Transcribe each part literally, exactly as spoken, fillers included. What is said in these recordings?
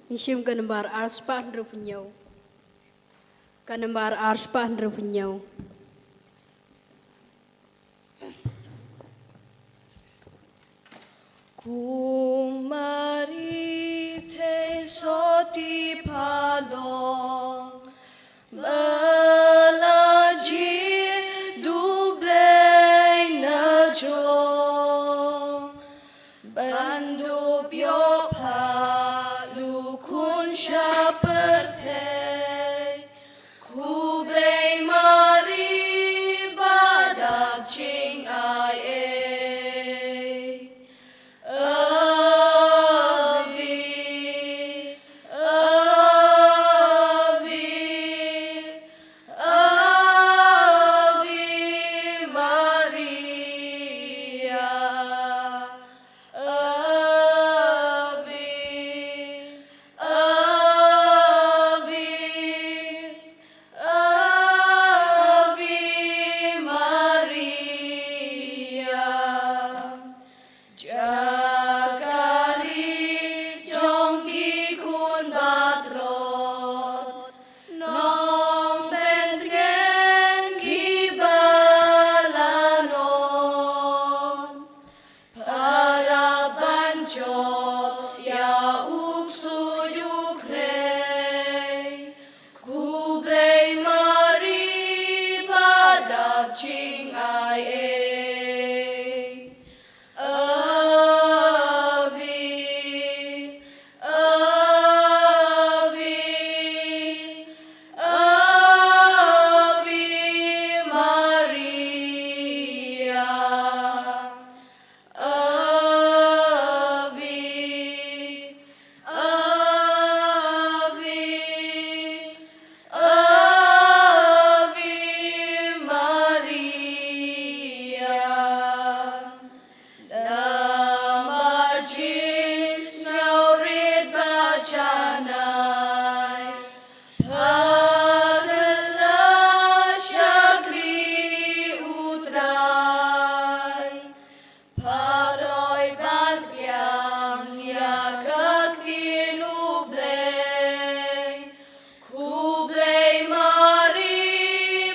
Ngi shim ka nambar ar spah hynriewphew hynñiew. Ka nambar ar spah hynriewphew hynñiew. Ko Mari thei soti pha long, ba la jied u Blei na jrong. Ban dup ïoh pha u khun sha pyrthei. Khublei Mari ba dap jingai ei. Ave, Ave, Ave Maria. Ave, Ave, Ave Maria. Jaka ri jong ki khun ba tlot, nongpynim tngen ki ba la non. Pha rap ban jot ïa u ksuid u khrei. Khublei Mari ba dap jingai ei. Ave, Ave, Ave Maria. Ave, Ave, Ave Maria. Namar jingsngewrit ba janai, pha kylla shakri U Trai. Pha dei ban pdiang ïa ka ktien U Blei. Khublei Mari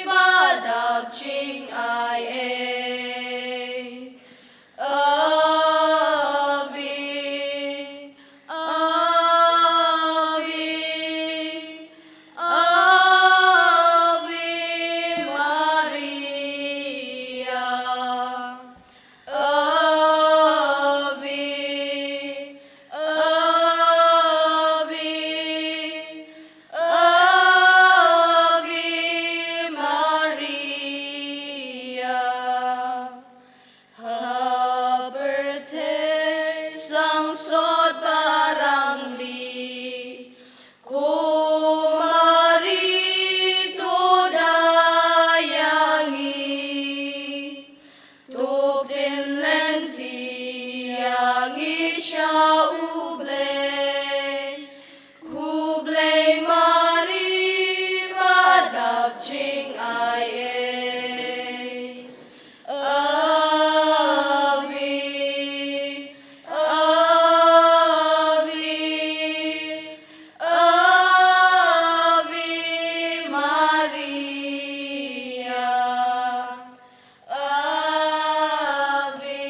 ba dap jingai ei. Ave, Ave, Ave Maria. Ave, Ave, Ave Maria. Ha pyrthei sangeh sot barangli, ko Mari to da ïa ngi. To pynlynti ïa ngi sha U Blei. Khublei Mari ba dap jingai ei. Ave, Ave, Ave Maria. Ave,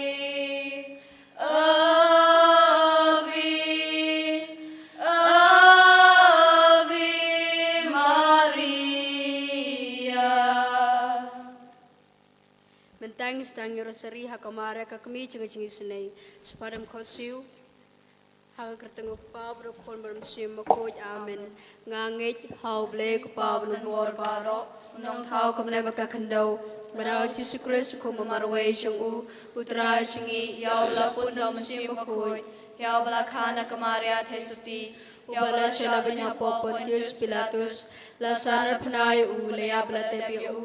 Ave, Ave Maria. Mynta ngin sdang ïa u Rosari ha ka Maria ka kmie jong ka jingisynei. Shaphang dang khohsiew. Ha ka kyrteng u Kpa bad u Khun bad u Mynsiem Bakhuid. Amen. Nga ngeit ha U Blei u Kpa uba don bor baroh, u nongthaw ka bneng bad ka khyndew, ba don ha U Jisu Khrist u Khun ba marwei jong u, U Trai jong ngi, ïa uba la pun da u Mynsiem Bakhuid, ïa uba la kha na ka Maria theisotti, uba la shah lap beiñ hapoh Pontius Pilatus, la sah na phna ïa u, la ïap la tep ïa u,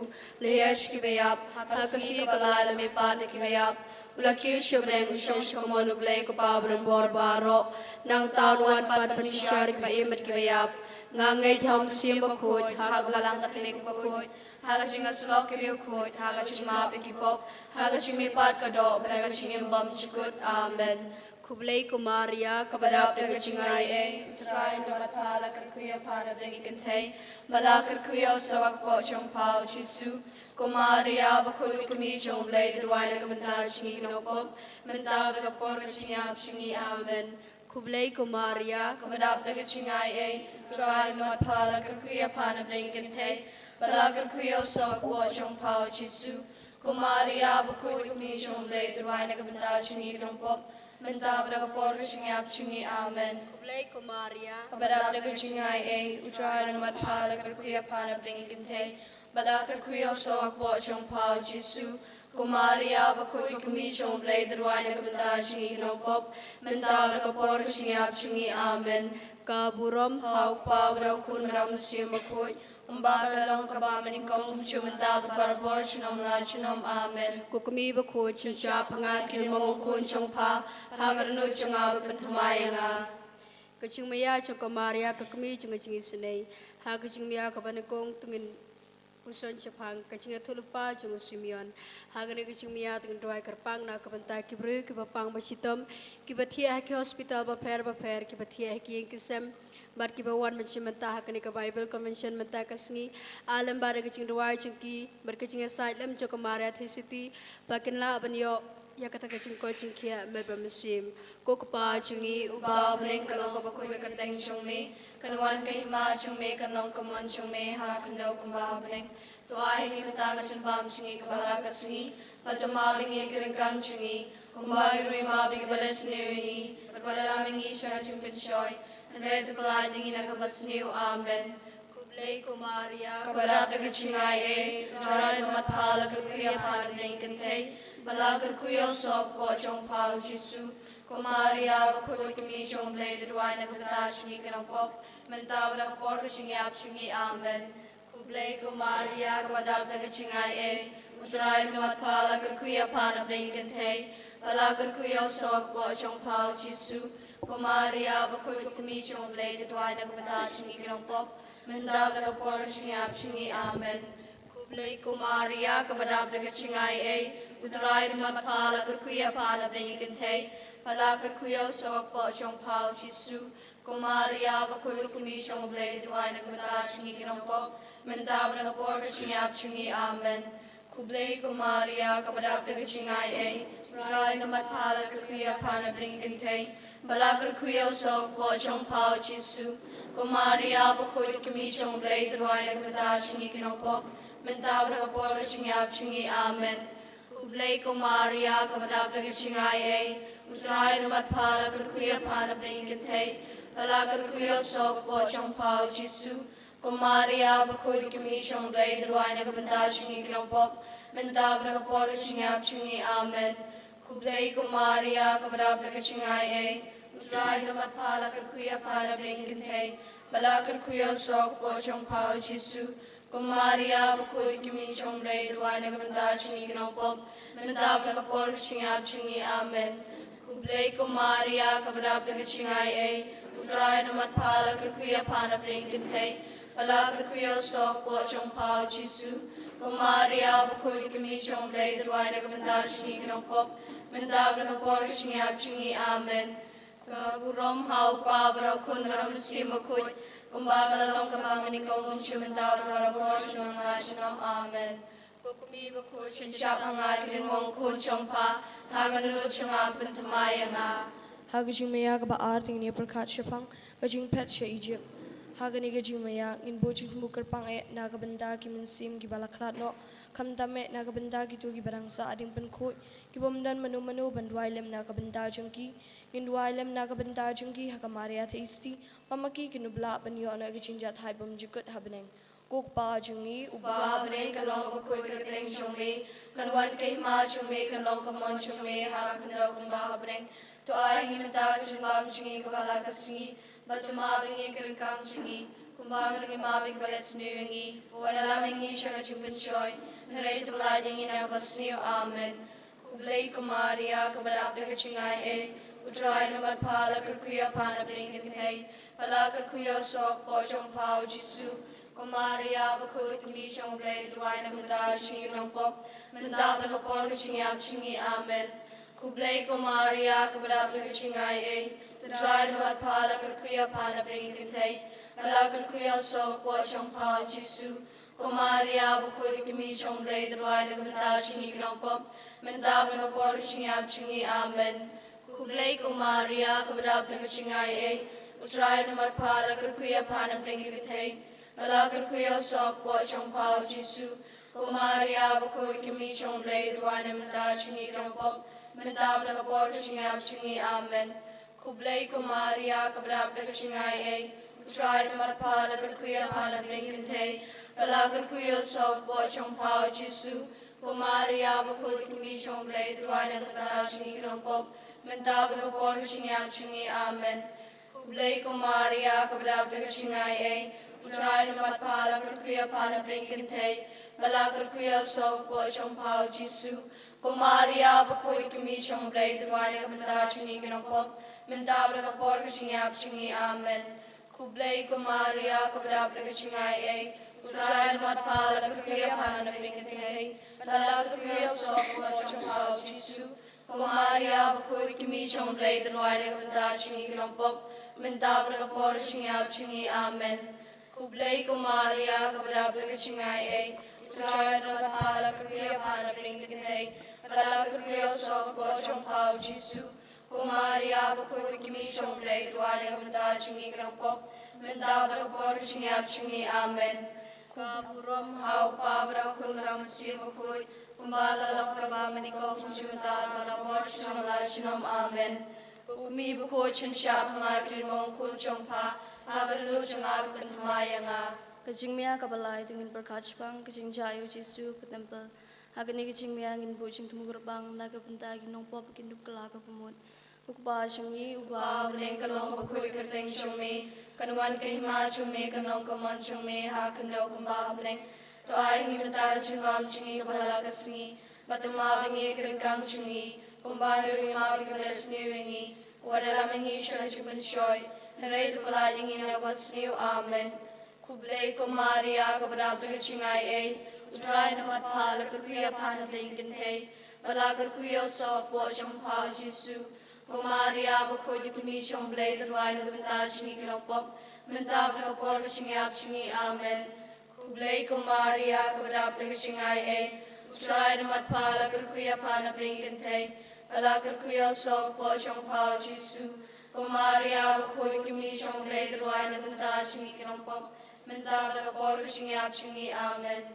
la hiar sha kiba ïap, ha ka sngi kaba lai la mihpat na kiba ïap, u la kiew sha bneng, u shong sha kamon U Blei u Kpa uba don bor baroh. Nangta un wan pat ban bishar ïa kiba im bad kiba ïap. Nga ngeit ha U Mynsiem Bakhuid, ha ka Balang Katholik bakhuid, ha ka jingïasyllok ki riewkhuid, ha ka jingmap ïa ki pop, ha ka jingmihpat ka doh bad ha ka jingim bymjukut. Amen. Khublei ko Maria, kaba dap da ka jingai ei, U Trai u don bad pha. La kyrkhu ïa pha na pdeng ki kynthei, bad la kyrkhu ïa u soh ka kpoh jong pha u Jisu. Ko Maria, bakhuid ka kmie jong U Blei, da duwai na ka bynta jong ngi ki nongpop, mynta bad ha ka por ka jingïap jong ngi. Amen. Khublei ko Maria, kaba dap da ka jingai ei, U Trai u don bad pha. La kyrkhu ïa pha na pdeng ki kynthei, bad la kyrkhu ïa u soh ka kpoh jong pha u Jisu. Ko Maria, bakhuid ka kmie jong U Blei, da duwai na ka bynta jong ngi ki nongpop, mynta bad ha ka por ka jingïap jong ngi. Amen. Khublei ko Maria, kaba dap da ka jingai ei, U Trai u don bad pha. La kyrkhu ïa pha na pdeng ki kynthei, bad la kyrkhu ïa u soh ka kpoh jong pha u Jisu. Ko Maria, bakhuid ka kmie jong U Blei, da duwai na ka bynta jong ngi ki nongpop, mynta bad ha ka por ka jingïap jong ngi. Amen. Ka burom ha U Kpa bad ha U Khun bad ha U Mynsiem Bakhuid, kumba ka la long kaba mynnyngkong, kumjuh mynta bad barabor junom la junom. Amen. Ko kmie bakhuid, shynshar ha nga, ki dei mo u khun jong pha, ha ka dohnud jong nga bad pynthymmai ïa nga. Ka jingmaïa jong ka Maria, ka kmie jong ka jingisynei, ha ka jingmaïa kaba nyngkong to ngin puson shaphang ka jingïathuhlypa jong u Simeon. Ha kane ka jingmaïa to ngin duwai kyrpang na ka bynta ki briew kiba pang ba shitom, kiba thiah ha ki hospital bapher bapher, kiba thiah ha ki ïing ki sem, bad kiba wan ban shim bynta ha kane ka Bible Convention mynta ka sngi. Ai lem bad ka jingduwai jong ki bad ka jingïasaid lem jong ka Maria Theisotti, ba kin lah ban ïoh ïa kata ka jingkoit jingkhiah met bad mynsiem. Ko Kpa jong ngi uba ha bneng, ka long kaba khuid ka kyrteng jong me, kan wan ka hima jong me, kan long ka mon jong me ha ka khyndew kumba ha bneng. To ai ha ngi mynta ka jingbam jong ngi kaba la ka sngi, bad to map ïa ngi ki ryngkang jong ngi, kumba ngi ruh ngi map ïa kiba leh sniew ïa ngi, bad wat ïalam ïa ngi sha ka jingpynshoi, hynrei to pyllait ïa ngi na kaba sniew. Amen. Khublei ko Maria, kaba dap da ka jingai ei, U Trai u don bad pha. La kyrkhu ïa pha na pdeng ki kynthei, bad la kyrkhu ïa u soh ka kpoh jong pha u Jisu. Ko Maria, bakhuid ka kmie jong U Blei, da duwai na ka bynta jong ngi ki nongpop, mynta bad ha ka por ka jingïap jong ngi. Amen. Khublei ko Maria, kaba dap da ka jingai ei, U Trai u don bad pha. La kyrkhu ïa pha na pdeng ki kynthei, bad la kyrkhu ïa u soh ka kpoh jong pha u Jisu. Ko Maria, bakhuid ka kmie jong U Blei, da duwai na ka bynta jong ngi ki nongpop, mynta bad ha ka por ka jingïap jong ngi. Amen. Khublei ko Maria, kaba dap da ka jingai ei, U Trai u don bad pha. La kyrkhu ïa pha na pdeng ki kynthei, bad la kyrkhu ïa u soh ka kpoh jong pha u Jisu. Ko Maria, bakhuid ka kmie jong U Blei, da duwai na ka bynta jong ngi ki nongpop, mynta bad ha ka por ka jingïap jong ngi. Amen. Khublei ko Maria, kaba dap da ka jingai ei, U Trai u don bad pha. La kyrkhu ïa pha na pdeng ki kynthei, bad la kyrkhu ïa u soh ka kpoh jong pha u Jisu. Ko Maria, bakhuid ka kmie jong U Blei, da duwai na ka bynta jong ngi ki nongpop, mynta bad ha ka por ka jingïap jong ngi. Amen. Khublei ko Maria, kaba dap da ka jingai ei, U Trai u don bad pha. La kyrkhu ïa pha na pdeng ki kynthei, bad la kyrkhu ïa u soh ka kpoh jong pha u Jisu. Ko Maria, bakhuid ka kmie jong U Blei, da duwai na ka bynta jong ngi ki nongpop, mynta bad ha ka por ka jingïap jong ngi. Amen. Khublei ko Maria, kaba dap da ka jingai ei, U Trai u don bad pha. La kyrkhu ïa pha na pdeng ki kynthei, bad la kyrkhu ïa u soh ka kpoh jong pha u Jisu. Ko Maria, bakhuid ka kmie jong U Blei, da duwai na ka bynta jong ngi ki nongpop, mynta bad ha ka por ka jingïap jong ngi. Amen. Khublei ko Maria, kaba dap da ka jingai ei, U Trai u don bad pha. La kyrkhu ïa pha na pdeng ki kynthei, bad la kyrkhu ïa u soh ka kpoh jong pha u Jisu. Ko Maria, bakhuid ka kmie jong U Blei, da duwai na ka bynta jong ngi ki nongpop, mynta bad ha ka por ka jingïap jong ngi. Amen. Ka burom ha U Kpa bad ha U Khun bad ha U Mynsiem Bakhuid, kumba ka la long kaba mynnyngkong, kumjuh mynta bad barabor junom la junom. Amen. Ko kmie bakhuid, shynshar ha nga, ki dei mo u khun jong pha, ha ka dohnud jong nga pynthymmai ïa nga. Ha ka jingmaïa kaba ar to ngin ïa pyrkhat shaphang ka jingphet sha Egypt. Ha kane ka jingmaïa ngin buh jingthmu kyrpang eh na ka bynta ki mynsiem kiba la khlad noh, khamtam eh na ka bynta kito kiba dang sah diengpynkhuid, ki bym don mano mano ban duwai lem na ka bynta jong ki. Ngin duwai lem na ka bynta jong ki ha ka Maria Theisotti, ba ma ki kin ym lah ban ïoh noh ïa ka jingjahthait bymjukut ha bneng. Ko Kpa jong ngi uba ha bneng, kan long kaba khuid ka kyrteng jong me, kan wan ka hima jong me, kan long ka mon jong me ha ka khyndew kumba ha bneng. To ai ha ngi mynta ka jingbam jong ngi kaba la ka sngi, bad to map ïa ngi ki ryngkang jong ngi, kumba ngi ruh ngi map ïa kiba leh sniew ïa ngi, wat ïalam ïa ngi sha ka jingpynshoi, hynrei to pyllait ïa ngi na kaba sniew. Amen. Khublei ko Maria, kaba dap da ka jingai ei, U Trai u don bad pha. La kyrkhu ïa pha na pdeng ki kynthei, bad la kyrkhu ïa u soh ka kpoh jong pha u Jisu. Ko Maria bakhuid, ka kmie jong U Blei, to duwai na ka bynta jong ngi ki nongpop, mynta bad ha ka por ka jingïap jong ngi. Amen. Khublei ko Maria, kaba dap da ka jingaiei, U Trai u don bad pha, la kyrkhu ïa pha na pdeng ki kynthei, bad la kyrkhu ïa u soh u kpoh jong pha, U Jisu. Ko Maria bakhuid, ka kmie jong U Blei, to duwai na ka bynta jong ngi ki nongpop, mynta bad ha ka por ka jingïap jong ngi. Amen. Khublei ko Maria, kaba dap da ka jingaiei, U Trai u don bad pha, la kyrkhu ïa pha na pdeng ki kynthei, bad la kyrkhu ïa u soh u kpoh jong pha, U Jisu. Ko Maria bakhuid, ka kmie jong U Blei, to duwai na ka bynta jong ngi ki nongpop, mynta bad ha ka por ka jingïap jong ngi. Amen. Khublei ko Maria, kaba dap da ka jingaiei, U Trai u don bad pha, la kyrkhu ïa pha na pdeng ki kynthei, bad la kyrkhu ïa u soh u kpoh jong pha, U Jisu. Ko Maria bakhuid, ka kmie jong U Blei, to duwai na ka bynta jong ngi ki nongpop, mynta bad ha ka por ka jingïap jong ngi. Amen. Khublei ko Maria, kaba dap da ka jingaiei, U Trai u don bad pha, la kyrkhu ïa pha na pdeng ki kynthei, bad la kyrkhu ïa u soh u kpoh jong pha, U Jisu. Ko Maria bakhuid, ka kmie jong U Blei, to duwai na ka bynta jong ngi ki nongpop, mynta bad ha ka por ka jingïap jong ngi. Amen. Khublei ko Maria, kaba dap da ka jingaiei, U Trai u don bad pha, la kyrkhu ïa pha na pdeng ki kynthei, bad la kyrkhu ïa u soh u kpoh jong pha, U Jisu. Ko Maria bakhuid, ka kmie jong U Blei, to duwai na ka bynta jong ngi ki nongpop, mynta bad ha ka por ka jingïap jong ngi. Amen. Khublei ko Maria, kaba dap da ka jingaiei, U Trai u don bad pha, la kyrkhu ïa pha na pdeng ki kynthei, bad la kyrkhu ïa u soh u kpoh jong pha, U Jisu. Ko Maria bakhuid, ka kmie jong U Blei, to duwai na ka bynta jong ngi ki nongpop, mynta bad ha ka por ka jingïap jong ngi. Amen. Ka burom ha U Kpa bad ha U Khun bad ha U Mynsiem Bakhuid, kumba la long, kaba mynnyngkong, sha bynta bad ha ka por junom la junom. Amen. Ko Kmie bakhuid, shon shah ha nga ki ri mong khun jong pha, ha ka dohnud jong nga pynthymmai ïa nga. Ka jingmia kaba lai, to ngin pyrkhat shaphang ka jingjia ïa U Jisu ha ka temple. Ha kane ka jingmia ngin buh jingthmu kyrpang na ka bynta ki nongpop, ki nongkylla kaba mut. Ko Kpa jong ngi uba ha bneng, kan long bakhuid ka kyrteng jong me, kan wan ka hima jong me, kan long ka mon jong me ha ka khyndew kumba ha bneng. To ai ha ngi mynta ka jingbam jong ngi kaba ha la ka sngi, bad to map ïa ngi ïa ka ryngkang jong ngi, kumba ngi ruh ngi map ïa kiba leh sniew ïa ngi. Wat lam ïa ngi sha ka jingpynshoi, hynrei to pyllait ïa ngi na ka bangsniew. Amen. Khublei ko Maria, kaba dap da ka jingaiei, U Trai u don bad pha, la kyrkhu ïa pha na pdeng ki kynthei, bad la kyrkhu ïa u soh u kpoh jong pha, U Jisu. Ko Maria bakhuid, ka kmie jong U Blei, to duwai na ka bynta jong ngi ki nongpop, mynta bad ha ka por ka jingïap jong ngi. Amen. Khublei ko Maria, kaba dap da ka jingaiei, U Trai u don bad pha, la kyrkhu ïa pha na pdeng ki kynthei, bad la kyrkhu ïa u soh u kpoh jong pha, U Jisu. Ko Maria bakhuid, ka kmie jong U Blei, to duwai na ka bynta jong ngi ki nongpop, mynta bad ha ka por ka jingïap jong ngi. Amen.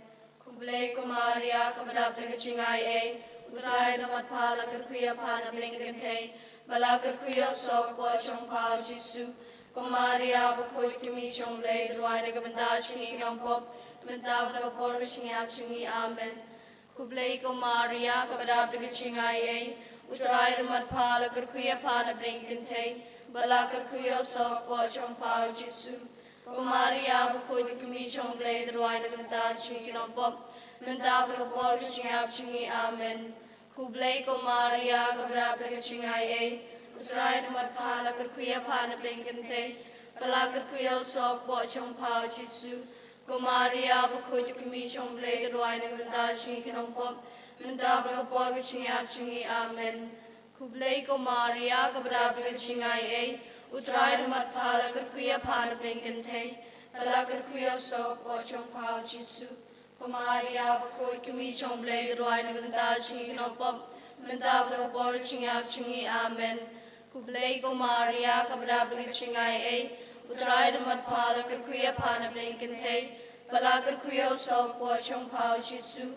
Khublei ko Maria, kaba dap da ka jingaiei, U Trai u don bad pha, la kyrkhu ïa pha na pdeng ki kynthei, bad la kyrkhu ïa u soh u kpoh jong pha, U Jisu. Ko Maria bakhuid, ka kmie jong U Blei, to duwai na ka bynta jong ngi ki nongpop, mynta bad ha ka por ka jingïap jong ngi. Amen. Khublei ko Maria, kaba dap da ka jingaiei, U Trai u don bad pha, la kyrkhu ïa pha na pdeng ki kynthei, bad la kyrkhu ïa u soh u kpoh jong pha, U Jisu. Ko Maria bakhuid, ka kmie jong U Blei, to duwai na ka bynta jong ngi ki nongpop, mynta bad ha ka por ka jingïap jong ngi. Amen. Khublei ko Maria, kaba dap da ka jingaiei, U Trai u don bad pha, la kyrkhu ïa pha na pdeng ki kynthei, bad la kyrkhu ïa u soh u kpoh jong pha, U Jisu. Ko Maria bakhuid, ka kmie jong U Blei, to duwai na ka bynta jong ngi ki nongpop, mynta bad ha ka por ka jingïap jong ngi. Amen. Khublei ko Maria, kaba dap da ka jingaiei, U Trai u don bad pha, la kyrkhu ïa pha na pdeng ki kynthei, bad la kyrkhu ïa u soh u kpoh jong pha, U Jisu. Ko Maria bakhuid, ka kmie jong U Blei, to duwai na ka bynta jong ngi ki nongpop, mynta bad ha ka por ka jingïap jong ngi. Amen. Khublei ko Maria, kaba dap da ka jingaiei, U Trai u don bad pha, la kyrkhu ïa pha na pdeng ki kynthei, bad la kyrkhu ïa u soh u kpoh jong pha, U Jisu.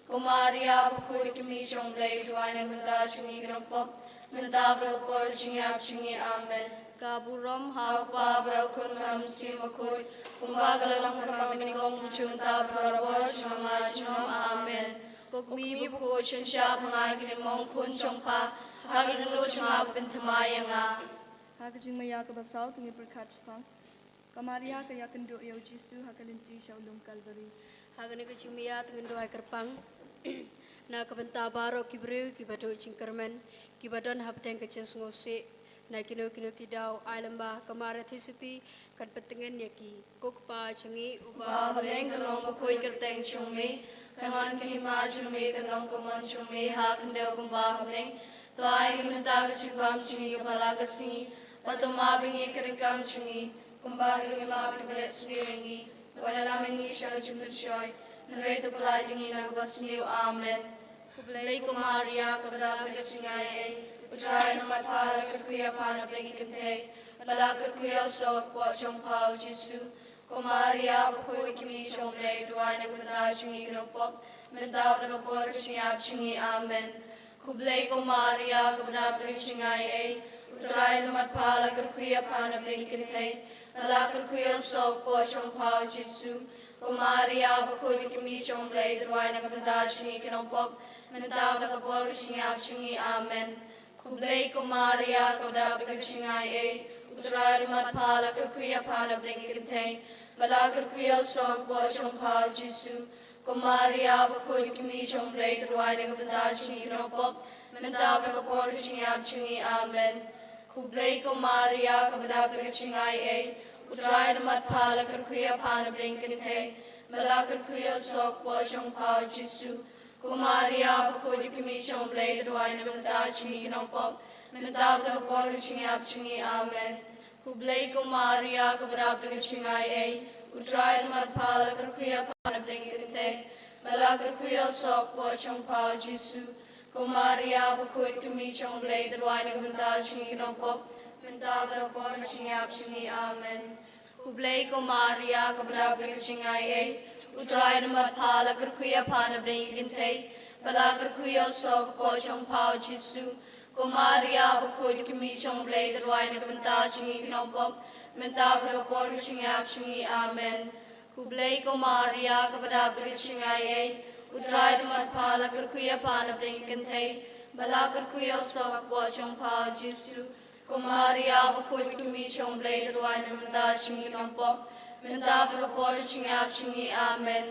Ko Maria bakhuid, ka kmie jong U Blei, to duwai na ka bynta jong ngi ki nongpop, mynta bad ha ka por ka jingïap jong ngi. Amen. Ka burom ha U Kpa bad ha U Khun bad ha U Mynsiem Bakhuid, kumba ka la long, kaba mynnyngkong, sha bynta bad ha ka por junom la junom. Amen. Ko Kmie bakhuid, shon shah ha nga ki ri mong khun jong pha, ha ka dohnud jong nga pynthymmai ïa nga. Ha ka jingmaïa kaba saw, to ngin pyrkhat shaphang ka Maria ka ïakynduh ïa U Jisu ha ka lynti sha u lum Kalbari. Ha kane ka jingmaïa to ngin duwai kyrpang na ka bynta baroh ki briew kiba duh jingkyrmen, kiba don hapdeng ka jingsngewsih, Na kino kino ki daw ai lem ba ka Maria Theisotti kan pyntngen ïa ki. Ko Kpa jong ngi uba ha bneng, kan long bakhuid ka kyrteng jong me, kan wan ka hima jong me, kan long ka mon jong me ha ka khyndew kumba ha bneng. To ai ha ngi mynta ka jingbam jong ngi kaba la ka sngi, bad to map ïa ngi ka ryngkang jong ngi kumba ngi ruh ngi map ïa kiba leh sniew ïa ngi. Wat ïalam ïa ngi sha ka jingpynshoi, hynrei to pyllait ïa ngi na kaba sniew. Amen. Khublei ko Maria, kaba dap da ka jingai ei, U Trai u don bad pha, la kyrkhu ïa pha na pdeng ki kynthei, bad la kyrkhu ïa u soh ka kpoh jong pha, U Jisu. Ko Maria, bakhuid ka kmie jong U Blei, duwai na ka bynta jong ngi ki nongpop, mynta bad ha ka por ka jingïap jong ngi. Amen. Khublei ko Maria, kaba dap da ka jingai ei, U Trai u don bad pha, la kyrkhu ïa pha na pdeng ki kynthei, bad la kyrkhu ïa u soh ka kpoh jong pha, U Jisu. Ko Maria, bakhuid ka kmie jong U Blei, duwai na ka bynta jong ngi ki nongpop, mynta bad ha ka por ka jingïap jong ngi. Amen. Khublei ko Maria, kaba dap da ka jingai ei, U Trai u don bad pha, la kyrkhu ïa pha na pdeng ki kynthei, bad la kyrkhu ïa u soh ka kpoh jong pha, U Jisu. Ko Maria, bakhuid ka kmie jong U Blei, duwai na ka bynta jong ngi ki nongpop, mynta bad ha ka por ka jingïap jong ngi. Amen. Khublei ko Maria, kaba dap da ka jingai ei, U Trai u don bad pha, la kyrkhu ïa pha na pdeng ki kynthei, bad la kyrkhu ïa u soh ka kpoh jong pha, U Jisu. Ko Maria, bakhuid ka kmie jong U Blei, duwai na ka bynta jong ngi ki nongpop, mynta bad ha ka por ka jingïap jong ngi. Amen. Khublei ko Maria, kaba dap da ka jingai ei, U Trai u don bad pha, la kyrkhu ïa pha na pdeng ki kynthei, bad la kyrkhu ïa u soh ka kpoh jong pha, U Jisu. Ko Maria, bakhuid ka kmie jong U Blei, duwai na ka bynta jong ngi ki nongpop, mynta bad ha ka por ka jingïap jong ngi. Amen. Khublei ko Maria, kaba dap da ka jingai ei, U Trai u don bad pha, la kyrkhu ïa pha na pdeng ki kynthei, bad la kyrkhu ïa u soh ka kpoh jong pha, U Jisu. Ko Maria, bakhuid ka kmie jong U Blei, duwai na ka bynta jong ngi ki nongpop, mynta bad ha ka por ka jingïap jong ngi. Amen. Khublei ko Maria, kaba dap da ka jingai ei, U Trai u don bad pha, la kyrkhu ïa pha na pdeng ki kynthei, bad la kyrkhu ïa u soh ka kpoh jong pha, U Jisu. Ko Maria, bakhuid ka kmie jong U Blei, duwai na ka bynta jong ngi ki nongpop, mynta bad ha ka por ka jingïap jong ngi. Amen.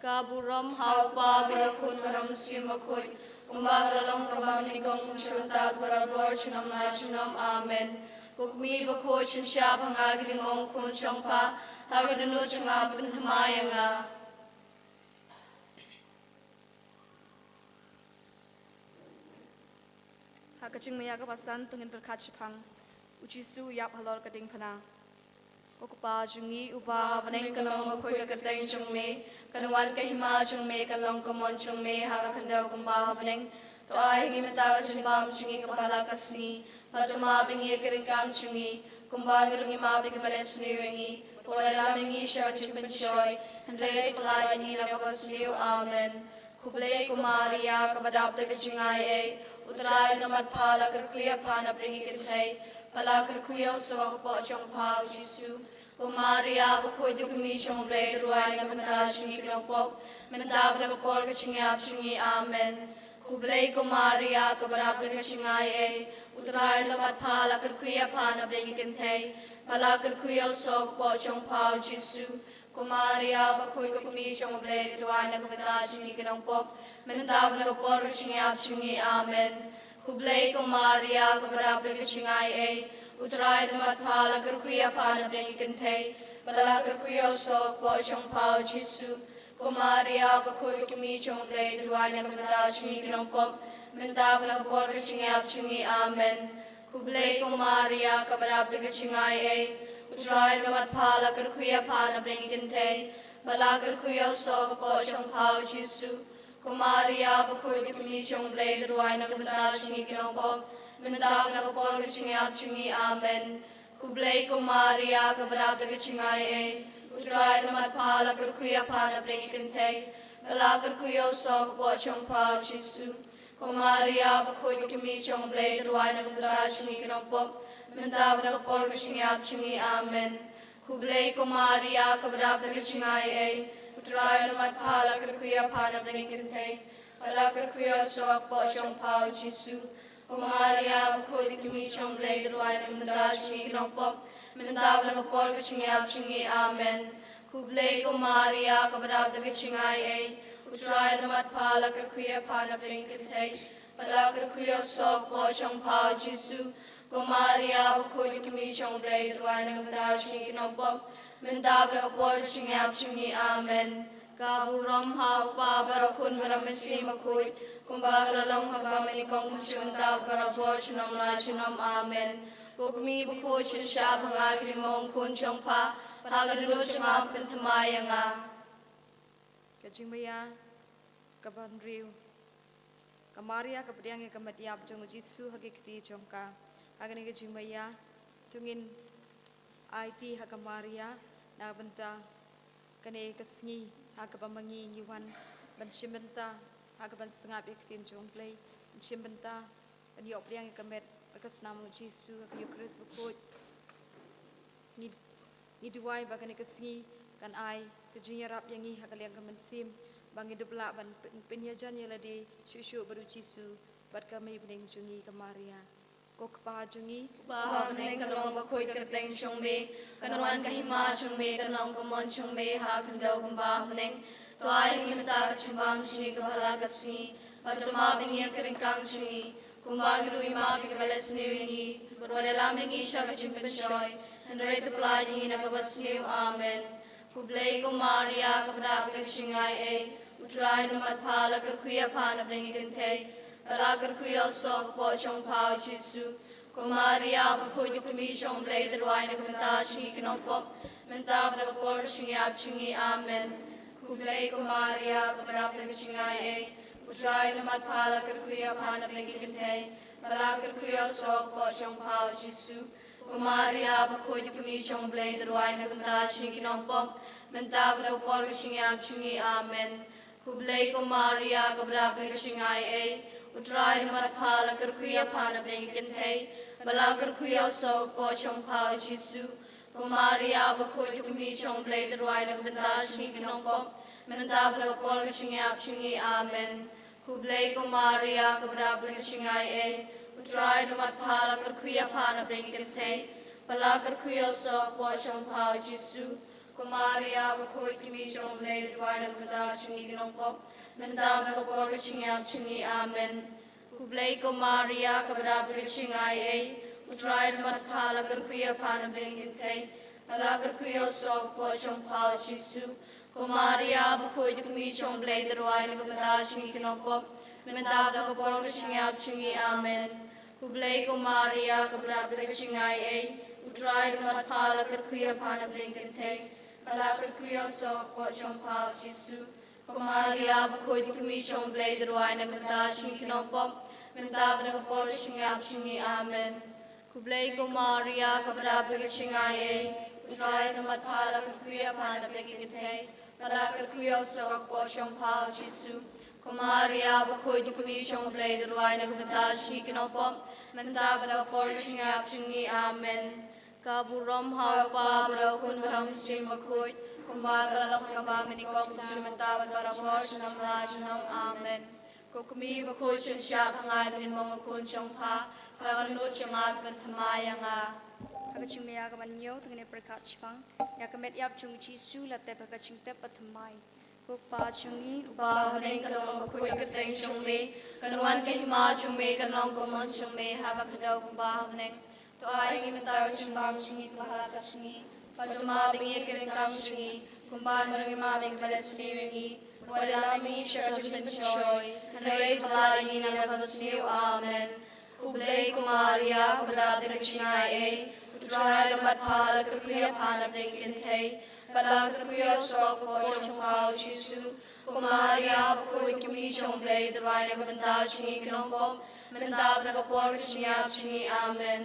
Ka burom ha U Kpa bad ha U Khun bad ha U Mynsiem Bakhuid, kumba ka la long kaba nyngkong, mynta bad barabor, junom la junom. Amen. Ko Kmie bakhuid, shim shap ha nga ki ding ma U Khun jong pha, ha ka dohnud jong nga, pynthymmai ïa nga. Ha ka jingmaïa kaba san to ngin pyrkhat shaphang: U Jisu u ïap halor ka diengphna. Ko Kpa jong ngi uba ha bneng, kan long bakhuid ka kyrteng jong me, kan wan ka hima jong me, kan long ka mon jong me ha ka khyndew kumba ha bneng. To ai ha ngi mynta ka jingbam jong ngi kaba la ka sngi, bad to map ïa ngi ki ryngkang jong ngi, kumba ngi ruh ngi map ïa kiba leh sniew ïa ngi. Wat ïalam ïa ngi sha ka jingpynshoi, hynrei to pyllait ïa ngi na kaba sniew. Amen. Khublei ko Maria, kaba dap da ka jingai ei, U Trai u don bad pha, la kyrkhu ïa pha na pdeng ki kynthei, bad la kyrkhu ïa u soh ka kpoh jong pha, U Jisu. Ko Maria, bakhuid ka kmie jong U Blei, duwai na ka bynta jong ngi ki nongpop, mynta bad ha ka por ka jingïap jong ngi. Amen. Khublei ko Maria, kaba dap da ka jingai ei, U Trai u don bad pha, la kyrkhu ïa pha na pdeng ki kynthei, bad la kyrkhu ïa u soh ka kpoh jong pha, U Jisu. Ko Maria, bakhuid ka kmie jong U Blei, duwai na ka bynta jong ngi ki nongpop, mynta bad ha ka por ka jingïap jong ngi. Amen. Khublei ko Maria, kaba dap da ka jingai ei, U Trai u don bad pha, la kyrkhu ïa pha na pdeng ki kynthei, bad la kyrkhu ïa u soh ka kpoh jong pha, U Jisu. Ko Maria, bakhuid ka kmie jong U Blei, duwai na ka bynta jong ngi ki nongpop, mynta bad ha ka por ka jingïap jong ngi. Amen. Khublei ko Maria, kaba dap da ka jingai ei, U Trai u don bad pha, la kyrkhu ïa pha na pdeng ki kynthei, bad la kyrkhu ïa u soh ka kpoh jong pha, U Jisu. Ko Maria, bakhuid ka kmie jong U Blei, duwai na ka bynta jong ngi ki nongpop, mynta bad ha ka por ka jingïap jong ngi. Amen. Khublei ko Maria, kaba dap da ka jingai ei, U Trai u don bad pha, la kyrkhu ïa pha na pdeng ki kynthei, bad la kyrkhu ïa u soh ka kpoh jong pha, U Jisu. Ko Maria, bakhuid ka kmie jong U Blei, duwai na ka bynta jong ngi ki nongpop, mynta bad ha ka por ka jingïap jong ngi. Amen. Khublei ko Maria, kaba dap da ka jingai ei, U Trai u don bad pha, la kyrkhu ïa pha na pdeng ki kynthei, bad la kyrkhu ïa u soh ka kpoh jong pha, U Jisu. Ko Maria, bakhuid ka kmie jong U Blei, duwai na ka bynta jong ngi ki nongpop, mynta bad ha ka por ka jingïap jong ngi. Amen. Khublei ko Maria, kaba dap da ka jingai ei, U Trai u don bad pha, la kyrkhu ïa pha na pdeng ki kynthei, bad la kyrkhu ïa u soh ka kpoh jong pha, U Jisu. Ko Maria, bakhuid, ka kmie jong U Blei, da rwai na ka bynta jong ngi ki nongpop, mynta bad ha ka por ka jingïap jong ngi. Amen. Ka burom ha U Kpa, bad ha U Khun, bad ha U Mynsiem Bakhuid, kumba ka la long ha kaba mynnyngkong, mynta, bad ha ka por junom la junom. Amen. Ko kmie bakhuid, shynshar ha nga, ka ri mong khun jong pha, ha ka dohnud jong nga, pynthymmai ïa nga. Ka jingmaïa kaba hynriew. Ka Maria ka pdiang ïa ka met ïap jong U Jisu ha ki kti jong ka. Ha kane ka jingmaïa to ngin aiti ha ka Maria na ka bynta kane ka sngi ha kaba ma ngi ngi wan ban shim bynta ha kaban sngap ïa ka ktien jong U Blei, ban shim bynta ban ïoh pdiang ïa ka met bad ka snam U Jisu ha ka Eukharist bakhuid. Ngi, ngi duwai ba kane ka sngi kan ai ka jingïarap ïa ngi ha ka liang ka mynsiem, ba ngin dup lah ban pyn-, pynïajan ïa lade shuh shuh bad U Jisu bad ka mei bneng jong ngi ka Maria. Ko Kpa jong ngi, Kpa ha bneng, kan long bakhuid ka kyrteng jong me, kan wan ka hima jong me, kan long ka mon jong me ha khyndew kumba ha bneng. To ai ha ngi mynta ka jingbam jong ngi kaba ha la ka sngi, bad to map ïa ngi ïa ka ryngkang jong ngi, kumba ngi ruh ngi map ïa kiba leh sniew ïa ngi, bad wat ïalam ïa ngi sha ka jingpynshoi, hynrei to pyllait ïa ngi na kaba sniew. Amen. Khublei ko Maria, kaba dap da ka jingaiei, U Trai u don bad pha, la kyrkhu ïa pha na pdeng ki kynthei, bad la kyrkhu ïa u soh ka kpoh jong pha U Jisu. Ko Maria bakhuid, ka kmie jong U Blei, to duwai na ka bynta jong ngi ki nongpop, mynta bad ha ka por ka jingïap jong ngi. Amen. Khublei ko Maria, kaba dap da ka jingaiei, U Trai u don bad pha, la kyrkhu ïa pha na pdeng ki kynthei, bad la kyrkhu ïa u soh ka kpoh jong pha U Jisu. Ko Maria bakhuid, ka kmie jong U Blei, to duwai na ka bynta jong ngi ki nongpop, mynta bad ha ka por ka jingïap jong ngi. Amen. Khublei ko Maria, kaba dap da ka jingaiei, U Trai u don bad pha, la kyrkhu ïa pha na pdeng ki kynthei, bad la kyrkhu ïa u soh ka kpoh jong pha U Jisu. Ko Maria bakhuid, ka kmie jong U Blei, to duwai na ka bynta jong ngi ki nongpop, mynta bad ha ka por ka jingïap jong ngi. Amen. Khublei ko Maria, kaba dap da ka jingaiei, U Trai u don bad pha, la kyrkhu ïa pha na pdeng ki kynthei, bad la kyrkhu ïa u soh ka kpoh jong pha U Jisu. Ko Maria bakhuid, ka kmie jong U Blei, to duwai na ka bynta jong ngi ki nongpop, mynta bad ha ka por ka jingïap jong ngi. Amen. Khublei ko Maria, kaba dap da ka jingaiei, U Trai u don bad pha, la kyrkhu ïa pha na pdeng ki kynthei, bad la kyrkhu ïa u soh ka kpoh jong pha U Jisu. Ko Maria bakhuid, ka kmie jong U Blei, to duwai na ka bynta jong ngi ki nongpop, mynta bad ha ka por ka jingïap jong ngi. Amen. Khublei ko Maria, kaba dap da ka jingaiei, U Trai u don bad pha, la kyrkhu ïa pha na pdeng ki kynthei, bad la kyrkhu ïa u soh ka kpoh jong pha U Jisu. Ko Maria bakhuid, ka kmie jong U Blei, to duwai na ka bynta jong ngi ki nongpop, mynta bad ha ka por ka jingïap jong ngi. Amen. Khublei ko Maria, kaba dap da ka jingaiei, U Trai u don bad pha, la kyrkhu ïa pha na pdeng ki kynthei, bad la kyrkhu ïa u soh ka kpoh jong pha U Jisu. Ko Maria bakhuid, ka kmie jong U Blei, to duwai na ka bynta jong ngi ki nongpop, mynta bad ha ka por ka jingïap jong ngi. Amen. Ka burom ha U Kpa, bad ha U Khun, bad ha U Mynsiem Bakhuid, kumba ka la long ha kaba mynnyngkong, mynta bad ha ka por junom la junom. Amen. Ko kmie bakhuid, shynshar ha nga, ka ri mong khun jong pha, ha ka dohnud jong nga, pynthymmai ïa nga. Ha ka jingmaïa kaba hynñiew, to ngin ïa pyrkhat shaphang ïa ka met ïap jong U Jisu, la tep ha ka jingtep ba thymmai. Ko Kpa jong ngi, Kpa ha bneng, kan long bakhuid ka kyrteng jong me, kan wan ka hima jong me, kan long ka mon jong me ha ka khyndew kumba ha bneng. To ai ha ngi mynta ka jingbam jong ngi kaba ha la ka sngi, bad to map ïa ngi ïa ka ryngkang jong ngi, kumba ngi ruh ngi map ïa kiba leh sniew ïa ngi, wat ïalam ïa ngi sha ka jingpynshoi, hynrei to pyllait ïa ngi na kaba sniew. Amen. Khublei ko Maria, kaba dap da ka jingaiei, U Trai u don bad pha, la kyrkhu ïa pha na pdeng ki kynthei, bad la kyrkhu ïa u soh ka kpoh jong pha U Jisu. Ko Maria bakhuid, ka kmie jong U Blei, to duwai na ka bynta jong ngi ki nongpop, mynta bad ha ka por ka jingïap jong ngi. Amen.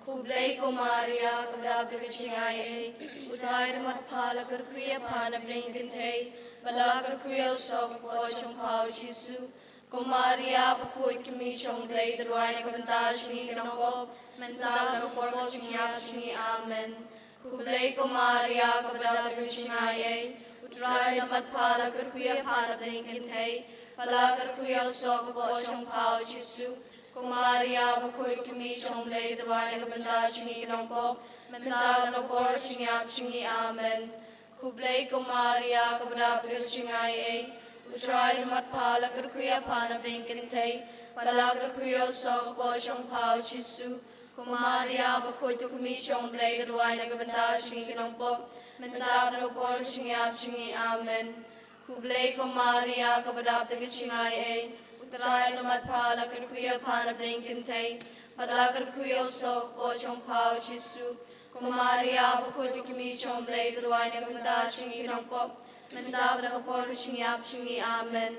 Khublei ko Maria, kaba dap da ka jingaiei, U Trai u don bad pha, la kyrkhu ïa pha na pdeng ki kynthei, bad la kyrkhu ïa u soh ka kpoh jong pha U Jisu. Ko Maria bakhuid, ka kmie jong U Blei, to duwai na ka bynta jong ngi ki nongpop, mynta bad ha ka por ka jingïap jong ngi. Amen. Khublei ko Maria, kaba dap da ka jingaiei, U Trai u don bad pha, la kyrkhu ïa pha na pdeng ki kynthei, bad la kyrkhu ïa u soh ka kpoh jong pha U Jisu. Ko Maria bakhuid, ka kmie jong U Blei, to duwai na ka bynta jong ngi ki nongpop, mynta bad ha ka por ka jingïap jong ngi. Amen. Khublei ko Maria, kaba dap da ka jingaiei, U Trai u don bad pha, la kyrkhu ïa pha na pdeng ki kynthei, bad la kyrkhu ïa u soh ka kpoh jong pha U Jisu. Ko Maria bakhuid, ko kmie jong U Blei, to duwai na ka bynta jong ngi ki nongpop, mynta bad ha ka por ka jingïap jong ngi. Amen. Khublei ko Maria, kaba dap da ka jingaiei, U Trai u don bad pha. La kyrkhu ïa pha na pdeng kynthei, bad la kyrkhu ïa u soh ka kpoh jong pha, U Jisu. Ko Maria bakhuid, ko kmie jong U Blei, to duwai na ka bynta jong ngi ki nongpop, mynta bad ha ka por ka jingïap jong ngi. Amen.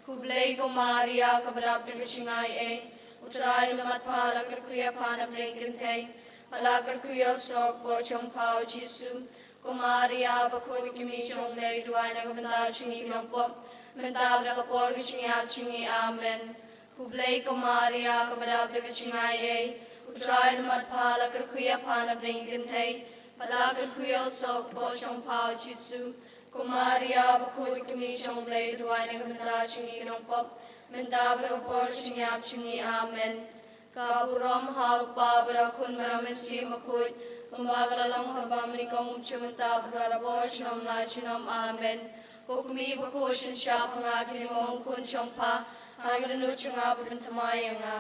Khublei ko Maria, kaba dap da ka jingaiei, U Trai u don bad pha. La kyrkhu ïa pha na pdeng kynthei, bad la kyrkhu ïa u soh ka kpoh jong pha, U Jisu. Ko Maria bakhuid, ko kmie jong U Blei, to duwai na ka bynta jong ngi ki nongpop, mynta bad ha ka por ka jingïap jong ngi. Amen. Khublei ko Maria, kaba dap da ka jingaiei, U Trai u don bad pha. La kyrkhu ïa pha na pdeng kynthei, bad la kyrkhu ïa u soh ka kpoh jong pha, U Jisu. Ko Maria bakhuid, ko kmie jong U Blei, to duwai na ka bynta jong ngi ki nongpop, mynta bad ha ka por ka jingïap jong ngi. Amen. Ka burom ha u Kpa bad ha u Khun bad ha u Mynsiem Bakhuid, kumba ka la long ha kaba mynnyngkong, bad mynta bad ha ka por junom la junom. Amen. Ko kmie bakhuid, shynshar ha nga ki ri mong khun jong pha, ha ka dohnud jong nga, pynthymmai ïa nga.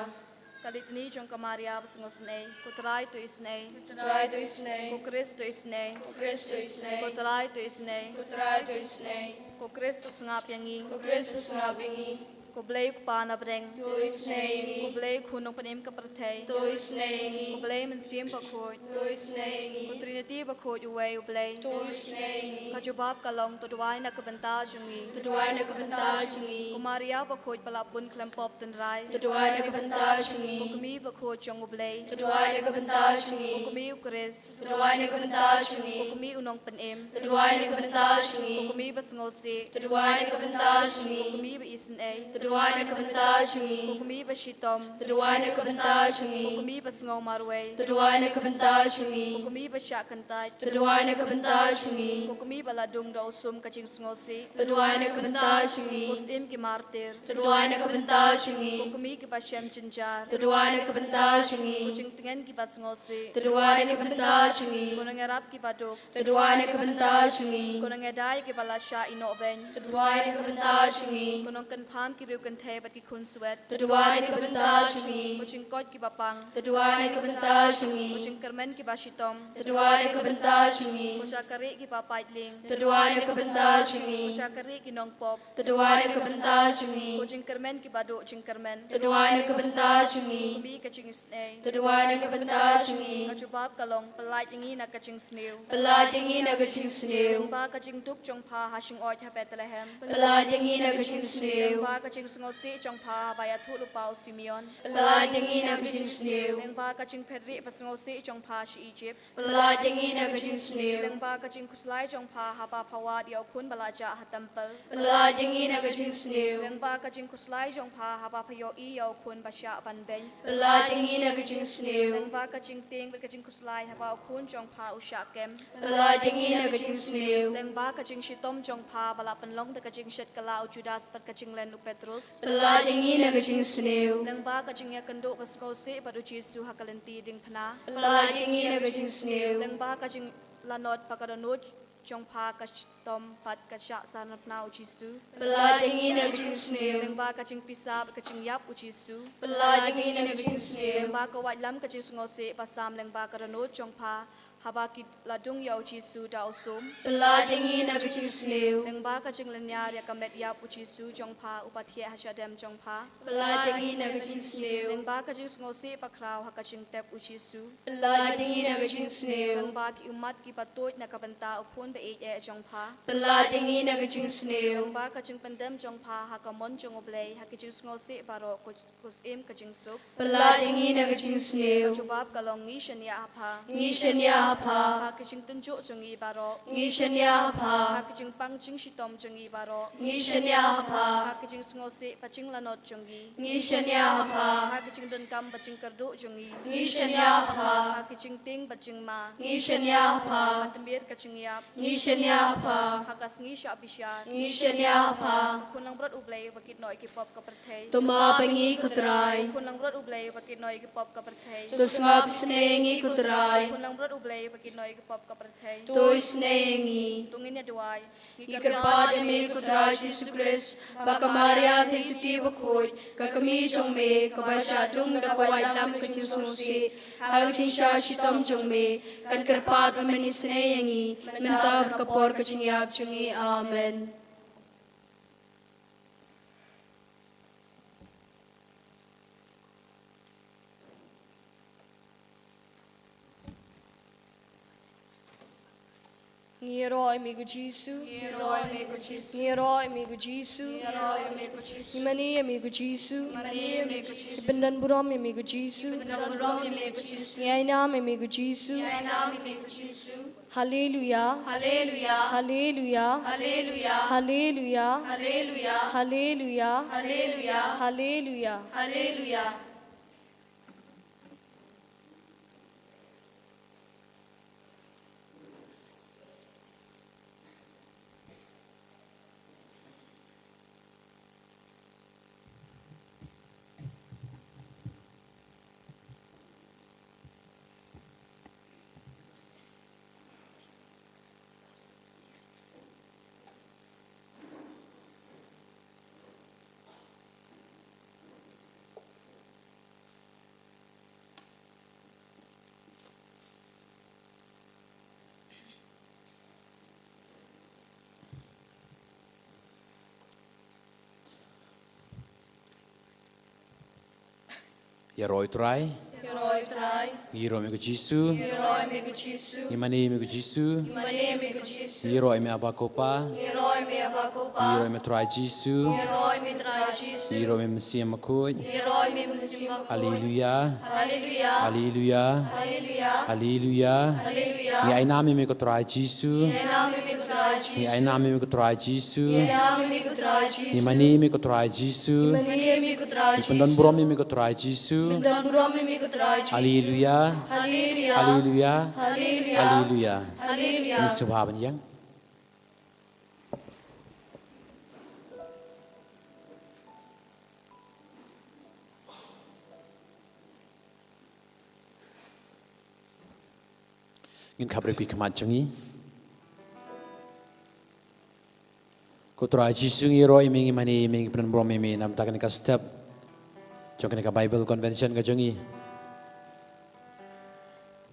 Ka Litani jong ka Maria basngewsynei. Ko Trai, to isynei. Ko Trai, to isynei. Ko Khrist, to isynei. Ko Khrist, to isynei. Ko Trai, to isynei. Ko Trai, to isynei. Ko Khrist, to sngap ïa ngi. Ko Khrist, to sngap ïa ngi. Ko Blei u Kpa na bneng, to isynei ïa ngi. Ko Blei u Khun nongpynim ka pyrthei, to isynei ïa ngi. Ko Blei Mynsiem Bakhuid, to isynei ïa ngi. Ko Trinity bakhuid, uwei U Blei, to isynei ïa ngi. Ka jubab ka long, to duwai na ka bynta jong ngi. To duwai na ka bynta jong ngi. Ko Maria bakhuid, ba la bun khlem pop tynrai, to duwai na ka bynta jong ngi. Ko kmie bakhuid jong U Blei, to duwai na ka bynta jong ngi. Ko kmie u Khrist, to duwai na ka bynta jong ngi. Ko kmie u nongpynim, to duwai na ka bynta jong ngi. Ko kmie basngewsih, to duwai na ka bynta jong ngi. Ko kmie ba isynei, to duwai na ka bynta jong ngi. Ko kmie bashitom, to duwai na ka bynta jong ngi. Ko kmie basngew marwei, to duwai na ka bynta jong ngi. Ko kmie bashah kyntait, to duwai na ka bynta jong ngi. Ko kmie ba la dung da u sum ka jingsngewsih, to duwai na ka bynta jong ngi. Ko Syiem ki martir, to duwai na ka bynta jong ngi. Ko kmie kiba shem jynjar, to duwai na ka bynta jong ngi. Ko jingtngen kiba sngewsih, to duwai na ka bynta jong ngi. Ko nongïarap kiba duk, to duwai na ka bynta jong ngi. Ko nongïada ïa kiba la shah ïehnoh beiñ, to duwai na ka bynta jong ngi. Ko nongkynpham ki riewkynthei bad ki khunswet, to duwai na ka bynta jong ngi. Ko jingkoit kiba pang, to duwai na ka bynta jong ngi. Ko jingkyrmen kiba shitom, to duwai na ka bynta jong ngi. Ko jaka rieh kiba pait lieng, to duwai na ka bynta jong ngi. Ko jaka rieh ki nongpop, to duwai na ka bynta jong ngi. Ko jingkyrmen kiba duh jingkyrmen, to duwai na ka bynta jong ngi. Ko kmie ka jingisynei, to duwai na ka bynta jong ngi. Ka jubab ka long, pyllait ïa ngi na ka jingsniew. Pyllait ïa ngi na ka jingsniew. Lyngba ka jingduk jong pha ha shyngoid ha Bethlehem, pyllait ïa ngi na ka jingsniew. Lyngba ka jingsngewsih jong pha haba ïathuhlypa u Simeon, pyllait ïa ngi na ka jingsniew. Lyngba ka jingphetrieh basngewsih jong pha sha Ijipt, pyllait ïa ngi na ka jingsniew. Lyngba ka jingkhuslai jong pha haba pha wad ïa u khun ba la jah ha templ, pyllait ïa ngi na ka jingsniew. Lyngba ka jingkhuslai jong pha haba pha ïohi ïa u khun ba shah ban beiñ, pyllait ïa ngi na ka jingsniew. Lyngba ka jingtieng bad ka jingkhuslai haba u khun jong pha u shah kem, pyllait ïa ngi na ka jingsniew. Lyngba ka jingshitom jong pha ba la pynlong da ka jingshet kylla u Judas bad ka jinglen u Petrus, pyllait ïa ngi na ka jingsniew. Lyngba ka jingïakynduh basngewsih bad u Jisu ha ka lynti diengphna, pyllait ïa ngi na ka jingsniew. Lyngba ka jinglanot ba ka dohnud jong pha ka shitom bad ka shah sahnarphna u Jisu, pyllait ïa ngi na ka jingsniew. Lyngba ka jingpisa bad ka jingïap u Jisu, pyllait ïa ngi na ka jingsniew. Lyngba ka waitlam ka jingsngewsih ba sam lyngba ka dohnud jong pha haba ki la dung ïa u Jisu da u sum, pyllait ïa ngi na ka jingsniew. Lyngba ka jinglynñiar ïa ka met ïap u Jisu jong pha uba thiah ha shadem jong pha, pyllait ïa ngi na ka jingsniew. Lyngba ka jingsngewsih bakhraw ha ka jingtep u Jisu, pyllait ïa ngi na ka jingsniew. Lyngba ki ummat kiba tuid na ka bynta u khun ba ïeit eh jong pha, pyllait ïa ngi na ka jingsniew. Lyngba ka jingpyndem jong pha ha ka mon jong U Blei ha ki jingsngewsih baroh, ko, ko Syiem ka jingsuk, pyllait ïa ngi na ka jingsniew. Ka jubab ka long, ngi shaniah ha pha. Ngi shaniah ha pha. Ha ki jingtynjuh jong ngi baroh, ngi shaniah ha pha. Ha ki jingpang jingshitom jong ngi baroh, ngi shaniah ha pha. Ha ki jingsngewsih bad jinglanot jong ngi, ngi shaniah ha pha. Ha ki jingdonkam bad jingkyrduh jong ngi, ngi shaniah ha pha. Ha ki jingtieng bad jingma, ngi shaniah ha pha. Ha tmier ka jingïap, ngi shaniah ha pha. Ha ka sngi shah bishar, ngi shaniah ha pha. Ko Khun langbrot U Blei uba kit noh ïa ki pop ka pyrthei, to map ïa ngi ko Trai. Ko Khun langbrot U Blei uba kit noh ïa ki pop ka pyrthei, to sngap isynei ïa ngi ko Trai. Ko Khun langbrot U Blei ba kin ïoh ïa ka pop ka pyrthei. To isynei ïa ngi. To ngin ïa duwai. Ngi kyrpad ïa me ko Trai Jisu Khrist, ba ka Maria Theisotti Bakhuid, ka kmie jong me, kaba shah dung da ka waitlam ka jingsngewsih ha ka jingshah shitom jong me, kan kyrpad ban ïasynei ïa ngi mynta bad ha ka por ka jingïap jong ngi. Amen. Ngi ïaroh ïa me ko Jisu. Ngi ïaroh ïa me ko Jisu. Ngi ïaroh ïa me ko Jisu. Ngi ïaroh ïa me ko Jisu. Ngi mane ïa me ko Jisu. Ngi mane ïa me ko Jisu. Ngi pyndonburom ïa me ko Jisu. Ngi pyndonburom ïa me ko Jisu. Ngi ainam ïa me ko Jisu. Ngi ainam ïa me ko Jisu. Haleluya. Haleluya. Haleluya. Haleluya. Haleluya. Haleluya. Haleluya. Haleluya. Haleluya. Ïaroh ïa u Trai. Ïaroh ïa u Trai. Ngi ïaroh ïa me ko Jisu. Ngi ïaroh ïa me ko Jisu. Ngi mane ïa me ko Jisu. Ngi mane ïa me ko Jisu. Ngi ïaroh ïa me Aba ko Pa. Ngi ïaroh ïa me Aba ko Pa. Ngi ïaroh ïa me Trai Jisu. Ngi ïaroh ïa me Trai Jisu. Ngi ïaroh ïa me Mynsiem Bakhuid. Ngi ïaroh ïa me Mynsiem Bakhuid. Haleluya. Haleluya. Haleluya. Haleluya. Haleluya. Ngi ainam ïa me ko Trai Jisu. Ngi ainam ïa me ko Trai Jisu. Ngi ainam ïa me ko Trai Jisu. Ngi ainam ïa me ko Trai Jisu. Ngi mane ïa me ko Trai Jisu. Ngi mane ïa me ko Trai Jisu. Ngi pyndonburom ïa me ko Trai Jisu. Ngi pyndonburom ïa me ko Trai Jisu. Haleluya. Haleluya. Haleluya. Haleluya. Haleluya. Haleluya. Ngi sngewbha ban ïeng. Ngin khapbrip ki khmat jong ngi. Ko Trai Jisu, ngi ïaroh ïa me, ngi mane ïa me, ngi pyndonburom ïa me na ka bynta kane ka step jong kane ka Bible Convention ka jong ngi.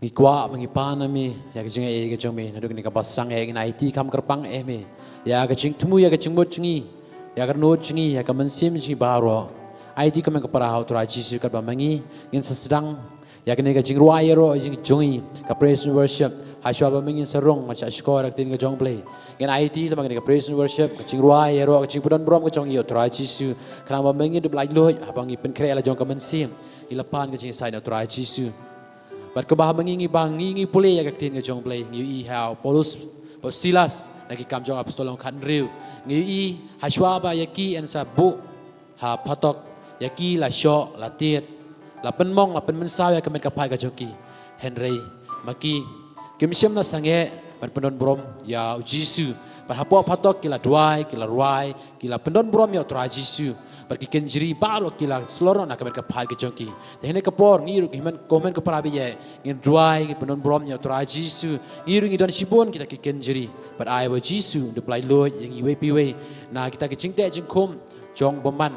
Ngi kwah ba ngi pan ïa me ïa ka jingaiei ka jong me, naduh kane ka basang, ïa ngin aiti kham kyrpang, eh me, ïa ka jingthmu, ïa ka jingmut jong ngi, ïa ka dohnud jong ngi, ïa ka mynsiem jong ngi baroh. Aiti kumne ko para ha u Trai Jisu, katba ma ngi ngin sa sdang ïa kane ka jingrwai ïaroh jong ngi, ka praise and worship. Hashwa ba ma ngi ngin sa rung, ngin sa shkor ïa ka ktien ka jong u Blei, ngin aiti lyngba kane ka praise and worship, ka jingrwai ïaroh, ka jingpyndonburom ka jong ngi, ïa u Trai Jisu, khnang ba ma ngi ngin dup laitluid haba ngi pynkhreh la jong ka mynsiem, ngi la pan ka jingïasaid na u Trai Jisu. Bad kumba ha ma ngi ngi, ba ngi ngi pule ïa ka ktien ka jong u Blei, ngi ïohi ha u Paulus bad u Silas na Ki Kam jong u Apostol lynnong khathynriew. Ngi ïohi hashwa ba ïa ki yn sa buh ha phatok, ïa ki la shoh, la tied, la pynmong, la pynmynsaw ïa ka met ka phad ka jong ki. Hynrei ma ki, kim shym la sangeh ban pyndonburom ïa u Jisu. Bad hapoh phatok ki la duwai, ki la rwai, ki la pyndonburom ïa u Trai Jisu. Bad ki kynjri baroh ki la slor noh na ka met ka phad ka jong ki. Te ha kane ka por ngi ruh, ko hynmen ko para baieit, ngin duwai, ngin pyndonburom ïa u Trai Jisu. Ngi ruh ngi don shibun kita ki kynjri. Bad ai ba u Jisu un dup laitluid ïa ngi iwei pa iwei na kita ki jingteh jingkhum jong u bymman,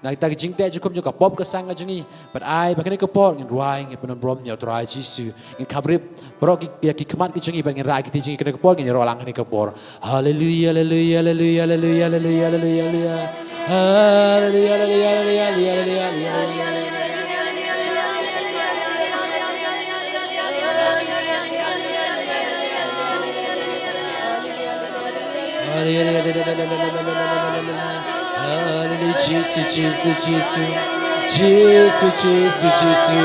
na kita ki jingteh jingkhum jong ka pop ka sang ka jong ngi. Bad ai ba ha kane ka por ngin rwai, ngin pyndonburom ïa u Trai Jisu. Ngin khapbrip baroh ki, ïa ki khmat ki jong ngi, bad ngin rah ïa ki kti jong ngi ha kane ka por, ngin ïaroh lang ha kane ka por. Haleluya, haleluya, haleluya, haleluya, haleluya, haleluya. Haleluya, haleluya, haleluya, haleluya, haleluya. Haleluya, Jisu, Jisu, Jisu. Jisu, Jisu, Jisu.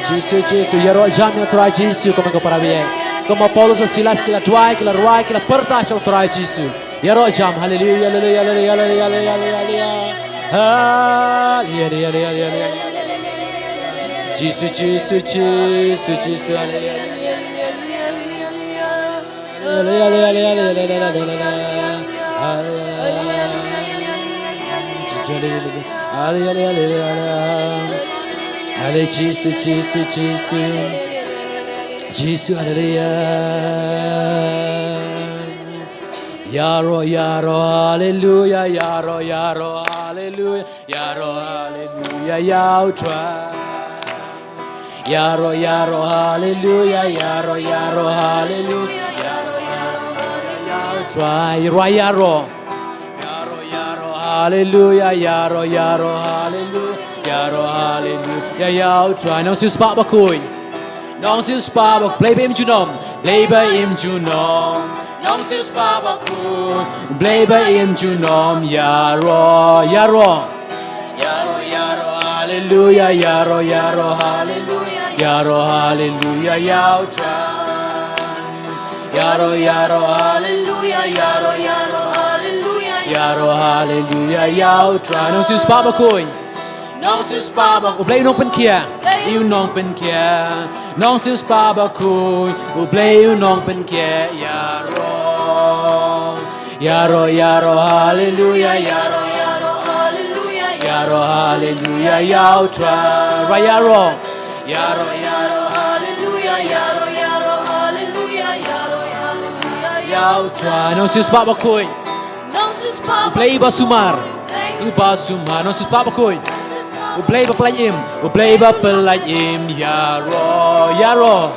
Jisu, Jisu. Ïaroh jam ïa u Trai Jisu, kumba ko para baieit. Kumba Paulus bad Silas ki la duwai, ki la rwai, ki la pyrta sha u Trai Jisu. Ïaroh jam, haleluya, haleluya, haleluya. Haleluya, haleluya, haleluya. Jisu, Jisu, Jisu, Jisu, haleluya. Haleluya, haleluya, haleluya. Jisu, haleluya. Haleluya, haleluya, haleluya. Haleluya, Jisu, Jisu, Jisu. Jisu, haleluya. Ïaroh, ïaroh, haleluya, ïaroh, ïaroh, haleluya, ïaroh, haleluya, ïa u Trai. Ïaroh, ïaroh, haleluya, ïaroh, ïaroh, haleluya, ïaroh, ïaroh, haleluya, ïa u Trai. Rwai ïaroh. Ïaroh, ïaroh, haleluya, ïaroh, ïaroh, haleluya, ïaroh, haleluya, ïa u Trai. Nongsiewspah bakhuid. Nongsiewspah bakhuid, Blei ba im junom, Blei ba im junom. Nongsiewspah bakhuid, Blei ba im junom, ïaroh, ïaroh. Ïaroh, ïaroh, haleluya, ïaroh, ïaroh, haleluya, ïaroh, haleluya, ïa u Trai. Ïaroh, ïaroh, haleluya, ïaroh, ïaroh, haleluya, ïaroh, haleluya, ïa u Trai. Nongsiewspah bakhuid. Nongsiewspah bakhuid. U Blei u nongpynkhiah. Blei u nongpynkhiah. Nongsiewspah bakhuid. U Blei u nongpynkhiah. Ïaroh. Ïaroh, ïaroh, haleluya, ïaroh, ïaroh, haleluya, ïaroh, haleluya, ïa u Trai. Rwai ïaroh. Ïaroh, ïaroh, haleluya, ïaroh, ïaroh, haleluya, ïaroh, haleluya, ïa u Trai. Nongsiewspah bakhuid. Nongsiewspah bakhuid. U Blei ba sumar. Blei. U ba sumar. Nongsiewspah bakhuid. Nongsiewspah bakhuid. U Blei ba pyllait im. U Blei ba pyllait im. Ïaroh, ïaroh.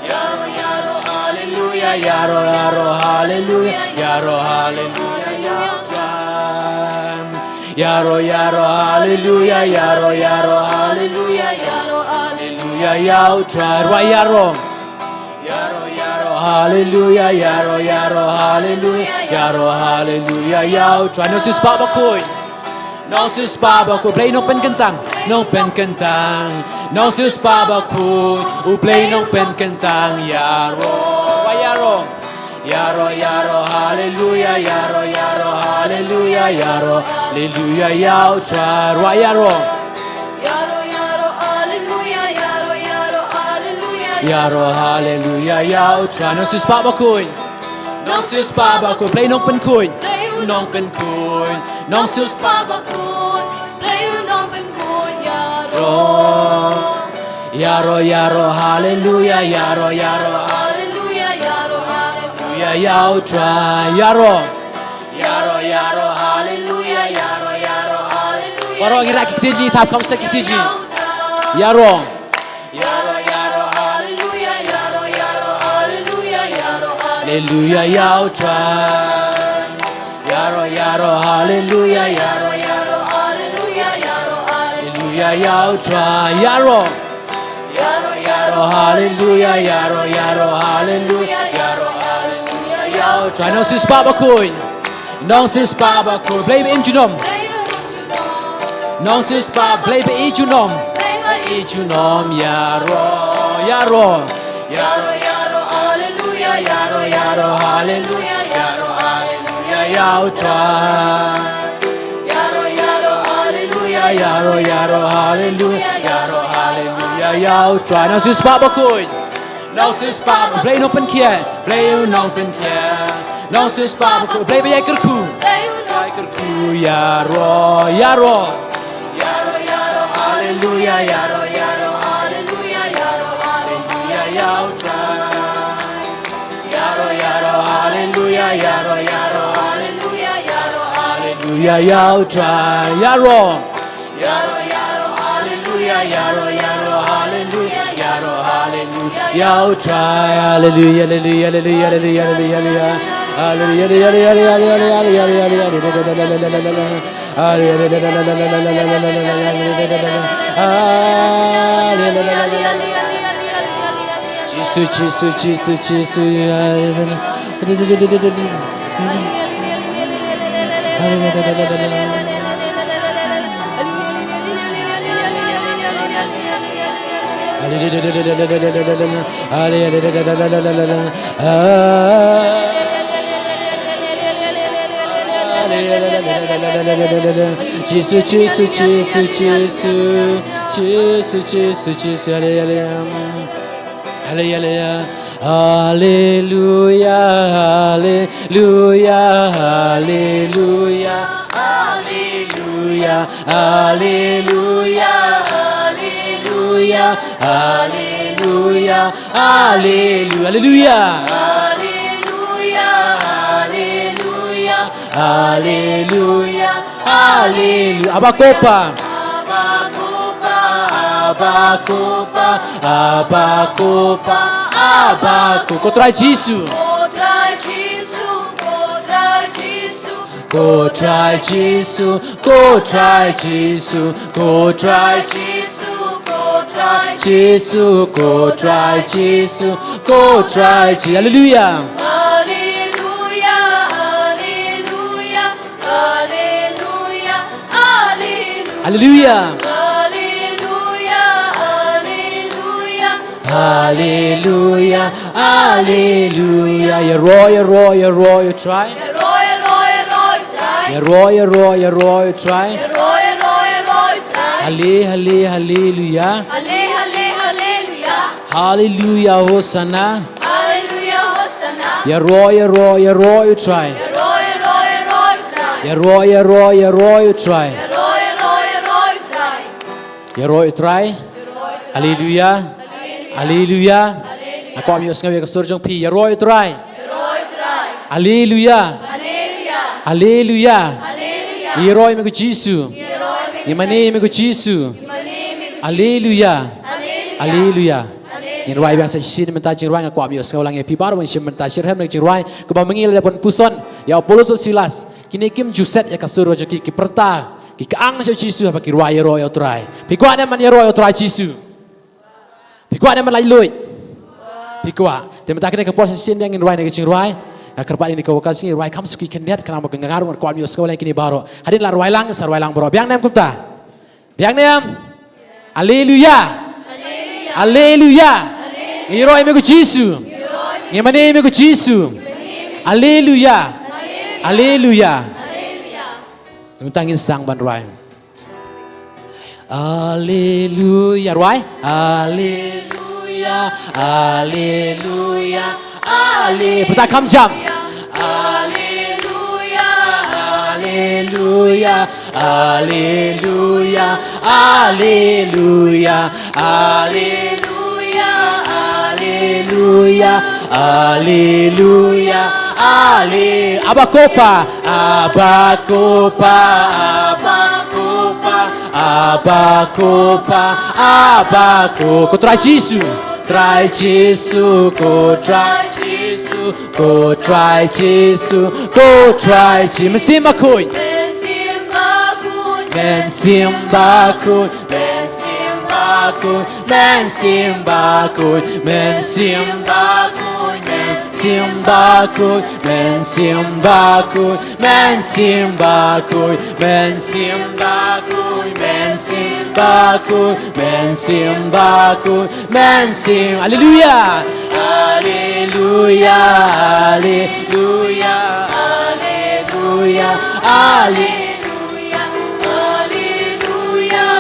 Ïaroh, ïaroh, haleluya, ïaroh, ïaroh, haleluya, ïaroh, haleluya, ïa u Trai. Ïaroh, ïaroh, haleluya, ïaroh, ïaroh, haleluya, ïaroh, haleluya, ïa u Trai. Rwai ïaroh. Ïaroh, ïaroh, haleluya, ïaroh, ïaroh, haleluya, ïaroh, haleluya, ïa u Trai. Nongsiewspah bakhuid. Nongsiewspah bakhuid, Blei nongpynkyntang, nongpynkyntang. Nongsiewspah bakhuid, U Blei nongpynkyntang, ïaroh, ïaroh. Ïaroh, ïaroh, haleluya, ïaroh, ïaroh, haleluya, ïaroh, haleluya, ïa U Trai, ïaroh. Ïaroh, ïaroh, haleluya, ïaroh, ïaroh, haleluya. Ïaroh, haleluya, ïa U Trai. Nongsiewspah bakhuid. Nongsiewspah bakhuid, Blei nongpynkhuid. Blei u nongpynkhuid. Nongsiewspah bakhuid, Blei u nongpynkhuid, ïaroh. Ïaroh, ïaroh, haleluya, ïaroh, ïaroh, haleluya, ïaroh, haleluya, ïa U Trai, ïaroh. Ïaroh, ïaroh, haleluya, ïaroh, ïaroh, haleluya. Baroh ngi rah ki kti jingthap, kham stet ki kti jingthap. Ïaroh. Ïaroh, ïaroh, haleluya, ïaroh, ïaroh, haleluya, ïaroh, haleluya, ïa U Trai. Ïaroh, ïaroh, haleluya, ïaroh, ïaroh, haleluya, ïaroh, haleluya, ïa U Trai. Ïaroh. Ïaroh, ïaroh, haleluya, ïaroh, ïaroh, haleluya, ïaroh, haleluya, ïa U Trai. Nongsiewspah bakhuid. Nongsiewspah bakhuid, Blei ba im junom. Nongsiewspah, Blei ba im junom. Im junom, ïaroh, ïaroh. Ïaroh, ïaroh, haleluya, ïaroh, ïaroh, haleluya, ïaroh, haleluya, ïa U Trai. Ïaroh, ïaroh, haleluya, ïaroh, ïaroh, haleluya, ïaroh, haleluya, ïa U Trai. Nongsiewspah bakhuid. Nongsiewspah bakhuid, Blei nongpynkhiah, Blei u nongpynkhiah. Nongsiewspah bakhuid, Blei ba ïai kyrkhu. Ïai kyrkhu, ïaroh, ïaroh. Ïaroh, ïaroh, haleluya, ïaroh, ïaroh, haleluya, ïaroh, haleluya, ïa U Trai. Ïaroh, ïaroh, haleluya, ïaroh, ïaroh, haleluya, ïaroh, haleluya, ïa U Trai. Ïaroh. Ïaroh, ïaroh, haleluya, ïaroh, ïaroh, haleluya, ïaroh, haleluya, ïa U Trai. Haleluya, haleluya, haleluya, haleluya, haleluya. Haleluya, haleluya, haleluya, haleluya, haleluya. Jisu, Jisu, Jisu, Jisu. Jisu, Jisu, Jisu, Jisu, Jisu, Jisu, Jisu, haleluya, haleluya, haleluya, haleluya, haleluya, haleluya, haleluya, haleluya, Alleluia, alleluia, alleluia. Alleluia, alleluia, alleluia, alleluia. Abba Ko Pa. Abba Ko Pa, Abba Ko Pa, Abba Ko Pa, Abba Ko. Ko Trai Jisu. Ko Trai Jisu, Ko Trai Jisu. Ko Trai Jisu, Ko Trai Jisu, Ko Trai Jisu, Ko Trai Jisu, Ko Trai Jisu, Ko Trai Jisu. Alleluia. Alleluia, alleluia, alleluia, alleluia. Alleluia. Alleluia, alleluia. Alleluia, alleluia. Ïaroh, ïaroh, ïaroh ïa u Trai. Ïaroh, ïaroh, ïaroh ïa u Trai. Ïaroh, ïaroh, ïaroh ïa u Trai. Ïaroh, ïaroh, ïaroh ïa u Trai. Halle, halle, halleluia. Halle, halle, halleluia. Halleluia, hosanna. Halleluia, hosanna. Ïaroh, ïaroh, ïaroh ïa u Trai. Ïaroh, ïaroh, ïaroh ïa u Trai. Ïaroh, ïaroh, ïaroh ïa u Trai. Ïaroh, ïaroh, ïaroh ïa u Trai. Ïaroh ïa u Trai. Ïaroh ïa u Trai. Alleluia. Alleluia. Alleluia. Nga kwah ban ïohsngew ïa ka sur jong phi. Ïaroh ïa u Trai. Ïaroh ïa u Trai. Alleluia. Alleluia. Alleluia. Alleluia. Ïaroh ïa me ko Jisu. Ïaroh ïa me ko Jisu. Ïa mane ïa me ko Jisu. Ïa mane ïa me ko Jisu. Alleluia. Alleluia. Alleluia. Alleluia. Ngin rwai biang sa shisien mynta jingrwai, nga kwah ban ïohsngew lang ïa phi baroh ban shim bynta shitrhem na ka jingrwai kaba ma ngi la dep ban puson ïa u Paulus bad Silas. Kine kim ju set ïa ka sur jong ki, ki pyrta, ki kyang sha u Jisu haba ki rwai ïaroh ïa u Trai. Phi kwah ne em ban ïaroh ïa u Trai Jisu? Phi kwah ne em ban laitluid? Phi kwah. Te mynta kane ka por sa shisien biang ngin rwai na ka jingrwai. Nga kyrpad ïa kine ki workers, ngin rwai kham suki khyndiat, khnang ba ka ngar ngan kwah ban ïohsngew lang ïa kine baroh. Hadien la rwai lang sa rwai lang baroh. Biang ne em kumta? Biang ne em? Alleluia. Alleluia. Ngi ïaroh ïa me ko Jisu. Ngi mane ïa me ko Jisu. Alleluia. Alleluia. Mynta ngin sdang ban rwai. Alleluia. Rwai. Alleluia. Alleluia. Alle-, pyrta kham jam. Alleluia, alleluia, alleluia, alleluia, alleluia, alleluia, alleluia, alle-, Abba Ko Pa, Abba Ko Pa, Abba Ko Pa, Abba Ko Pa, Abba Ko, ko Trai Jisu. Trai Jisu, ko Trai Jisu, ko Trai Jisu, ko Trai Ji-, Mynsiem Bakhuid. Mynsiem Bakhuid, Mynsiem Bakhuid, Mynsiem Bakhuid, Mynsiem Bakhuid, Mynsiem Bakhuid, Mynsiem Bakhuid, Mynsiem Bakhuid, Mynsiem Bakhuid, Mynsiem Bakhuid, Mynsiem Bakhuid, Mynsiem Bakhuid, Mynsiem. Alleluia. Alleluia, alleluia, alleluia, alleluia, alleluia,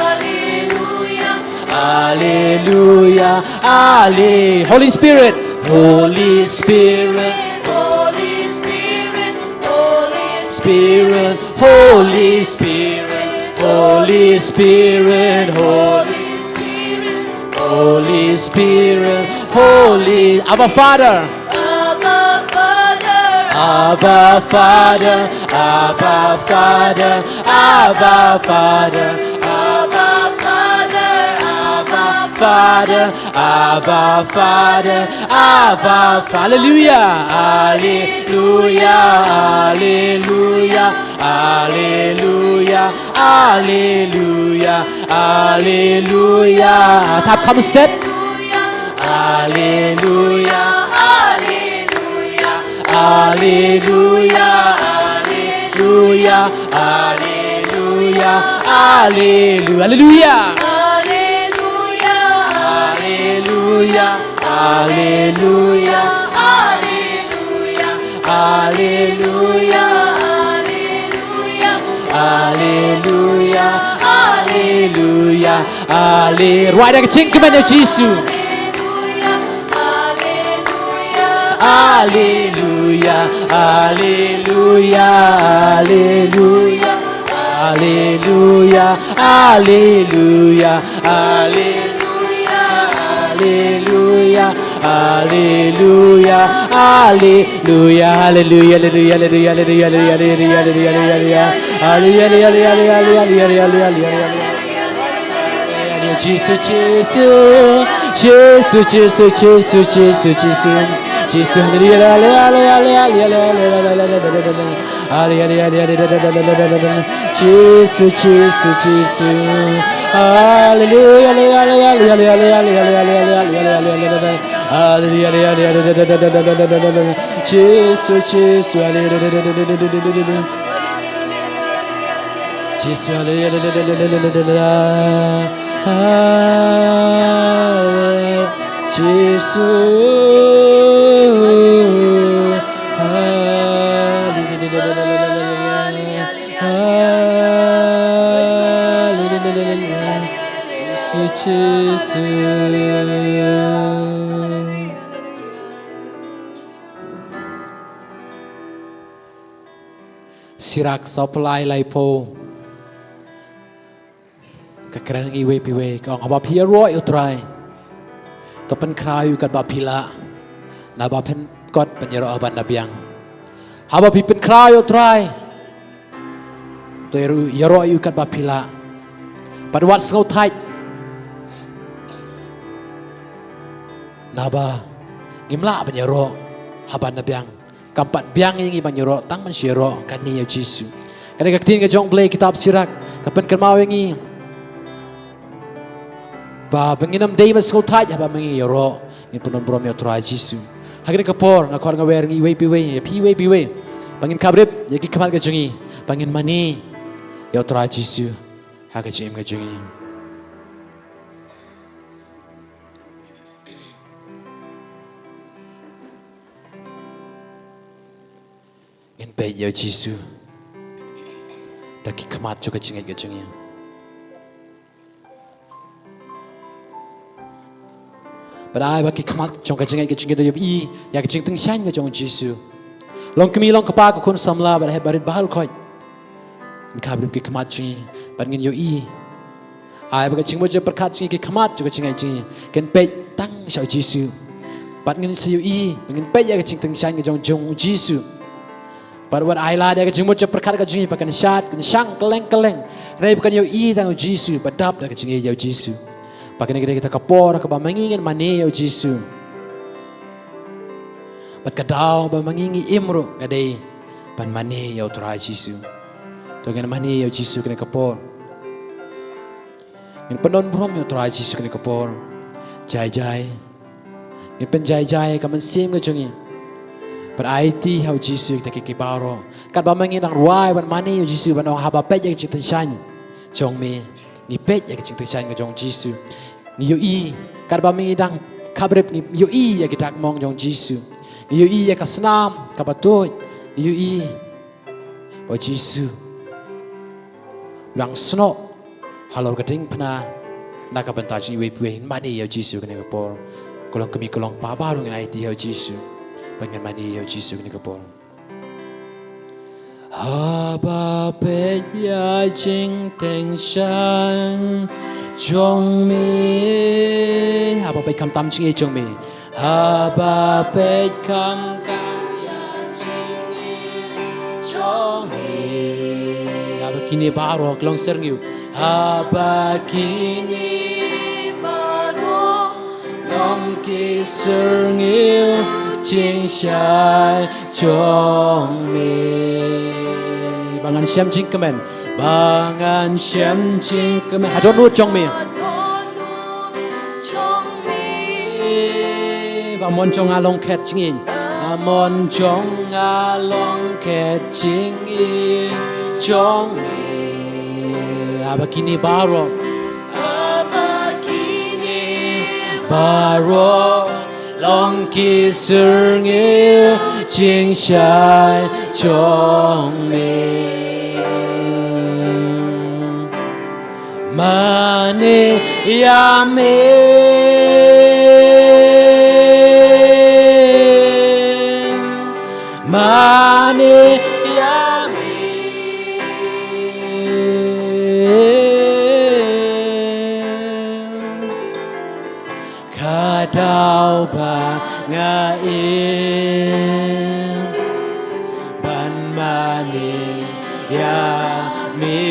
alleluia. Alleluia. Alle-, Holy Spirit. Holy Spirit. Holy Spirit. Holy Spirit. Holy Spirit. Holy Spirit. Holy Spirit. Holy Spirit. Holy, Abba Father. Abba Father. Abba Father. Abba Father. Abba Father. Abba Father. Abba Father. Abba Father, Abba Fa-, Alleluia, Alleluia, Alleluia, Alleluia, Alleluia, Alleluia. Tap kham stet. Alleluia, Alleluia, Alleluia, Alleluia, Alleluia, Alleluia, Alleluia. Alleluia, Alleluia, Alleluia, Alleluia, Alleluia, Alleluia, Alleluia. Rwai da ka jingkmen ïa u Jisu. Alleluia, Alleluia, Alleluia, Alleluia, Alleluia, Alleluia. Hallelujah, hallelujah, hallelujah, hallelujah, hallelujah, hallelujah, hallelujah, hallelujah, hallelujah, hallelujah, hallelujah, hallelujah, hallelujah, hallelujah, hallelujah. Jisu, Jisu, Jisu, Jisu, Jisu, Jisu, Jisu, Jisu, haleluya, haleluya, haleluya, haleluya, haleluya. Jisu, Jisu, Jisu, haleluya, haleluya, haleluya, haleluya. Jisu, Jisu, haleluya. Jisu, haleluya. Jisu, haleluya. Jisu, Jisu. Sirak sawphew lai, laiphew. Ka kren ngi iwei pa iwei, ka ong haba phi ïaroh ïa u Trai, to pynkhraw ïa u katba phi lah, naba phin kot ban ïaroh ha ban da biang. Haba phi pynkhraw ïa u Trai, to ïaroh, ïaroh ïa u katba phi lah. Bad wat sngewthait, naba ngim lah ban ïaroh ha ban da biang. Kam pat biang ïa ngi ban ïaroh, tang ban shu ïaroh kane ïa u Jisu. Kane ka ktien ka jong U Blei, kitab Sirak, ka pynkynmaw ïa ngi ba, ba ngin ym dei ban sngewthait haba ma ngi ïaroh, ngin pyndonburom ïa u Trai Jisu. Ha kane ka por nga khot nga wer ngi iwei pa iwei, ïa phi iwei pa iwei, ba ngin khapbrip ïa ki khmat ka jong ngi, ba ngin mane ïa u Trai Jisu ha ka jingim ka jong ngi. Ngin peit ïa u Jisu da ki khmat jong ka jingngeit ka jong ngi. Bad ai ba ki khmat jong ka jingngeit ka jong ngi da ïohi ïa ka jingtyngshaiñ ka jong u Jisu. Long kmie long kpa, ka khun samla, bad hep barit bahal khoit. Ngin khapbrip ki khmat jong ngi bad ngin ïohi. Ai ba ka jingmut jingpyrkhat jong ngi, ki khmat jong ka jingngeit jong ngi, kin peit tang sha u Jisu. Bad ngin sa ïohi, ngin peit ïa ka jingtyngshaiñ ka jong, jong u Jisu. Bad wat ai lad ïa ka jingmut jingpyrkhat ka jong ngi ba kan shad, kan shang kylleng kylleng, hynrei ba kan ïohi tang u Jisu, ba dap da ka jingïeit ïa u Jisu. Ba kane ka dei kata ka por kaba ma ngi ngin mane ïa u Jisu. Bad ka daw ba ma ngi ngi im ruh ka dei ban mane ïa u Trai Jisu. To ngin mane ïa u Jisu kane ka por. Ngin pyndonburom ïa u Trai Jisu kane ka por. Jai jai. Ngin pynjai jai ka mynsiem ka jong ngi. Bad aiti ha u Jisu kita kiei kiei baroh. Katba ma ngi dang rwai ban mane ïa u Jisu, ban ong haba peit ïa ka jingtyngshaiñ jong me, ngi peit ïa ka jingtyngshaiñ ka jong u Jisu. Ngi ïohi, katba ma ngi dang khapbrip, ngi ïohi ïa ki dak mong jong u Jisu. Ngi ïohi ïa ka snam kaba tuid. Ngi ïohi ba u Jisu u dang snoh halor ka diengphna na ka bynta jong ngi iwei pa iwei. Ngin mane ïa u Jisu kane ka por. Ka long kmie ka long kpa baroh, ngin aiti ha u Jisu. Ba ngin mane ïa u Jisu kane ka por. Haba peit ïa ka jingtyngshaiñ jong me. Haba peit khamtam jingïeit jong me. Haba peit khamtam ïa ka jingïeit jong me. Haba kine baroh ki long syrngiew. Haba kine baroh long ki syrngiew jingshai jong me. Ba ngan shem jingkmen. Ba ngan shem jingkmen. Ha dohnud jong me. Ba mon jong nga long khet jingïeit. Ba mon jong nga long khet jingïeit jong me. Haba kine baroh. Haba kine baroh long ki syrngiew jingshai jong me. Mane ïa me. Mane ïa me. Ka daw ba nga im ban mane ïa me.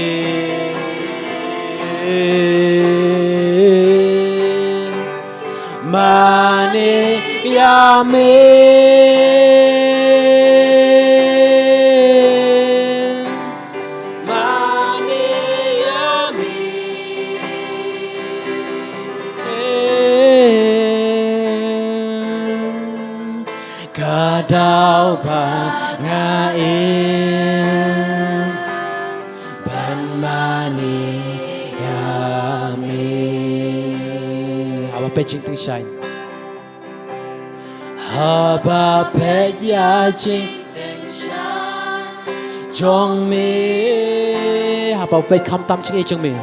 Mane ïa me. Mane ïa me. Ka daw ba nga im ban mane ïa me. Haba peit jingtyngshaiñ. Haba peit ïa jingtyngshaiñ jong me. Haba peit khamtam jingim jong me.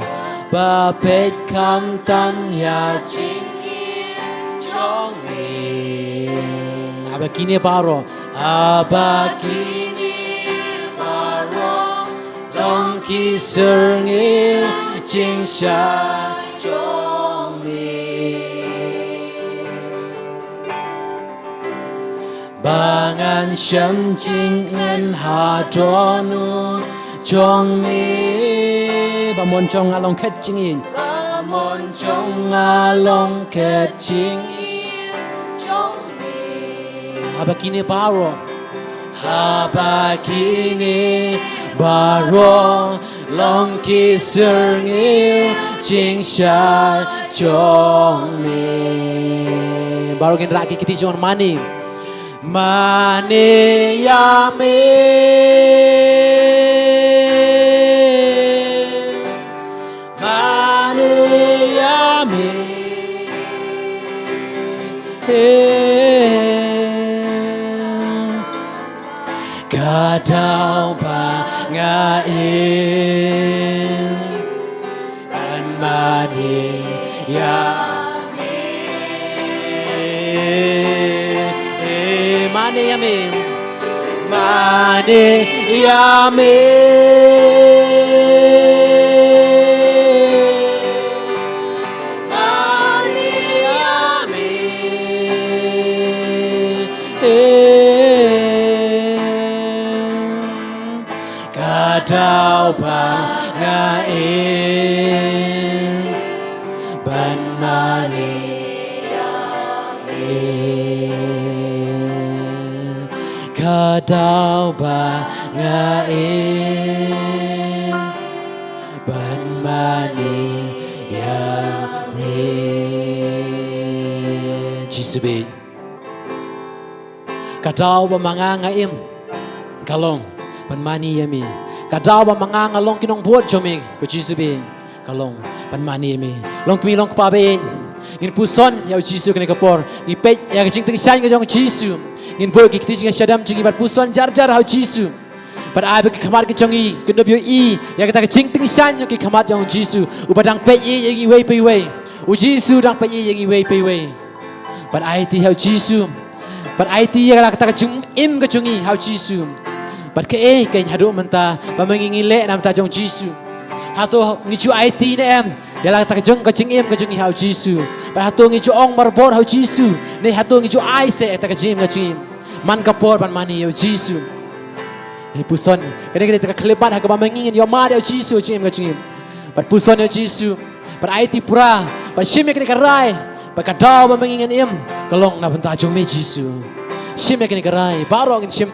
Ba peit khamtam ïa jingim jong me. Haba kine baroh. Haba kine baroh long ki syrngiew jingshai jong me. Ba ngan shem jingim ha dohnud jong me. Ba mon jong nga long khet jingim. Ba mon jong nga long khet jingim jong me. Haba kine baroh. Haba kine baroh long ki syrngiew jingshai jong me. Baroh ngin rah ki kti jong mane. Mane ïa me. Mane ïa me. Ka daw ba nga im ban mane ïa me. Mane ïa me. Mane ïa me. Mane ïa me. Ka daw ba nga im ban mane ïa me. Ka daw ba nga im ban mane ïa me. Jisu bad ka daw ba ma nga nga im ka long ban mane ïa me. Ka daw ba ma nga nga long ki nongbud jong me, ko Jisu bad ka long ban mane ïa me. Long kmie long kpa bad ngin puson ïa u Jisu kane ka por. Ngi peit ïa ka jingtyngshaiñ ka jong u Jisu. Ngin buh ki kti jingshadem jong ngi bad puson jar jar ha u Jisu. Bad ai ba ki khmat ki jong ngi kin ïohi ïa kata ka jingtyngshaiñ jong ki khmat jong u Jisu uba dang peit ïa ngi iwei pa iwei. U Jisu dang peit ïa ngi iwei pa iwei. Bad aiti ha u Jisu. Bad aiti ïa la kata ka jingim ka jong ngi ha u Jisu. Bad kaei keiñ haduh mynta ba ma ngi ngi leh na bynta jong u Jisu. Hato ngi ju aiti ne em ïa la kata ka jong ka jingim ka jong ngi ha u Jisu. Bad hato ngi ju ong marbor ha u Jisu ne hato ngi ju ai seh ïa kata ka jingim ka jong ngi. Man ka por ban mane ïa u Jisu. Ngi puson kane kane ka khyllipmat ha kaba ma ngi ngin ïohmad ïa u Jisu jingim ka jingim. Bad puson ïa u Jisu. Bad aiti pura bad shim ïa kane ka rai. Bad ka daw ba ma ngi ngin im ka long na bynta jong me Jisu. Shim ïa kane ka rai baroh ngin shim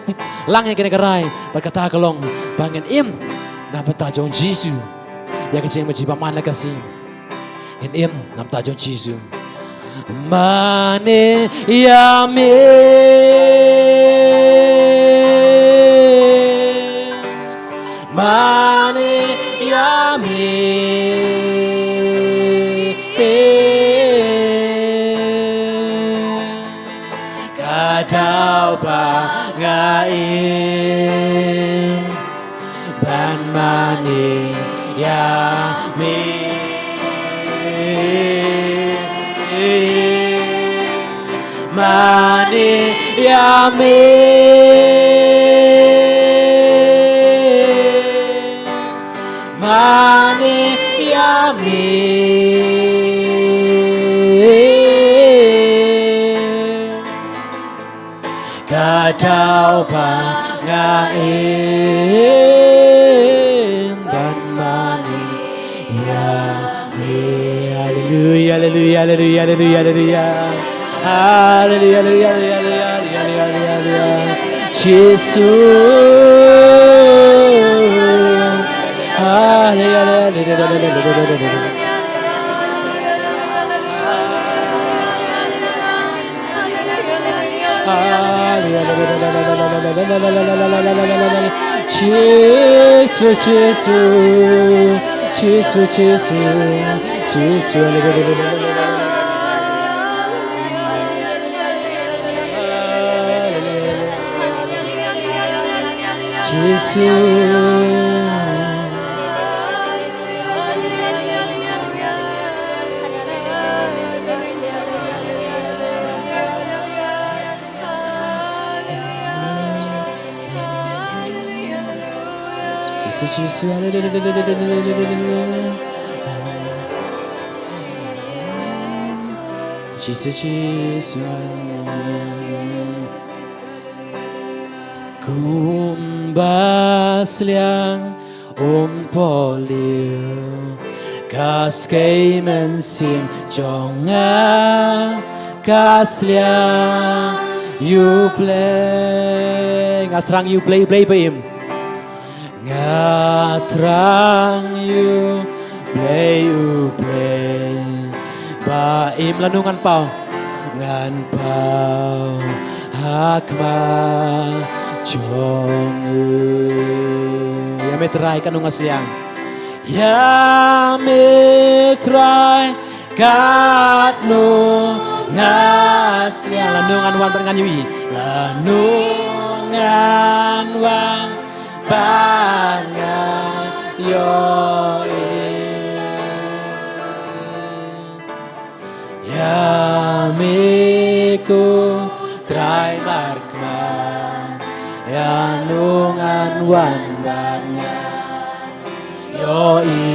lang ïa kane ka rai. Bad kata ka long ba ngin im na bynta jong u Jisu. Ïa ka jingim ka jingim ba man la ka sngi. Ngin im na bynta jong u Jisu. Mane ïa me. Mane ïa me. Ka daw ba nga im ban mane ïa me. Mane ïa me. Mane ïa me. Tau ba nga im ban mane ïa me. Haleluya, haleluya, haleluya, haleluya, haleluya. Haleluya, haleluya, haleluya, haleluya, haleluya, haleluya. Jisu. Haleluya, haleluya, haleluya, haleluya. Jisu, Jisu, Jisu, Jisu, Jisu. Jisu. Jisu, Jisu, haleluya. Jisu, Jisu, haleluya. Kumba sliang um pohliew, ka skei mynsiem jong nga ka sliang ïa u Blei. Nga thrang ïa u Blei, Blei ba im. Nga thrang ïa u Blei, u Blei ba im. Lano ngan paw, ngan paw ha khmat jong u. Ïa me Trai katno nga sliang. Ïa me Trai katno nga sliang. Lano ngan wan bad ngan ïohi. Lano ngan wan bad ngan ïohi. Ïa me ko Trai markhmat, ïa no ngan wan bad ngan ïohi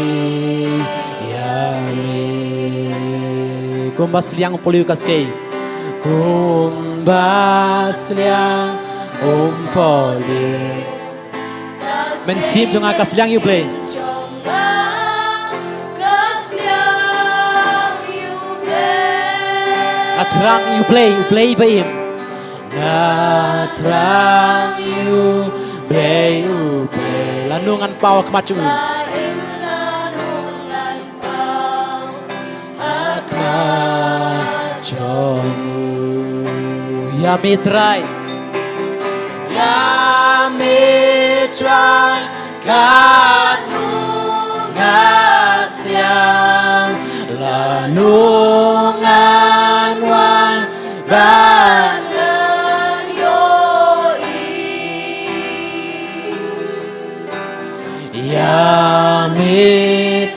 ïa me. Kumba sliang um pohliew ka skei. Kumba sliang um pohliew. Mynsiem jong nga ka sliang ïa u Blei. Nga thrang ïa u Blei, u Blei ba im. Nga thrang ïa u Blei, u Blei. Lano ngan paw ha khmat jong u. Ha khmat jong u. Ïa me Trai. Ïa me Trai katno nga sliang. Lano ngan wan bad ngan ïohi. Ïa me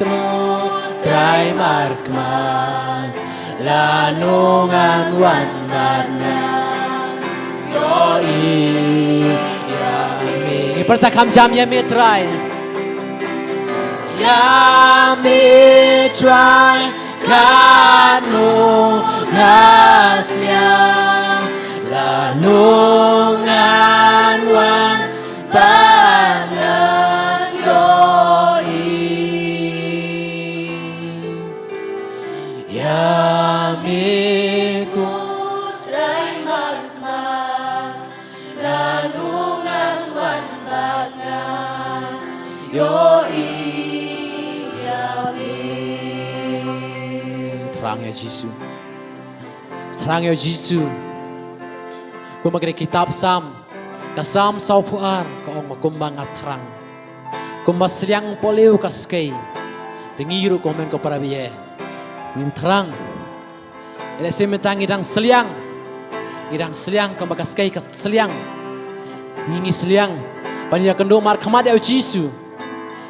Trai markhmat, lano ngan wan bad ngan ïohi ïa me. Ngi pyrta kham jam, ïa me Trai. Ïa me Trai katno nga sliang, lano ngan wan bad ngan ïohi. Ïa me ko Trai markhmat, lano ngan wan bad ngan ïohi ïa me. Thrang ïa u Jisu. Thrang ïa u Jisu. Kumba ka dei kitab Salm. Ka Salm sawphew ar ka ong ba kumba nga thrang. Kumba sliang um pohliew ka skei. Te ngi ruh ko hynmen ko para baieit. Ngin thrang. Ïa lehse mynta ngi dang sliang. Ngi dang sliang kumba ka skei ka sliang. Ngi ngi sliang. Ban ïakynduh markhmat ïa u Jisu.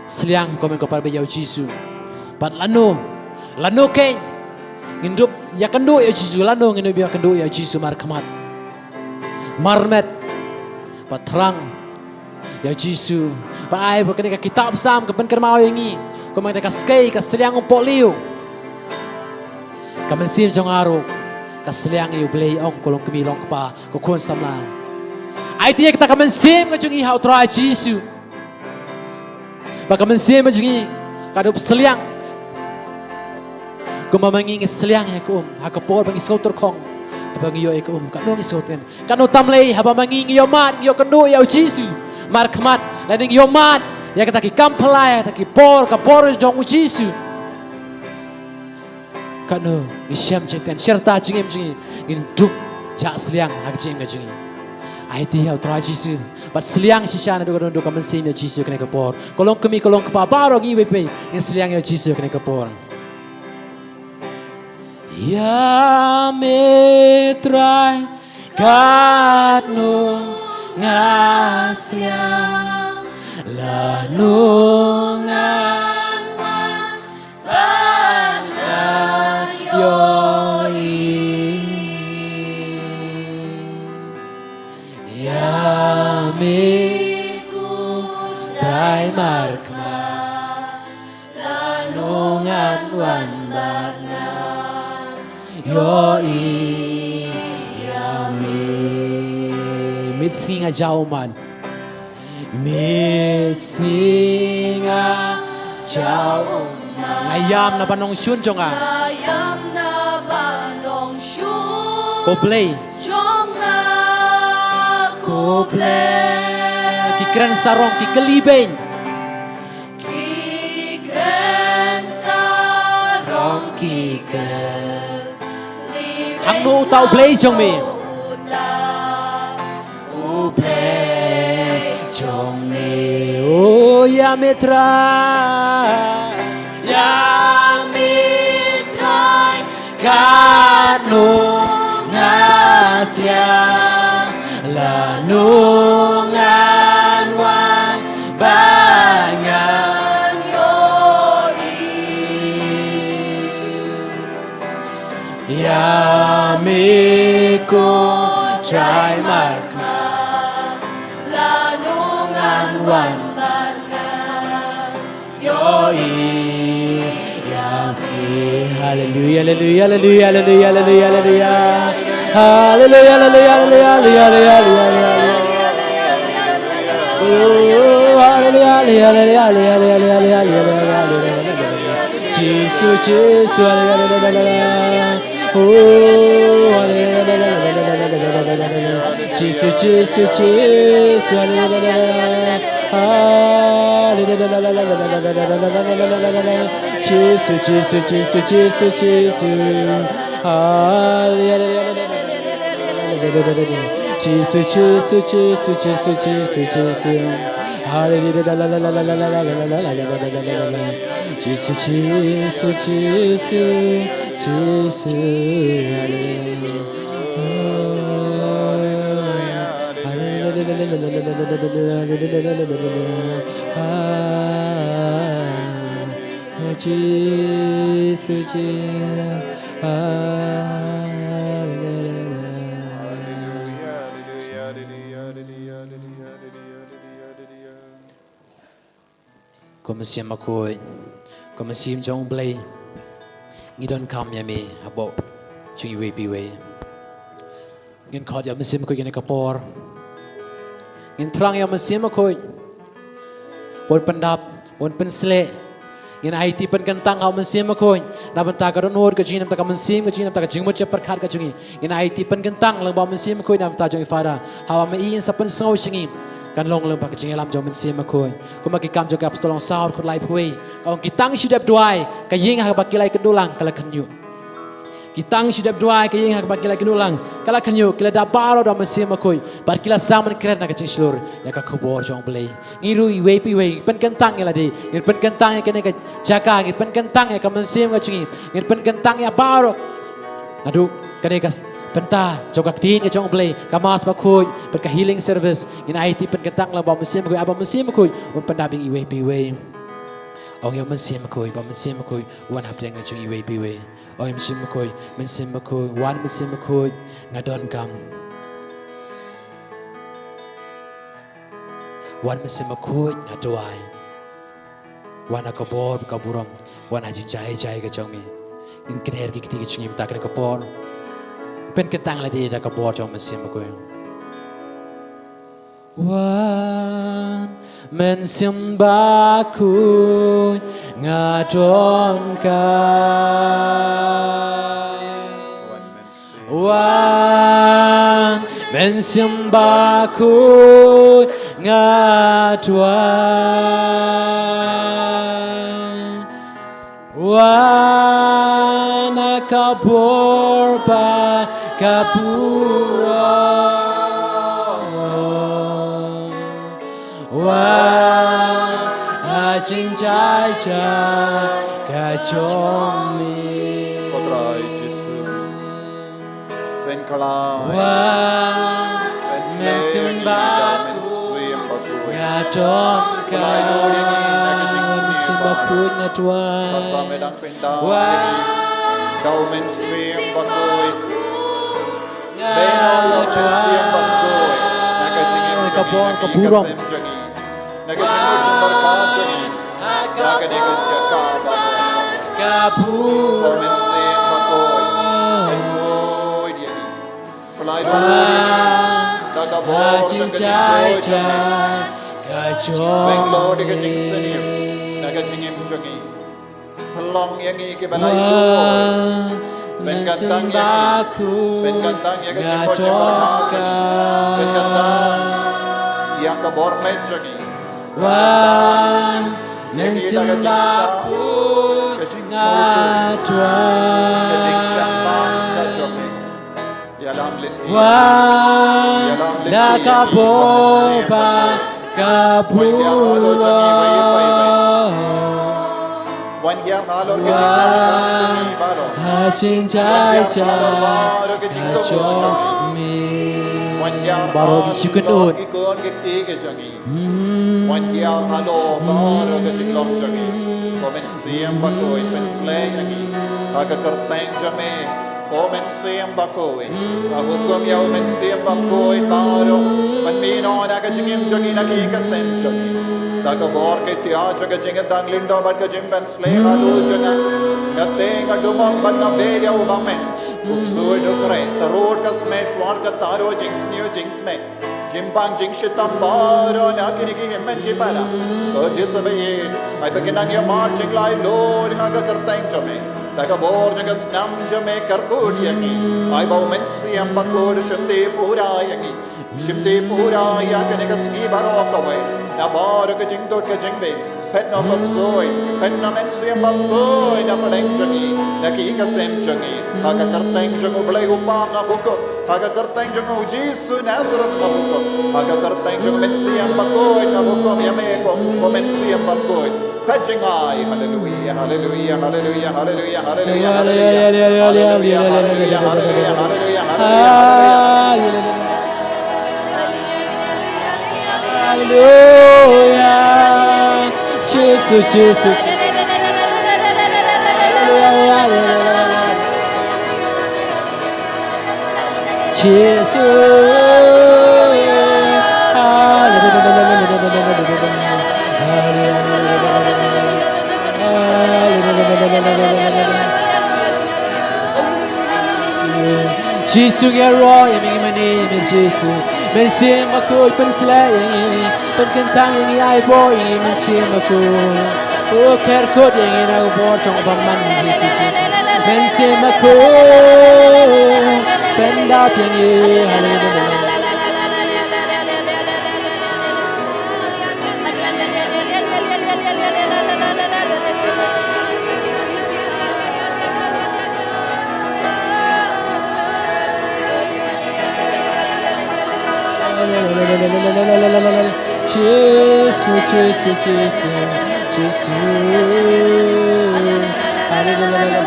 Sliang ko hynmen ko para baieit ïa u Jisu. Bad lano. Lano keiñ. Ngin dup ïakynduh ïa u Jisu. Lano ngin dup ïakynduh ïa u Jisu markhmat. Marmet. Bad thrang. Ïa u Jisu. Bad ai ba kane ka kitab Salm ka pynkynmaw ïa ngi. Kumba ka skei ka sliang um pohliew. Ka mynsiem jong nga ruh. Ka sliang ïa u Blei ong ko longkmie longkpa. Ko khun samla. Aiti ïa kata ka mynsiem ka jong ngi ha u Trai Jisu. Ba ka mynsiem ka jong ngi ka dep sliang. Kumba ma ngi ngi sliang ïa ka um ha ka por ba ngi sngewtyrkhong. Haba ngi ïoh ïa ka um, katno ngi sngewthuh. Katno tam lei haba ma ngi ngi ïohmad, ngi ïoh kynduh ïa u Jisu markhmat, lane ngi ïohmad ïa kata ki kam phylla, ïa kata ki por, ka por jong u Jisu. Katno ngi shem jingteng, sher ta jingim jong ngi, ngin dup jah sliang ha ka jingim ka jong ngi. Aiti ha u Trai Jisu bad sliang shisha naduh ka don, naduh ka mynsiem ïa u Jisu kane ka por. Ko long kmie, ko long kpa baroh ngi wei pei ngin sliang ïa u Jisu kane ka por. Ïa me Trai katno nga sliang, lano ngan wan ban ïohi. Ïa me ko Trai markhmat, lano ngan wan ban ïohi ïa me. Mynsngi nga jaw man. Mynsngi nga jaw man. Nga ïam na ba nongshun jong nga. Nga ïam na ba nongshun. Ko Blei. Jong nga ko Blei. Ki kren sarong, ki kylli beiñ. Ki kren sarong, ki kylli beiñ. Hangno uta u Blei jong me? Hangno uta u Blei jong me? O ïa me Trai, ïa me Trai, katno nga sliang, lano ngan wan ban ngan ïohi. Ïa me ko Trai markhmat, lano ngan wan ban ngan ïohi ïa me. Haleluia, haleluia, haleluia, haleluia, haleluia, haleluia. Haleluia, haleluia, haleluia, haleluia, haleluia, haleluia. Oh, haleluia, haleluia, haleluia, haleluia. Jisu, Jisu, haleluia, haleluia. Oh, haleluia, haleluia. Jisu, Jisu, Jisu, haleluya. Haleluya. Jisu, Jisu, Jisu, Jisu, Jisu. Haleluya. Jisu, Jisu, Jisu, Jisu, Jisu, Jisu. Haleluya. Jisu, Jisu, Jisu, Jisu. Ko Mynsiem Bakhuid, ko Mynsiem jong U Blei, ngi donkam ïa me hapoh jong iwei pa iwei. Ngin khot ïa U Mynsiem Bakhuid kane ka por. Ngin thrang ïa U Mynsiem Bakhuid ban pyndap, ban pynshlei. Ngin aiti pynkyntang ha U Mynsiem Bakhuid na bynta ka dohnud ka jong ngi, na bynta ka mynsiem ka jong ngi, na bynta ka jingmut jingpyrkhat ka jong ngi. Ngin aiti pynkyntang lyngba U Mynsiem Bakhuid na bynta jong i Father. Haba ma i in sa pynsngew sha ngi, kan long lyngba ka jingïalam jong U Mynsiem Bakhuid. Kumba ki Kam jong ki Apostol lynnong saw, dkhot laiphew wei ka ong, ki tang shu dep duwai, ka ïing ha kaba ki la ïakynduh lang ka la khynñiuh. Ki tang shu dep duwai, ka ïing ha kaba ki la ïakynduh lang ka la khynñiuh. Ki la dap baroh da U Mynsiem Bakhuid bad ki la sdang ban kren na ka jingshlur ïa ka khubor jong U Blei. Ngi ruh iwei pa iwei, pynkyntang ïa lade, ngin pynkyntang ïa kane ka jaka, ngin pynkyntang ïa ka mynsiem ka jong ngi, ngin pynkyntang ïa baroh. Naduh kane ka bynta jong ka ktien ka jong U Blei, ka Mass Bakhuid bad ka healing service, ngin aiti pynkyntang lyngba U Mynsiem Bakhuid, haba U Mynsiem Bakhuid un pyndap ïa ngi iwei pa iwei. Ong ïa U Mynsiem Bakhuid, ba U Mynsiem Bakhuid un wan hapdeng ka jong iwei pa iwei. Ong ïa U Mynsiem Bakhuid, Mynsiem Bakhuid, wan Mynsiem Bakhuid, nga donkam. Wan Mynsiem Bakhuid, nga duwai. Wan ha ka bor ka burom, wan ha jingjai jai ka jong me. Ngin kner ki kti ki jong ngi mynta kane ka por. Pynkyntang lade da ka bor jong U Mynsiem Bakhuid. Wan, Mynsiem Bakhuid, nga don kai. Wan, Mynsiem Bakhuid, nga duwai. Wan ha ka bor bad ka burom. Wan ha jingjahjah ka jong me. Ko Trai Jisu. Pynkylla. Wan, Mynsiem Bakhuid, nga don kai. Mynsiem Bakhuid, nga duwai. Wan, Mynsiem Bakhuid, nga duwai. Mynsiem Bakhuid, na ka jingim jong ngi, na ka ïing ka sem jong ngi. Na ka jingmut jingpyrkhat jong ngi. Na kane ka jaka ba ka burom. Ko Mynsiem Bakhuid, pynbeit ïa ngi. Pynlait lut ïa ngi da ka bor, da ka jingkhuid jong ngi. Pynlait lut ïa ka jingsniew na ka jingim jong ngi. Pynlong ïa ngi kiba la ïoh. Pynkyntang ïa ngi. Pynkyntang ïa ka jingmut jingpyrkhat jong ngi. Pynkyntang ïa ka bor met jong ngi. Wan, Mynsiem Bakhuid, ka jingsngewthuh, ka jingshemphang ka jong ngi. Ïalam lynti. Wan, ïalam lynti da ka bor bad ka burom. Wan hiar halor ka jingdonkam jong ngi baroh. Ha jingjaijai ka jong me. Wan hiar halor ki khun ki kti ki jong ngi. Wan hiar halor baroh ka jinglong jong ngi. Ko Mynsiem Bakhuid, pynsleh ïa ngi ha ka kyrteng jong me. Ko Mynsiem Bakhuid, nga hukum ïa u Mynsiem Bakhuid baroh ban mih noh na ka jingim jong ngi, na ka ïing ka sem jong ngi. Da ka bor ka ïtiar jong ka jingim dang lyngdoh bad ka jingpynsleh haduh jong nga. Nga tieng, nga dum bad nga beh ïa u ba men. U ksuid u kreh, tarud ka smet, shuwa ka taro, jingsniew jingsmet. Jingbang jingshitom baroh na kine ki hynmen ki para. Ko Jisu ba ïeit, ai ba kin nang ïa mar jinglaitluid ha ka kyrteng jong me. Da ka bor jong ka snam jong me kyrkhu ïa ngi. Ai ba u Mynsiem Bakhuid u shimti pura ïa ngi. Shimti pura ïa kane ka sngi baroh kawei. Na baroh ka jingduk ka jingbit. Pynnoh ka ksuid, pynnoh Mynsiem Bakhuid na pdeng jong ngi, na ka ïing ka sem jong ngi, ha ka kyrteng jong u Blei u Kpa nga hukum, ha ka kyrteng jong u Jisu Nasaret nga hukum, ha ka kyrteng jong u Mynsiem Bakhuid nga hukum ïa me ko, ko Mynsiem Bakhuid. Pynjngai, haleluia, haleluia, haleluia, haleluia, haleluia, haleluia, haleluia, haleluia, haleluia, haleluia, haleluia. Haleluia. Jisu, Jisu. Jisu. Haleluia. Jisu, ngi ïaroh ïa me, ngi mane ïa me Jisu. Mynsiem Bakhuid pynsleh ïa ngi, pynkyntang ïa ngi, ai bor ïa ngi Mynsiem Bakhuid. O kyrkhu ïa ngi na ka bor jong u bymman Jisu, Jisu. Mynsiem Bakhuid pyndap ïa ngi. Haleluia. Jisu, Jisu, Jisu, Jisu. Haleluia.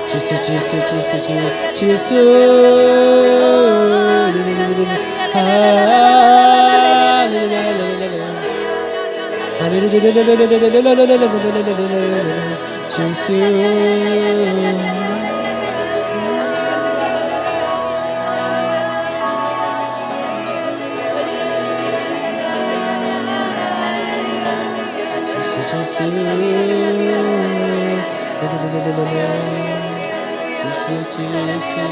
Jisu, Jisu, Jisu, Jisu, Jisu. Haleluia. Jisu. Jisu, Jisu. Jisu, Jisu.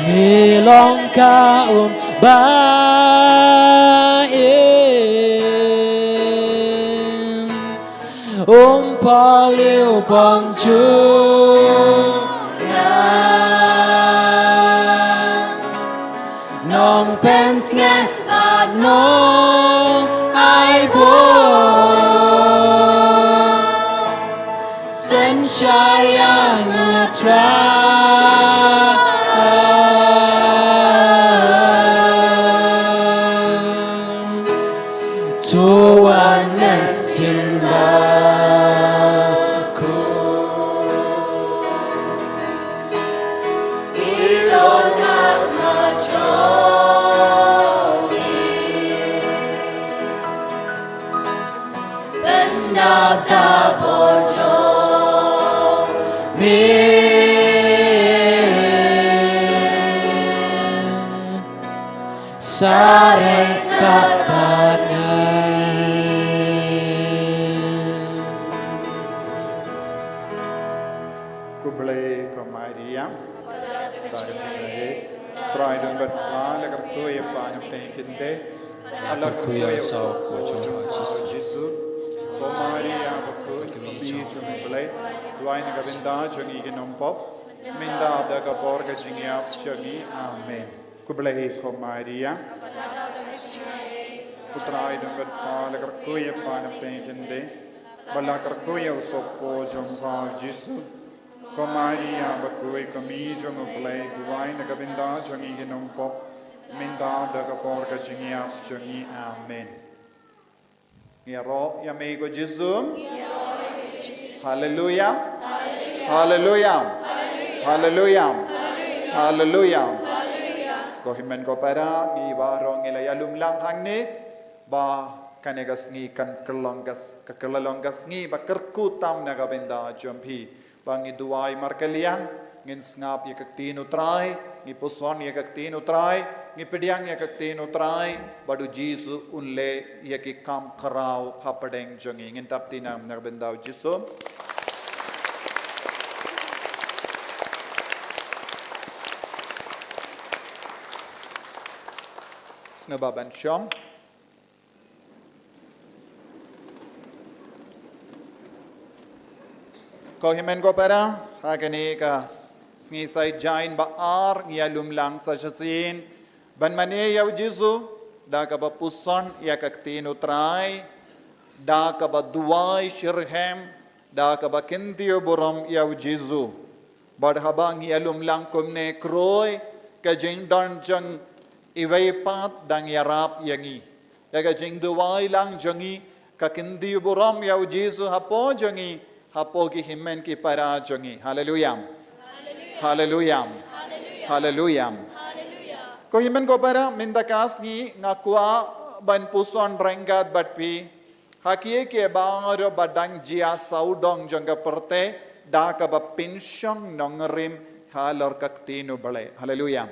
Ngi long ka um ba im, um paliu pong juna. Nong pyntngen bad nong ai bor. Synshar ïa nga Trai. To wan ngan sien bad ko. I don ha ka jong ngi. Pyndap da bor jong me. Sa ryngkat bad ngi. Khublei ko Maria. Trai don bad pha, la kyrkhu ïa pha na pdeng ki kynthei. La kyrkhu ïa u soh pha jong pha Jisu. Ko Maria bakhuid, ka kmie jong u Blei, duwai na ka bynta jong ngi ki nongpop, mynta bad ha ka por ka jingïap jong ngi. Amen. Khublei ko Maria. U Trai don bad pha, la kyrkhu ïa pha na pdeng ki kynthei, bad la kyrkhu ïa u soh pha jong pha Jisu. Ko Maria bakhuid, ka kmie jong u Blei, duwai na ka bynta jong ngi ki nongpop, mynta bad ha ka por ka jingïap jong ngi. Amen. Ngi ïaroh ïa me ko Jisu. Haleluya. Haleluya. Haleluya. Haleluya. Ko hynmen ko para, ngi baroh ngi la ïalum lang hangne ba kane ka sngi kan kylla long ka s-, ka kylla long ka sngi ba kyrkhu tam na ka bynta jong phi. Ba ngi duwai markylliang, ngin sngap ïa ka ktien u Trai, ngi puson ïa ka ktien u Trai, ngi pdiang ïa ka ktien u Trai, bad u Jisu un leh ïa ki kam khraw hapdeng jong ngi. Ngin tap kti nam na ka bynta u Jisu. Sngewbha ban shong. Ko hynmen ko para, ha kane ka sngi Saitjaiñ ba ar ngi ïalum lang sa shisien ban mane ïa u Jisu da kaba puson ïa ka ktien u Trai, da kaba duwai shitrhem, da kaba kyntiew burom ïa u Jisu. Bad haba ngi ïalum lang kumne, khroi ka jingdon jong iwei pat dang ïarap ïa ngi. Ïa ka jingduwai lang jong ngi, ka kyntiew burom ïa u Jisu hapoh jong ngi, hapoh ki hynmen ki para jong ngi. Haleluya. Haleluya. Haleluya. Ko hynmen ko para, mynta ka sngi nga kwah ban puson ryngkat bad phi ha kiei kiei baroh ba dang jia sawdong jong ka pyrthei da kaba pynshong nongrim halor ka ktien u Blei. Haleluya.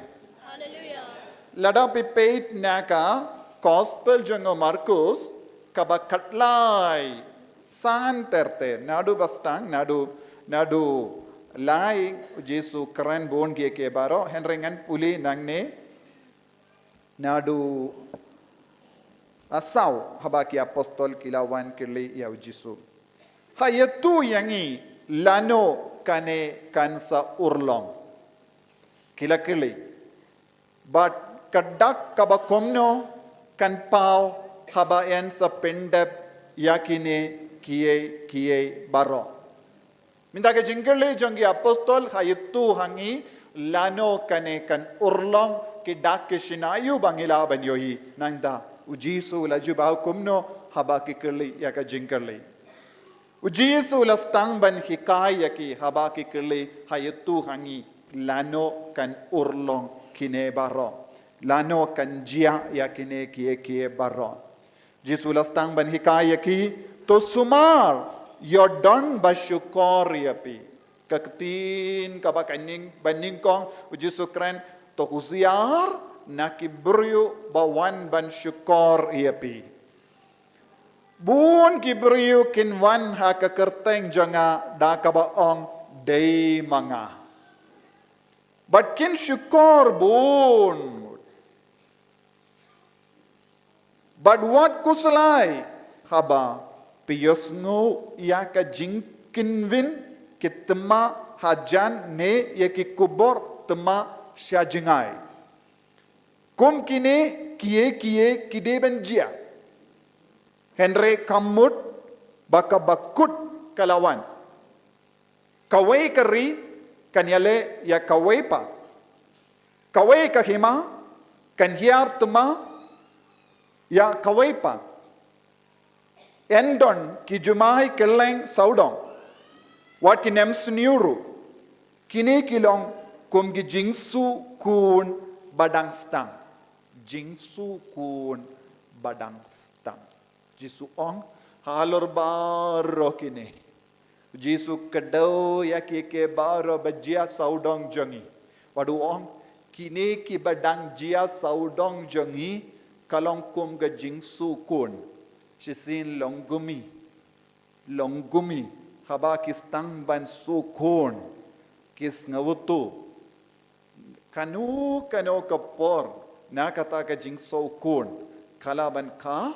Lada phi peit na ka Gospel jong u Markus kaba khatlai, san ter ter, naduh ba sdang, naduh, naduh lai, u Jisu kren bun kiei kiei baroh, hynrei ngan pule nangne naduh, ah, saw, haba ki apostol ki la wan kylli ïa u Jisu: Ha ïathuh ïa ngi lano kane kan sa urlong. Ki la kylli: Bad ka dak kaba kumno kan paw haba yn sa pyndep ïa kine kiei kiei baroh? Mynta ka jingkylli jong ki apostol: Ha ïathuh ha ngi lano kane kan urlong, ki dak ki shna aïu ba ngi lah ban ïohi. Nangta u Jisu u la jubab kumno haba ki kylli ïa ka jingkylli? U Jisu u la sdang ban hikai ïa ki haba ki kylli: Ha ïathuh ha ngi lano kan urlong kine baroh, lano kan jia ïa kine kiei kiei baroh? Jisu u la sdang ban hikai ïa ki: To sumar, ïoh don ba shukor ïa phi. Ka ktien kaba ka nyng-, ba nyngkong u Jisu u kren: To husiar na ki briew ba wan ban shukor ïa phi. Bun ki briew kin wan ha ka kyrteng jong nga da kaba ong: Dei ma nga. Bad kin shukor bun. Bad wat khuslai haba phi ïohsngew ïa ka jingkynwin ki thma hajan ne ïa ki khubor thma sha jngai. Kum kine kiei kiei ki dei ban jia. Hynrei kam mut ba ka bakut ka la wan. Kawei ka ri kan ïaleh ïa kawei pat. Kawei ka hima kan hiar thma ïa kawei pat. Yn don ki jumai kylleng sawdong. Wat ki nemsniew ruh. Kine ki long kum ki jingsukhun ba dang stang. Jingsukhun ba dang stang. Jisu ong, halor baroh kine. Jisu kdew ïa kiei kiei baroh ba jia sawdong jong ngi. Wat u ong, kine ki ba dang jia sawdong jong ngi, ka long kum ka jingsukhun. Shisien long kumne. Long kumne, haba ki stang ban sukhun, ki sngewthuh. Kano kano ka por, na kata ka jingsukhun, ka la ban kha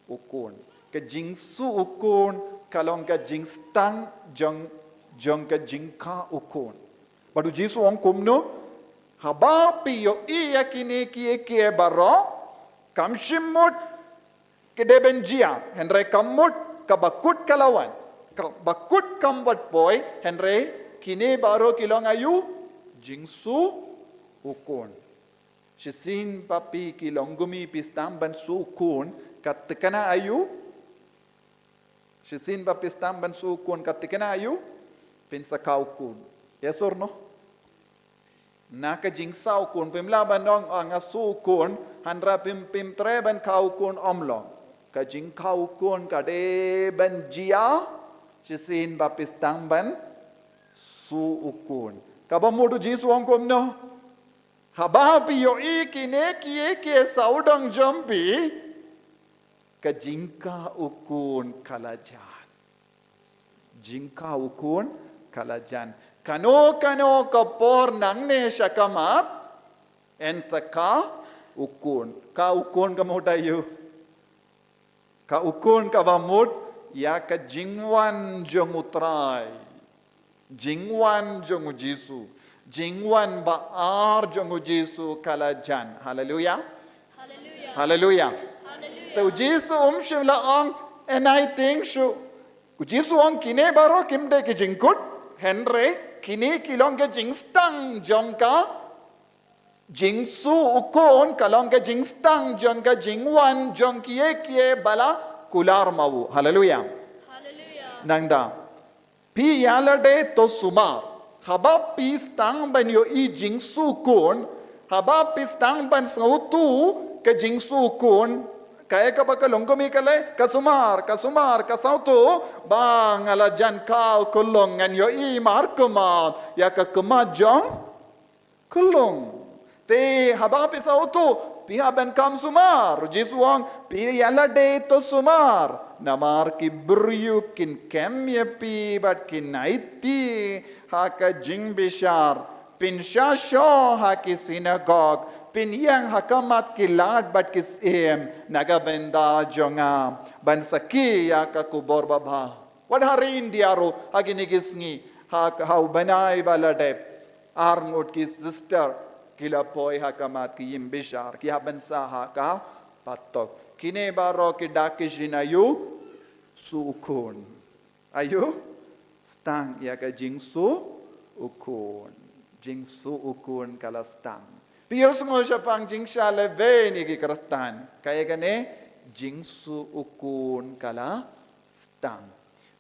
u khun. Ka jingsukhun, ka long ka jingstang jong, jong ka jingkha u khun. Bad u Jisu ong kumno, haba phi ïohi ïa kine kiei kiei baroh, kam shym mut ki dei ban jia, hynrei kam mut, ka bakut ka la wan. Ka bakut kam pat poi, hynrei kine baroh ki long aïu, jingsukhun. Shisien ba phi ki long kumne phi stang ban sukhun, ka thikna aïu. Shisien ba phi stang ban sukhun, ka thikna aïu, phin sa kha u khun. Yes or no? Na ka jingkha u khun, phim lah ban ong, ah, nga sukhun, hynrei phim, phim treh ban kha u khun, ym long. Ka jingkha u khun ka dei ban jia, shisien ba phi stang ban sukhun. Kaba mut u Jisu ong kumno. Haba phi ïohi kine kiei kiei sawdong jong phi, ka jingkha u khun ka la jan. Jingkha u khun ka la jan. Kano kano ka por nangne sha khmat, yn sa kha u khun. Kha u khun ka mut aïu. Kha u khun kaba mut ïa ka jingwan jong u Trai. Jingwan jong u Jisu. Jingwan ba ar jong u Jisu ka la jan. Haleluia. Haleluia. Haleluia. Haleluia. Te u Jisu um shym la ong, "And I think so." U Jisu ong kine baroh kim dei ki jingkut, hynrei kine ki long ki jingstang jong ka jingsukhun, ka long ka jingstang jong ka jingwan jong kiei kiei ba la kular ma u. Haleluia. Haleluia. Nangta. Phi ïa lade to sumar. Haba phi stang ban ïohi jingsukhun. Haba phi stang ban sngewthuh ka jingsukhun. Kaei kaba ka long kumne ka leh, ka sumar, ka sumar, ka sngewthuh. Ba nga la jan kha u khyllung ngan ïohi markhmat. Ïa ka khmat jong khyllung. Te haba phi sngewthuh, phi hap ban kham sumar. Jisu ong, phi ïa lade to sumar. Namar ki briew kin kem ïa phi bad kin aiti ha ka jingbishar. Phin sha shoh ha ki synagog. Phin ïeng ha khmat ki lad bad ki syiem. Na ka bynta jong nga. Ban sakhi ïa ka khubor babha. Wat ha ri India ruh, ha kine ki sngi, ha, ha u bnai ba la dep. Ar ngut ki sister, ki la poi ha khmat ki ïing bishar, ki hap ban sah ha ka patok. Kine baroh ki dak ki shin aïu, sukhun. Aïu, stang ïa ka jingsukhun. Jingsukhun ka la stang. Phi ïohsngew shaphang jingshah lehbeiñ ïa ki Khristan. Kaei kane, jingsukhun ka la stang.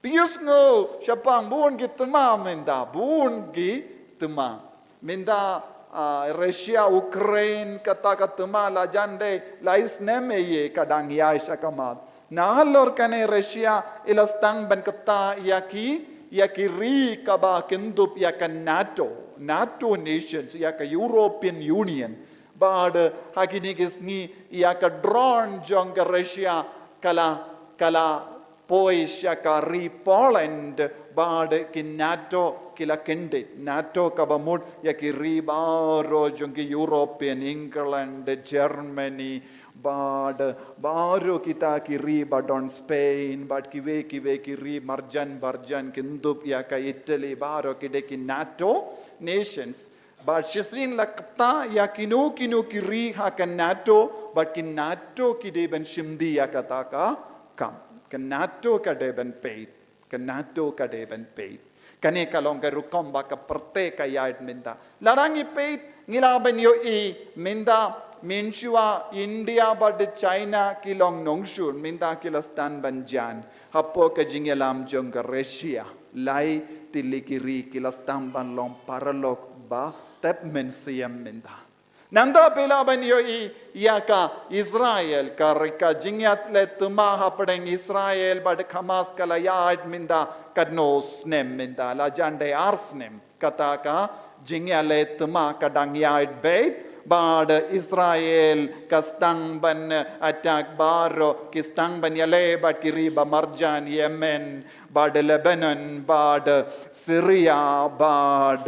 Phi ïohsngew shaphang bun ki thma mynta, bun ki thma. Mynta, ah, Russia, Ukraine, kata ka thma la jan dei, lai snem ïa ka dang ïaid shakhmat. Nalor kane Russia, i la sdang ban ktah ïa ki, ïa ki ri kaba kynthup ïa ka NATO, NATO nations, ïa ka European Union. Bad ha kine ki sngi, ïa ka drone jong ka Russia, ka la, ka la poi sha ka ri Poland bad ki NATO ki la kyndit. NATO kaba mut ïa ki ri baroh jong ki European, England, Germany, bad baroh kita ki ri ba don, Spain, bad kiwei kiwei ki ri marjan barjan, kyndup ïa ka Italy, baroh ki dei ki NATO nations. Bad shisien la ktah ïa kino kino ki ri ha ka NATO, bad ki NATO ki dei ban shim die ïa kata ka kam. Ka NATO ka dei ban peit. Ka NATO ka dei ban peit. Kane ka long ka rukom ba ka pyrthei ka ïaid mynta. Lada ngi peit, ngi lah ban ïohi mynta, mynshuwa India bad China ki long nongshun, mynta ki la sdang ban jan. Hapoh ka jingïalam jong ka Russia, lai tylli ki ri ki la sdang ban long paralok ba tep mynsiem mynta. Nangta phi lah ban ïohi ïa ka Israel, ka ri, ka jingïaleh thymmai hapdeng Israel bad Hamas ka la ïaid mynta katno snem mynta, la jan dei ar snem. Kata ka jingïaleh thymmai ka dang ïaid beit, bad Israel ka sdang ban attack baroh, ki sdang ban ïaleh bad ki ri ba marjan, Yemen, bad Lebanon, bad Syria, bad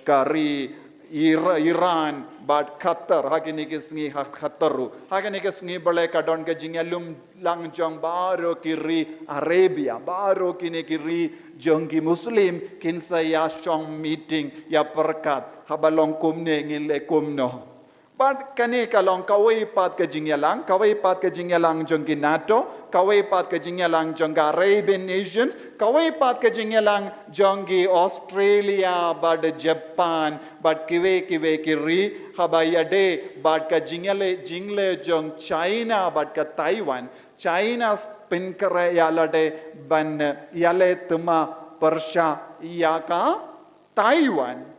ka ri Ir-, Iran, bad Qatar, ha kine ki sngi ha Qatar ruh. Ha kine ki sngi balei ka don ka jingïalum lang jong baroh ki ri Arabia, baroh kine ki ri jong ki Muslim, kin sa ïa shong meeting, ïa pyrkhat, haba long kumne ngin leh kumno. Bad kane ka long kawei pat ka jingïalang, kawei pat ka jingïalang jong ki NATO, kawei pat ka jingïalang jong ka Arabian nations, kawei pat ka jingïalang jong ki Australia, bad Japan, bad kiwei kiwei ki ri, haba ïadei bad ka jingïaleh jingleh jong China bad ka Taiwan. China pynkhreh ïa lade ban ïaleh thymmai pyrshah ïa ka Taiwan.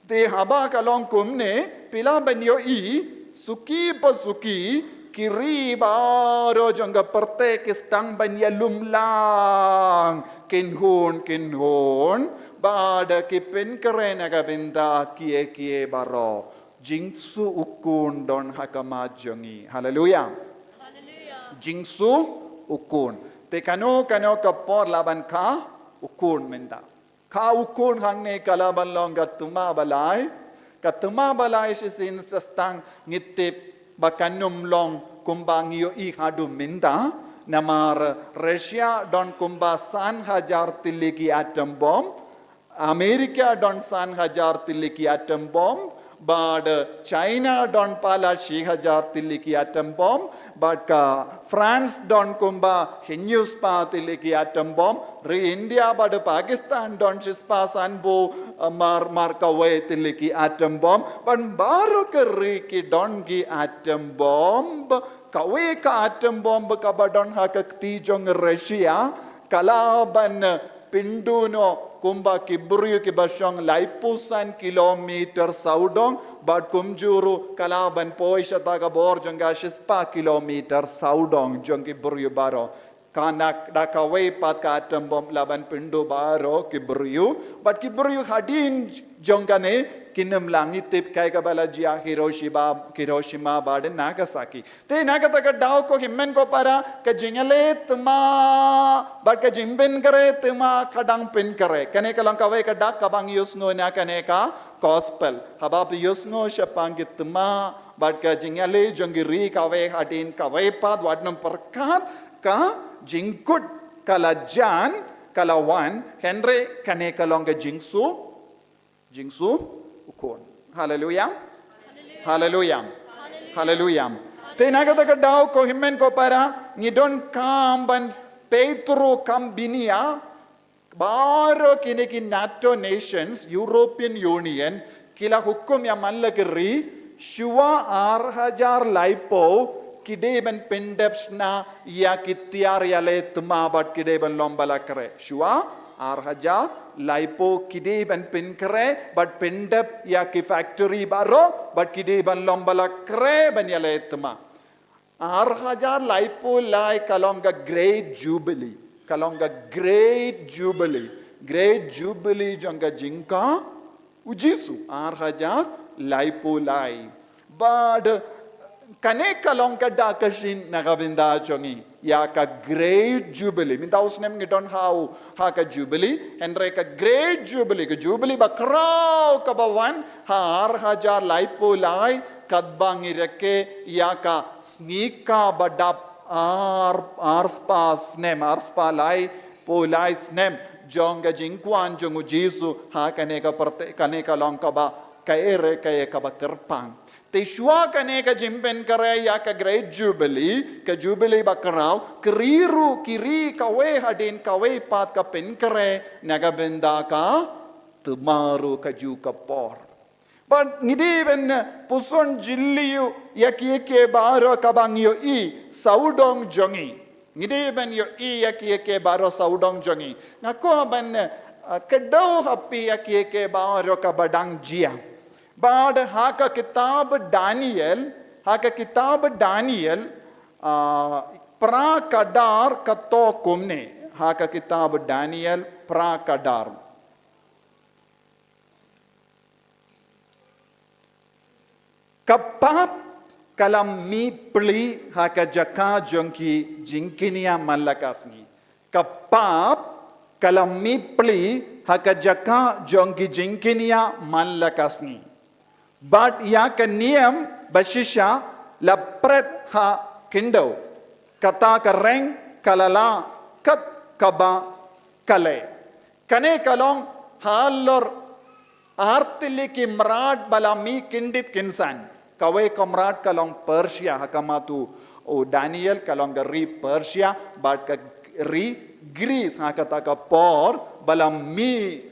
Te haba ka long kumne, phi lah ban ïohi, suki pa suki, ki ri baroh jong ka pyrthei ki sdang ban ïalum lang, kynhun kynhun, bad ki pynkhreh na ka bynta kiei kiei baroh. Jingsu u Khun don ha khmat jong ngi. Haleluia. Haleluia. Jingsu u Khun. Te kano kano ka por lah ban kha u Khun mynta. Kha u Khun hangne ka lah ban long ka thymmai ba lai. Ka thymmai ba lai shisien sa sdang ngi tip ba kan ym long kumba ngi ïohi haduh mynta. Namar Russia don kumba san hajar tylli ki atom bomb. America don san hajar tylli ki atom bomb. Bad China don palat shi hajar tylli ki atom bomb. Bad ka France don kumba hynñiew spah tylli ki atom bomb. Ri India bad Pakistan don shispah sanphew, eh, mar, mar kawei tylli ki atom bomb. Bad baroh ki ri ki don ki atom bomb. Kawei ka atom bomb kaba don ha ka kti jong Russia ka lah ban pynduh noh kumba ki briew kiba shong laiphew san kilometer sawdong, bad kumjuh ruh ka lah ban poi shata ka bor jong ka shispah kilometer sawdong jong ki briew baroh. Ka na da kawei pat ka atom bomb lah ban pynduh baroh ki briew, bad ki briew hadien jong kane kin ym lah, ngi tip kaei kaba la jia Hiroshima, Hiroshima bad Nagasaki. Te na kata ka daw ko hynmen ko para, ka jingïaleh thymmai bad ka jingpynkhreh thymmai ka dang pynkhreh. Kane ka long kawei ka dak kaba ngi ïohsngew na kane ka gospel. Haba phi ïohsngew shaphang ki thymmai bad ka jingïaleh jong ki ri kawei hadien kawei pat, wat nym pyrkhat, ka jingkut ka la jan, ka la wan, hynrei kane ka long ka jingsu, jingsu u Khun. Haleluia. Haleluia. Haleluia. Te na kata ka daw ko hynmen ko para, ngi donkam ban peit ruh kam bniah, baroh kine ki NATO nations, European Union, ki la hukum ïa man la ki ri, shuwa ar hajar laiphew, ki dei ban pyndep shna ïa ki tiar ïaleh thymmai bad ki dei ban long ba la khreh. Shuwa ar hajar laiphew ki dei ban pynkhreh bad pyndep ïa ki factory baroh bad ki dei ban long ba la khreh ban ïaleh thymmai. Ar hajar laiphew lai ka long ka Great Jubilee. Ka long ka Great Jubilee. Great Jubilee jong ka jingkha u Jisu. Ar hajar laiphew lai. Bad Kane ka long ka dak ka shin na ka bynta jong ngi ïa ka Great Jubilee. Mynta u snem ngi don ha u, ha ka Jubilee, hynrei ka Great Jubilee, ka Jubilee ba khraw kaba wan ha ar hajar laiphew lai, katba ngi rakhe ïa ka sngi kaba dap ar, ar spah snem, ar spah laiphew lai snem jong ka jingwan jong u Jisu ha kane ka pyrthei, kane ka long kaba, ka ere ka ïa kaba kyrpang. Te shuwa kane ka jingpynkhreh ïa ka Great Jubilee, ka Jubilee ba khraw, ki ri ruh ki ri kawei hadien kawei pat ka pynkhreh na ka bynta ka tymmen ruh ka ju ka por. Bad ngi dei ban puson jylliew ïa kiei kiei baroh kaba ngi ïohi sawdong jong ngi. Ngi dei ban ïohi ïa kiei kiei baroh sawdong jong ngi. Nga kwah ban, ah, kdew ha phi ïa kiei kiei baroh kaba dang jia. Bad ha ka kitab Daniel, ha ka kitab Daniel, ah, phra khadar ka thoh kumne. Ha ka kitab Daniel phra khadar. Ka pap ka la mih pli ha ka jaka jong ki jingkñia man la ka sngi. Ka pap ka la mih pli ha ka jaka jong ki jingkñia man la ka sngi. Bad ïa ka niam ba shisha la pret ha khyndew. Kata ka reng ka la lah kat kaba ka leh. Kane ka long halor artylli ki mrad ba la mih kyndit kynsan. Kawei ka mrad ka long Persia, ha khmat u Daniel ka long ka ri Persia, bad ka ri Greece ha kata ka por ba la mih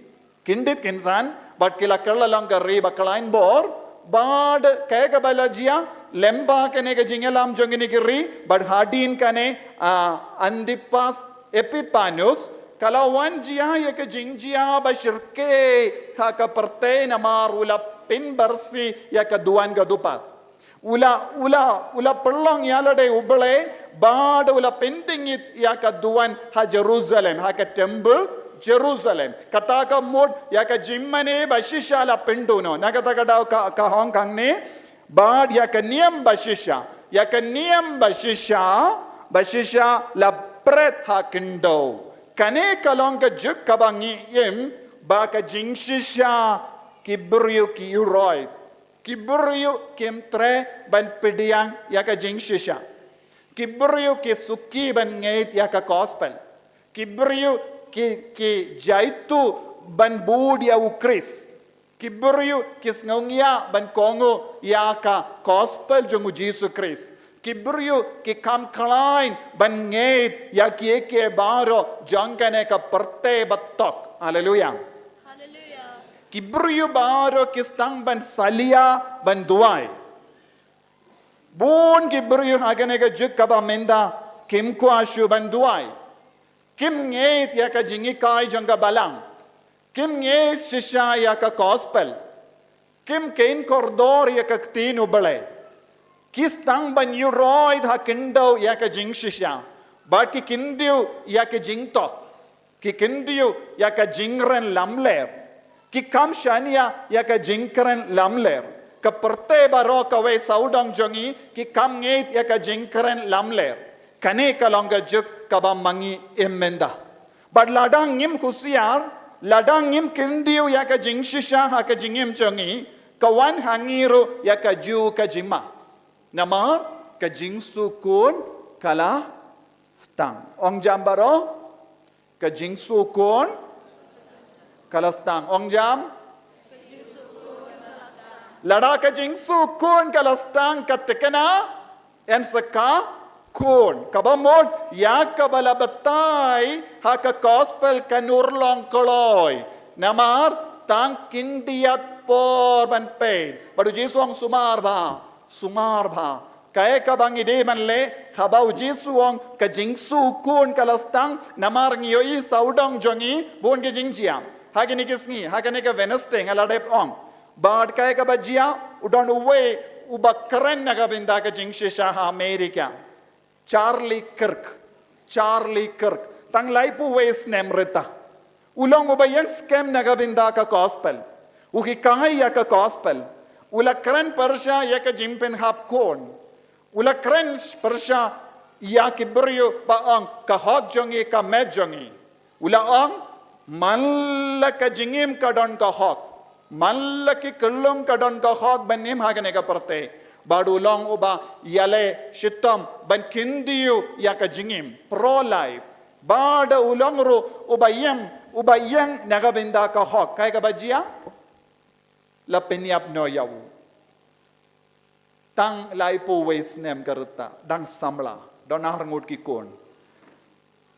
kyndit kynsan, bad ki la kylla long ka ri ba khlaiñ bor, bad kaei kaba la jia, lyngba kane ka jingïalam jong kine ki ri, bad hadien kane, ah, Antipas Epiphanes, ka la wan jia ïa ka jingjia ba shyrkhei ha ka pyrthei namar u la pynbyrsi ïa ka duwan ka dupat. U la, u la, u la pynlong ïa lade u Blei, bad u la pyndngit ïa ka duwan ha Jerusalem, ha ka temple Jerusalem. Kata ka mut ïa ka jingmane ba shisha la pynduh noh. Na kata ka daw ka, ka ong hangne, bad ïa ka niam ba shisha, ïa ka niam ba shisha, ba shisha la pret ha khyndew. Kane ka long ka juk kaba ngi im ba ka jingshisha ki briew ki ïuroid. Ki briew kim treh ban pdiang ïa ka jingshisha. Ki briew ki suki ban ngeit ïa ka gospel. Ki briew ki, ki jaituh ban bud ïa u Khrist. Ki briew ki sngewngiah ban kohnguh ïa ka gospel jong u Jisu Khrist. Ki briew ki kham khlaiñ ban ngeit ïa kiei kiei baroh jong kane ka pyrthei ba thok. Haleluia. Haleluia. Ki briew baroh ki sdang ban salia ban duwai. Bun ki briew ha kane ka juk kaba mynta kim kwah shuh ban duwai. Kim ngeit ïa ka jinghikai jong ka balang. Kim ngeit shisha ïa ka gospel. Kim kheiñ kordor ïa ka ktien u Blei. Ki sdang ban ïuroid ha khyndew ïa ka jingshisha. Bad ki kyndiew ïa ka jingthok. Ki kyndiew ïa ka jingkren lamler. Ki kham shaniah ïa ka jingkren lamler. Ka pyrthei baroh kawei sawdong jong ngi ki kham ngeit ïa ka jingkren lamler. Kane ka long ka juk kaba ma ngi im mynta. Bad lada ngim husiar, lada ngim kyndiew ïa ka jingshisha ha ka jingim jong ngi, ka wan ha ngi ruh ïa ka ju ka jingma. Namar ka jingsukun ka la sdang. Ong jam baroh, ka jingsukun ka la sdang. Ong jam. Lada ka jingsukun ka la sdang ka thikna, yn sa ka khun. Kaba mut ïa kaba la batai ha ka gospel kan urlong kloi. Namar tang khyndiat por ban peit. Bad u Jisu ong sumar bha. Sumar bha. Kaei kaba ngi dei ban leh, haba u Jisu u ong ka jingsukun ka la sdang, namar ngi ïohi sawdong jong ngi bun ki jingjia. Ha kine ki sngi, ha kane ka Wednesday nga la dep ong. Bad kaei kaba jia, u don uwei uba kren na ka bynta ka jingshisha ha America. Charlie Kirk. Charlie Kirk. Tang laiphew wei snem rta. U long uba ïeng skhem na ka bynta ka gospel. U hikai ïa ka gospel. U la kren pyrshah ïa ka jingpynhap khun. U la kren pyrshah ïa ki briew ba ong ka hok jong ngi ka met jong ngi. U la ong man la ka jingim ka don ka hok, man la ki kyllum ka don ka hok ban im ha kane ka pyrthei. Bad u long uba ïaleh shitom ban kyntiew ïa ka jingim, pro life. Bad u long ruh uba ïeng, uba ïeng na ka bynta ka hok. Kaei kaba jia? La pynïap noh ïa u. Tang laiphew wei snem ka rta, dang samla, don arngut ki khun.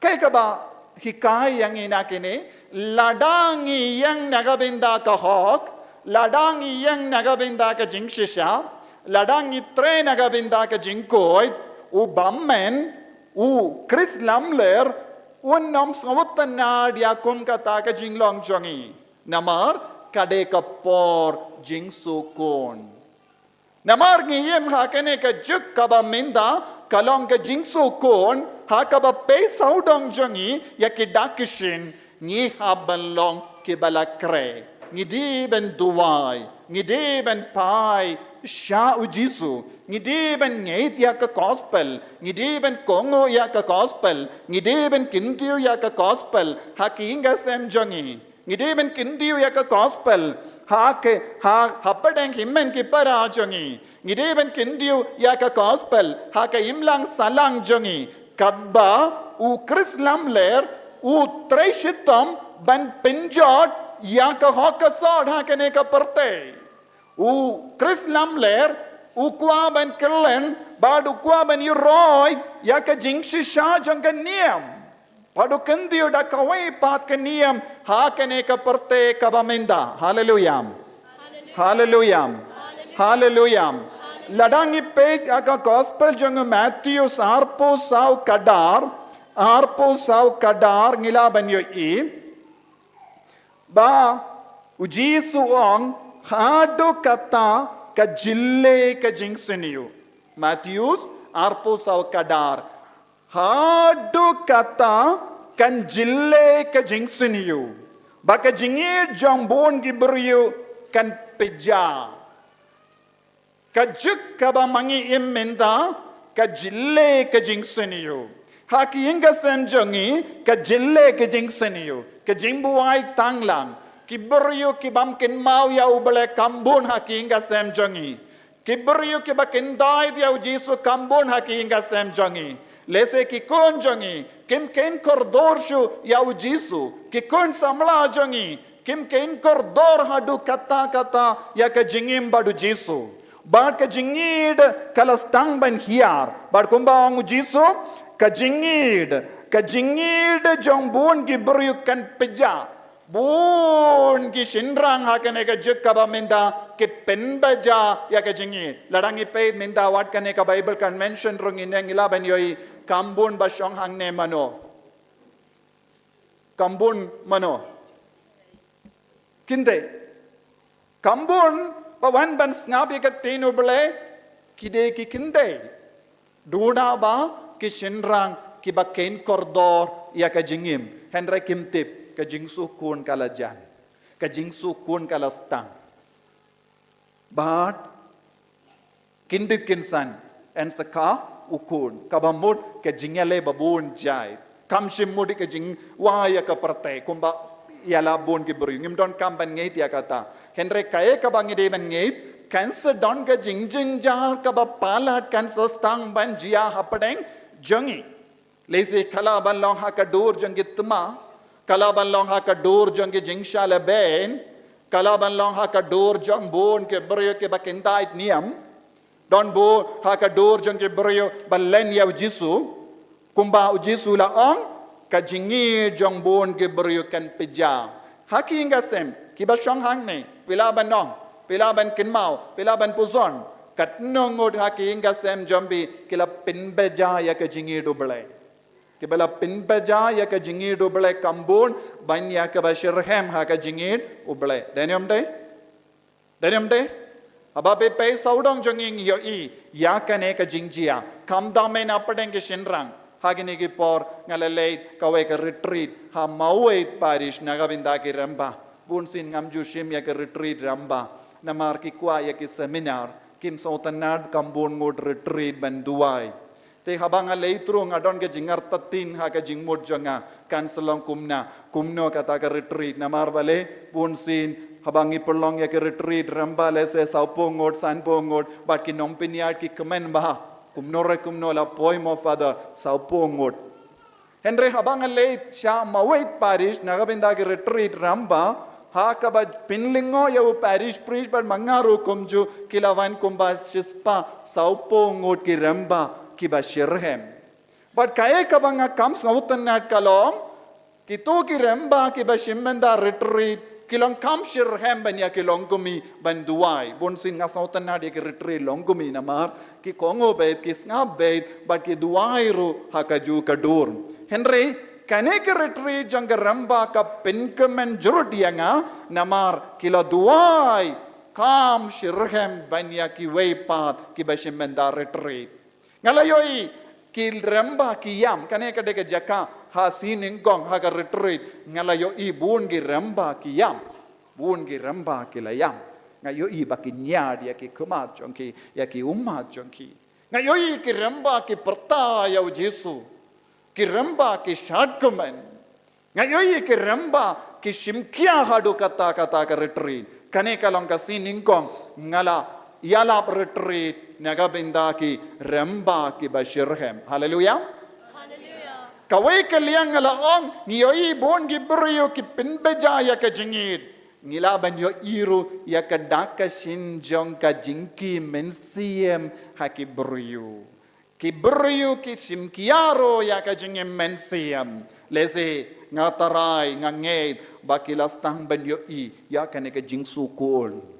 Kaei kaba hikai ïa ngi na kine, lada ngi ïeng na ka bynta ka hok, lada ngi ïeng na ka bynta ka jingshisha, lada ngi trei na ka bynta ka jingkhuid, u bymmen, u Khrist lamler, un ym sngewtynnad ïa kum kata ka jinglong jong ngi. Namar ka dei ka por jingsukun. Namar ngi im ha kane ka juk kaba mynta ka long ka jingsukun, ha kaba pei sawdong jong ngi ïa ki dak ki shin, ngi hap ban long kiba la khreh. Ngi dei ban duwai, ngi dei ban phai sha u Jisu, ngi dei ban ngeit ïa ka gospel, ngi dei ban kohnguh ïa ka gospel, ngi dei ban kyntiew ïa ka gospel ha ki ïing ka sem jong ngi. Ngi dei ban kyntiew ïa ka gospel ha ki, ha, hapdeng ki hynmen ki para jong ngi. Ngi dei ban kyntiew ïa ka gospel ha ka imlang sahlang jong ngi. Katba u Khrist lamler u trei shitom ban pynjot ïa ka hok ka sot ha kane ka pyrthei. U Khrist lamler u kwah ban kylliang bad u kwah ban ïuhroh ïa ka jingshisha jong ka niam. Bad u kyntiew da kawei pat ka niam ha kane ka pyrthei kaba mynta. Haleluya. Haleluya. Haleluya. Lada ngi peit ïa ka gospel jong u Mathaios arphew saw khadar, arphew saw khadar ngi lah ban ïohi ba u Jisu u ong haduh katta ka jyllei ka jingsniew. Mathaios arphew saw khadar. Haduh katta kan jyllei ka jingsniew, ba ka jingïeit jong bun ki briew kan pynjah. Ka juk kaba ma ngi im mynta, ka jyllei ka jingsniew. Ha ki ïing ka sem jong ngi, ka jyllei ka jingsniew. Ka jingbuaid tang lang. Ki briew ki bym kynmaw ïa U Blei kam bun ha ki ïing ka sem jong ngi. Ki briew kiba kyntait ïa u Jisu kam bun ha ki ïing ka sem jong ngi. Lehse ki khun jong ngi kim kheiñ kordor shuh ïa u Jisu. Ki khun samla jong ngi kim kheiñ kordor haduh katta katta ïa ka jingim bad u Jisu. Bad ka jingïeit ka la sdang ban hiar. Bad kumba ong u Jisu, ka jingïeit, ka jingïeit jong bun ki briew kan pynjah. Bun ki shynrang ha kane ka juk kaba mynta ki pynbha ïa ka jingïeit. Lada ngi peit mynta wat kane ka Bible convention ruh ngi ne ngi lah ban ïohi kam bun ba shong hangne mano. Kam bun mano. Kynthei. Kam bun ba wan ban sngap ïa ka ktien U Blei ki dei ki kynthei. Duna ba ki shynrang kiba kheiñ kordor ïa ka jingim. Hynrei kim tip ka jingsukun ka la jan. Ka jingsukun ka la sdang. Bad kin dei kin san, yn sa kha u khun, kaba mut ka jingïaleh ba bun jait. Kam shym mut ka jingwai ïa ka pyrthei kumba ïa la bun ki briew. Ngim donkam ban ngeit ïa kata. Hynrei kaei kaba ngi dei ban ngeit, kan sa don ka jingjynjar kaba palat kan sa sdang ban jia hapdeng jong ngi. Lehse ka lah ban long ha ka dur jong ki thma, ka lah ban long ha ka dur jong ki jingshah lehbeiñ, ka lah ban long ha ka dur jong bun ki briew kiba kyntait niam. Don bun ha ka dur jong ki briew ba len ïa u Jisu, kumba u Jisu la ong, ka jingïeit jong bun ki briew kan pynjah. Ha ki ïing ka sem, kiba shong hangne, phi lah ban ong, phi lah ban kynmaw, phi lah ban puson, katno ngut ha ki ïing ka sem jong phi ki la pynbha ïa ka jingïeit U Blei. Kiba la pynbha ïa ka jingïeit U Blei kam bun ban ïa kaba shitrhem ha ka jingïeit U Blei. Dei ne ym dei? Dei ne ym dei? Haba phi pei sawdong jong ngi ngi ïohi ïa kane ka jingjia. Kam da mynta hapdeng ki shynrang. Ha kine ki por nga la leit kawei ka retreat ha Maweit Parish na ka bynta ki rangbah. Bun sien ngam ju shim ïa ka retreat rangbah. Namar ki kwah ïa ki seminar. Kim sngewtynnad kam bun ngut retreat ban duwai. Te haba nga leit ruh nga don ka jingartatien ha ka jingmut jong nga, kan sa long kumna, kumno kata ka retreat, namar balei, bunsien haba ngi pynlong ïa ka retreat rem bha lehse sawphew ngut, sanphew ngut, bad ki nongpynïaid ki kmen bha. Kumno re kumno la poi mo Father, sawphew ngut. Hynrei haba nga leit sha Maweit Parish na ka bynta ki retreat rem bha, ha kaba pynlyngngoh ïa u parish priest bad ma nga ruh kumjuh, ki la wan kumba shispah sawphew ngut ki rem bha kiba shitrhem. Bad kaei kaba nga kam sngewtynnad ka long, kito ki rem bha kiba shim bynta retreat ki long kam shitrhem ban ïa ki longkmie ban duwai. Bunsien nga sngewtynnad ïa ki retreat longkmie namar ki kohnguh beit, ki sngap beit, bad ki duwai ruh ha kajuh ka dur. Hynrei kane ka retreat jong ki rem bha ka pynkmen jur ïa nga, namar ki la duwai kam shitrhem ban ïa kiwei pat kiba shim bynta retreat. Nga la ïohi ki rem bha ki ïam, kane ka dei ka jaka ha Sngi Nyngkong ha ka retreat, nga la ïohi bun ki rem bha ki ïam, bun ki rem bha ki la ïam. Nga ïohi ba ki ñiad ïa ki khmat jong ki, ïa ki ummat jong ki. Nga ïohi ki rem bha ki pyrta ïa u Jisu, ki rem bha ki shad kmen. Nga ïohi ki rem bha ki shim khia haduh katta katta ka retreat. Kane ka long ka Sngi Nyngkong nga la ïalap retreat na ka bynta ki rem bha kiba shitrhem. Haleluia. Haleluia. Kawei ka liang nga la ong, ngi ïohi bun ki briew ki pynbeja ïa ka jingïeid. Ngi lah ban ïohi ruh ïa ka dak ka shin jong ka jingkhie mynsiem ha ki briew. Ki briew ki shim khia ruh ïa ka jingim mynsiem. Lehse nga tharai, nga ngeit ba ki la sdang ban ïohi ïa kane ka jingsngewkhun.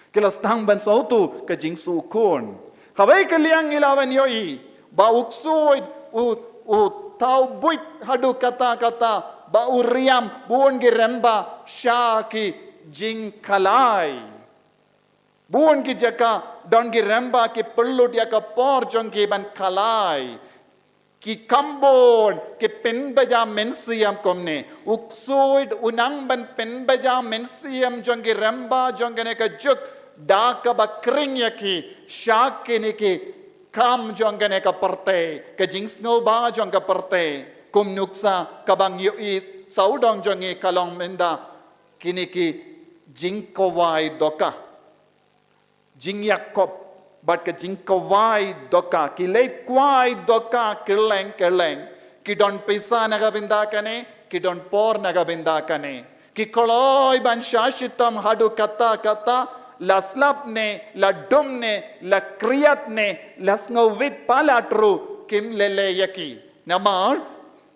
Ki la sdang ban sngewthuh ka jingsngewkhun. Kawei ka liang ngi lah ban ïohi ba u ksuid, u, u thaw buit haduh katta katta, ba u riam, bun ki rem bha sha ki jingkhalai. Bun ki jaka don ki rem bha ki pynlut ïa ka por jong ki ban khalai. Ki kham bun ki pynbeja mynsiem kumne. U ksuid u nang ban pynbeja mynsiem jong ki rem bha jong kane ka juk da kaba khring ïa ki sha kine ki kam jong kane ka pyrthei, ka jingsngewbha jong ka pyrthei. Kum nuksa kaba ngi ïohi sawdong jong ngi ka long mynta kine ki jingkhawai dohkha, jingïakop, bad ka jingkhawai dohkha, ki leit khawai dohkha kylleng kylleng. Ki don pisa na ka bynta kane, ki don por na ka bynta kane. Ki kloi ban shah shitom haduh katta katta, la slap ne, la dum ne, la khriat ne, la sngewbit palat ruh, kim leh leh ïa ki. Namar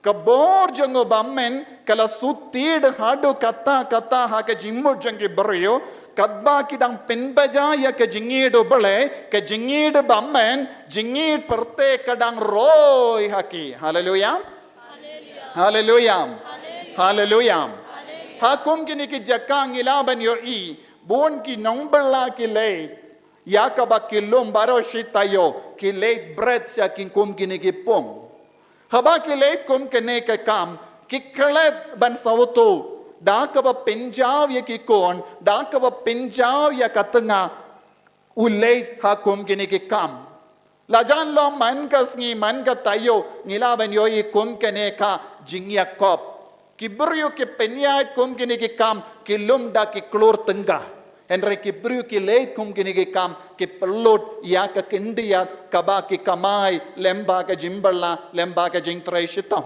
ka bor jong u bymman ka la shu tied haduh katta katta ha ka jingmut jong ki briew, katba ki dang pynbeja ïa ka jingïeid u Blei, ka jingïeid u bymman, jingïeid pyrthei ka dang roi ha ki. Haleluia. Haleluia. Haleluia. Ha kum kine ki jaka ngi lah ban ïohi bun ki nongbylla ki leit ïa kaba ki lum baroh shi taïew, ki leit bret sha ki kum kine ki pung. Haba ki leit kum kine ki kam, ki klet ban sngewthuh da kaba pynjaw ïa ki khun, da kaba pynjaw ïa ka tnga, u leit ha kum kine ki kam. La jan long man ka sngi man ka taïew ngi lah ban ïohi kum kane ka jingïakop. Ki briew ki pynïaid kum kine ki kam ki lum da ki klur tyngka. Hynrei ki briew ki leit kum kine ki kam ki pynlut ïa ka khyndiat kaba ki kamai lem bad ka jingbylla lem bad ka jingtrei shitom.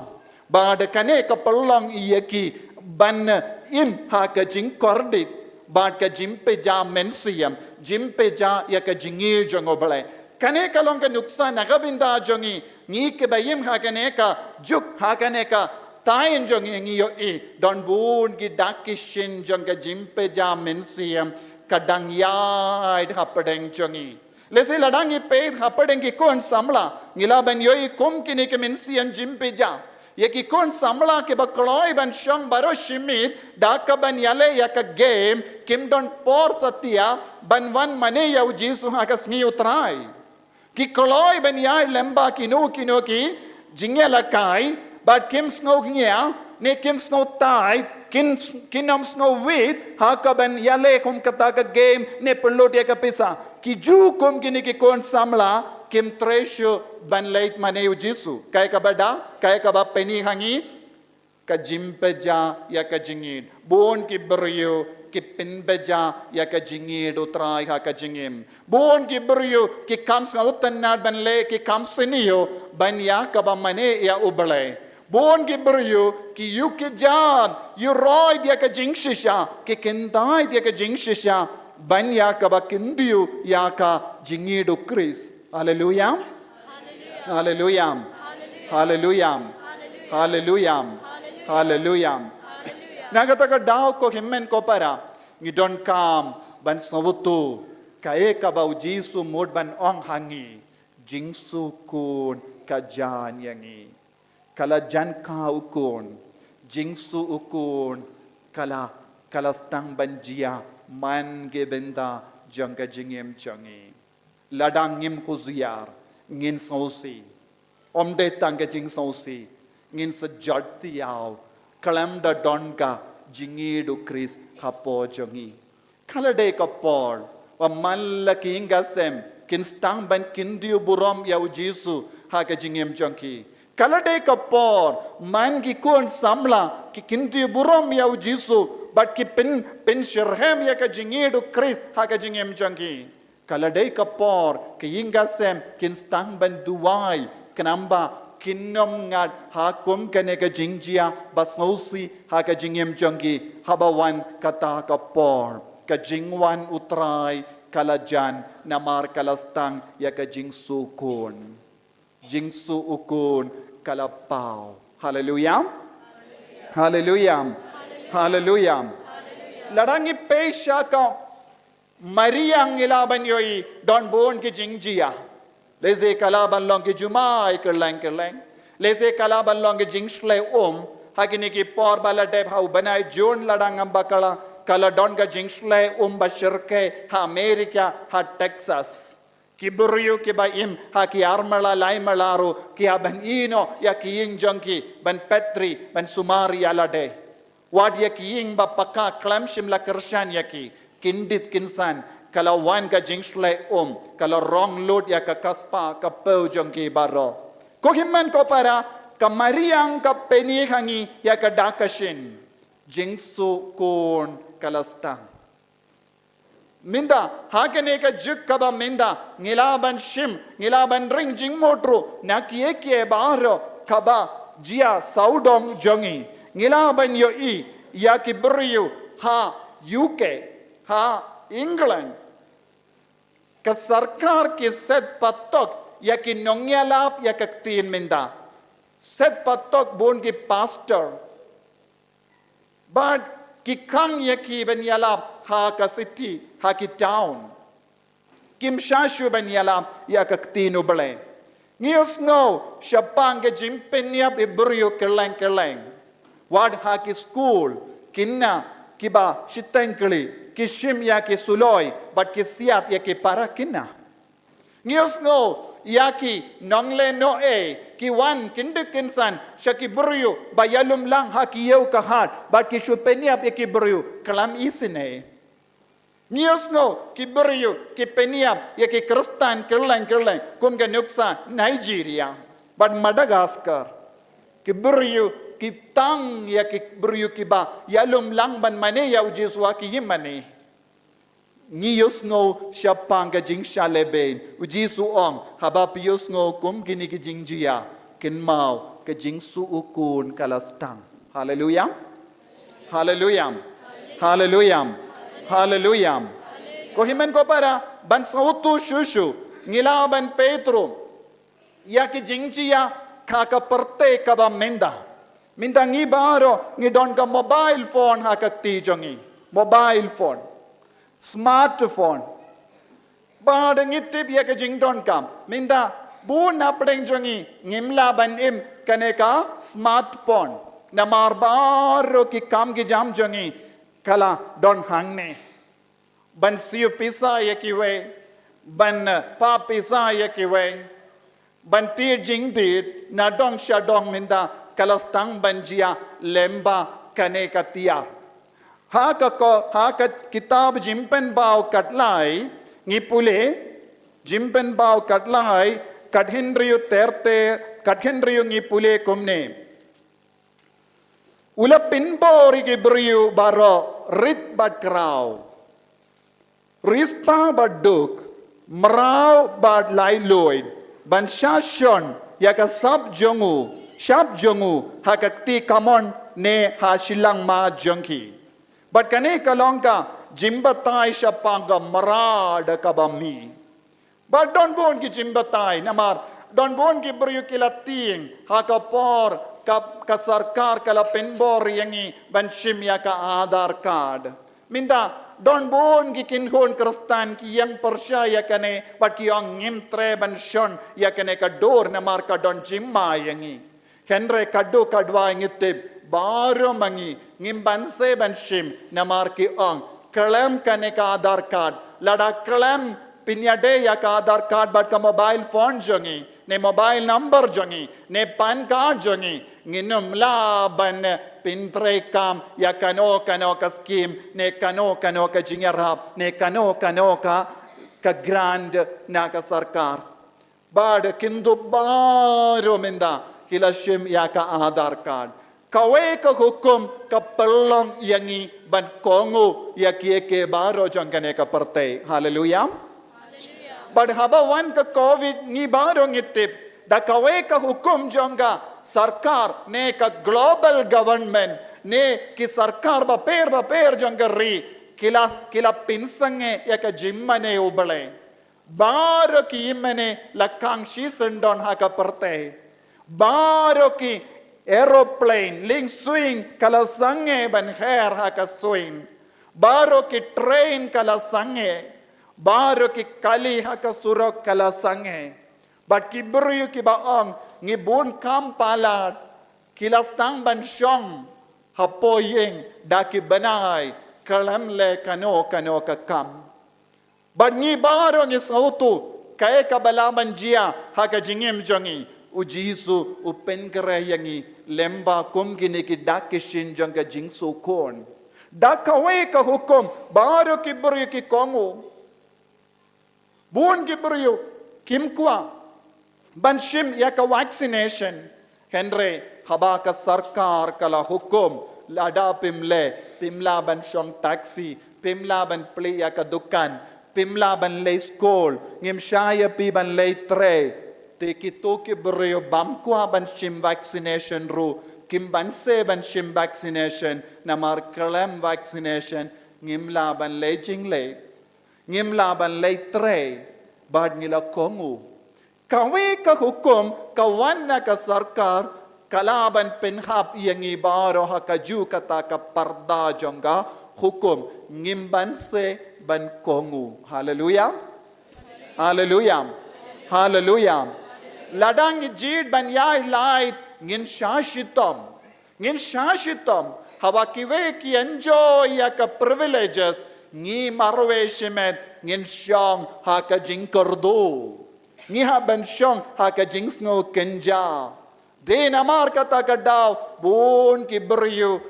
Bad kane ka pynlong ïa ki ban im ha ka jingkordit bad ka jingpynja mynsiem, jingpynja ïa ka jingïeid jong u Blei. Kane ka long ka nuksa na ka bynta jong ngi, ngi kiba im ha kane ka juk, ha kane ka thaiñ jong ngi, ngi ïohi don bun ki dak ki shin jong ka jingpynja mynsiem ka dang ïaid hapdeng jong ngi. Lehse lada ngi peit hapdeng ki khun samla, ngi lah ban ïohi kum kine ki mynsiem jingpynja. Ïa ki khun samla kiba kloi ban shong baroh shi miet da kaba ïaleh ïa ka game, kim don por satia ban wan mane ïa u Jisu ha ka sngi u Trai. Ki kloi ban ïaid lem bad kino kino ki jingïalehkai bad kim sngew ngiah, Ne kim sngewthuh, kin, kin ym sngewwit ha kaban ïaleh kum kata ka game ne pynlut ïa ka pisa. Ki ju kum kine ki khun samla kim treh shuh ban leit mane ïa u Jisu. Kaei kaba da, kaei kaba pyni ha ngi, ka jingpynbeit ïa ka jingïeit. Bun ki briew ki pynbeit ïa ka jingïeit U Trai ha ka jingim. Bun ki briew ki kam sngewtynnad ban leh ki kam sniew ban ïa kaba mane ïa U Blei. Bun ki briew ki ïoh ki jan, ïoh roi ïa ka jingshisha, ki kyntait ïa ka jingshisha ban ïa kaba kyntiew ïa ka jingïeit U Khrist. Haleluya. Haleluya. Haleluya. Haleluya. Haleluya. Na kata ka daw ko hynmen ko para, ngi donkam ban sngewthuh kaei kaba u Jisu mut ban ong ha ngi, jingsuk khun ka jan ïa ngi. Ka la jan ka u khun, jingsuk u khun ka la, ka la sdang ban jia man ki bynta jong ka jingim jong ngi. Lada ngim khusiar, ngin sngewsih. Ym dei tang ka jingsngewsih, ngin sa jot thiaw khlem da don ka jingïeit U Khrist hapoh jong ngi. Ka la dei ka por ba man la ki ïing ki sem kin sdang ban kyntiew burom ïa u Jisu ha ka jingim jong ki. Ka la dei ka por man ki khun samla ki kyntiew burom ïa u Jisu bad ki pyn, pynsyrhem ïa ka jingïeit U Khrist ha ka jingim jong ki. Ka la dei ka por ki ïing ki sem kin sdang ban duwai, khnang ba kin ym ngat ha kum kane ka jingjia ba sngewsih ha ka jingim jong ki haba wan kata ka por. Ka jingwan U Trai ka la jan namar ka la sdang ïa ka jingsuk khun. Jingsuk u khun ka la paw. Haleluya. Haleluya. Haleluya. Lada ngi peit sha ka mariang ngi lah ban ïohi don bun ki jingjia. Lehse ka lah ban long ki jumai kylleng kylleng. Lehse ka lah ban long ki jingshlei um. Ha kine ki por ba la dep ha u bnai Jun lada ngam bakla ka la don ka jingshlei um ba shyrkhei ha America ha Texas. Ki briew kiba im ha ki ar mala lai mala ruh ki hap ban ïehnoh ïa ki ïing jong ki ban peit ri ban sumar ïa lade. Wat ïa ki ïing ba paka khlem shym la kyrshan ïa ki, kyndit kynsan, ka la wan ka jingshlei um, ka la rong lut ïa ka kaspa ka phew jong ki baroh. Ko hynmen ko para, ka mariang ka pyni ha ngi ïa ka dak ka shin. Jingsuk khun ka la sdang. Mynta, ha kane ka juk kaba mynta, ngi lah ban shim, ngi lah ban ring jingmut ruh na kiei kiei baroh kaba jia sawdong jong ngi. Ngi lah ban ïohi ïa ki briew ha U K, ha England. Ka sorkar ki set patok ïa ki nongïalap ïa ka ktien mynta. Set patok bun ki pastor. Bad ki khang ïa ki ban ïalap ha ka city, ha ki town. Kim shah shuh ban ïalap ïa ka ktien U Blei. Ngi ïohsngew shaphang ka jingpynïap ïa ki briew kylleng kylleng. Wat ha ki skul, kine kiba shiteng kli, ki shim ïa ki suloi, bad ki siat ïa ki para kine. Ngi ïohsngew ïa ki nonglehnohei ki wan kyndit kynsan sha ki briew ba ïalum lang ha ki ïew ka hat bad ki shu pynïap ïa ki briew khlem isynei. Ngi ïohsngew ki briew ki pynïap ïa ki Khristan kylleng kylleng kum ka nuksa Nigeria bad Madagascar. Ki briew ki tang ïa ki briew kiba ïalum lang ban mane ïa u Jisu ha ki ïing mane. Ngi ïohsngew shaphang ka jingshah lehbeiñ. U Jisu u ong, haba phi ïohsngew kum kine ki jingjia, kynmaw ka jingsuk u khun ka la sdang. Haleluya. Haleluya. Haleluya. Haleluya. Ko hynmen ko para, ban sngewthuh shuh shuh, ngi lah ban peit ruh ïa ki jingjia ha ka pyrthei kaba mynta. Mynta ngi baroh ngi don ka mobile phone ha ka kti jong ngi. Mobile phone. Smartphone. Bad ngi tip ïa ka jingdonkam. Mynta bun na pdeng jong ngi ngim lah ban im kane ka smartphone. Namar baroh ki kam ki jam jong ngi ka la don hangne. Ban siew pisa ïa kiwei, ban, eh, pah pisa ïa kiwei, ban tied jingtied na dong sha dong mynta, ka la sdang ban jia lyngba kane ka tiar. Ha ka ko, ha ka kitab Jingpynpaw khatlai, ngi pule, Jingpynpaw khatlai, khathynriew ter ter, khathynriew ngi pule kumne. U la pynbor ïa ki briew baroh rit bad kraw, riewspah bad duk, mraw bad laitluid, ban shah shon ïa ka sap jong u, sap jong u, ha ka kti kamon ne ha shiliang ma jong ki. Bad kane ka long ka jingbatai shaphang ka mrad kaba mih. Bad don bun ki jingbatai, namar don bun ki briew ki la tieng, ha ka por ka, ka sorkar ka la pynbor ïa ngi ban shim ïa ka Aadhaar card. Mynta don bun ki kynhun Khristan ki ïeng pyrshah ïa kane, bad ki ong ngim treh ban shon ïa kane ka dur namar ka don jingma ïa ngi. Hynrei ka duk ka duwai ngi tip baroh ma ngi ngim banse ban shim namar ki ong khlem kane ka Aadhaar card, lada khlem pynïadei ïa ka Aadhaar card bad ka mobile phone jong ngi, ne mobile number jong ngi, ne PAN card jong ngi, ngin ym lah ban pyntreikam ïa kano kano ka scheme, ne kano kano ka jingïarap, ne kano kano ka, ka grant na ka sorkar. Bad kin dup baroh mynta ki la shim ïa ka Aadhaar card. Kawei ka hukum ka pynlong ïa ngi ban kohnguh ïa kiei kiei baroh jong kane ka pyrthei. Haleluya. Bad haba wan ka Covid ngi baroh ngi tip, da kawei ka hukum jong ka sorkar ne ka global government ne ki sorkar bapher bapher jong ka ri ki la, ki la pynsangeh ïa ka jingmane U Blei. Baroh ki ïingmane la khang shisyndon ha ka pyrthei. Baroh ki aeroplane, lyngsuiñ ka la sangeh ban her ha ka suiñ. Baroh ki train ka la sangeh. Baroh ki kali ha ka surok ka la sangeh. Bad ki briew kiba ong ngi bun kam palat, ki la sdang ban shong hapoh ïing da ki bnai khlem leh kano kano ka kam. Bad ngi baroh ngi sngewthuh kaei kaba lah ban jia ha ka jingim jong ngi. U Jisu u pynkhreh ïa ngi lyngba kum kine ki dak ki shin jong ka jingsngewkhun. Da kawei ka hukum baroh ki briew ki kohnguh. Bun ki briew kim kwah ban shim ïa ka vaccination. Hynrei haba ka sorkar ka la hukum, lada phim leh, phim lah ban shong taxi, phim lah ban plie ïa ka dukan, phim lah ban leit skul, ngim shah ïa phi ban leit trei. Te kito ki briew bym kwah ban shim vaccination ruh, kim banse ban shim vaccination, namar khlem vaccination ngim lah ban leit jingleit. Ngim lah ban leit trei, bad ngi la kohnguh. Kawei ka hukum ka wan na ka sorkar, ka lah ban pynhap ïa ngi baroh ha kajuh kata ka parda jong ka hukum. Ngim banse ban kohnguh. Haleluya. Haleluya. Haleluya. Lada ngi jied ban ïaid lait ngin shah shitom. Ngin shah shitom, haba kiwei ki enjoy ïa ka privileges, ngi marwei shimet ngin shong ha ka jingkyrduh. Ngi hap ban shong ha ka jingsngew kynja. Dei namar kata ka daw bun ki briew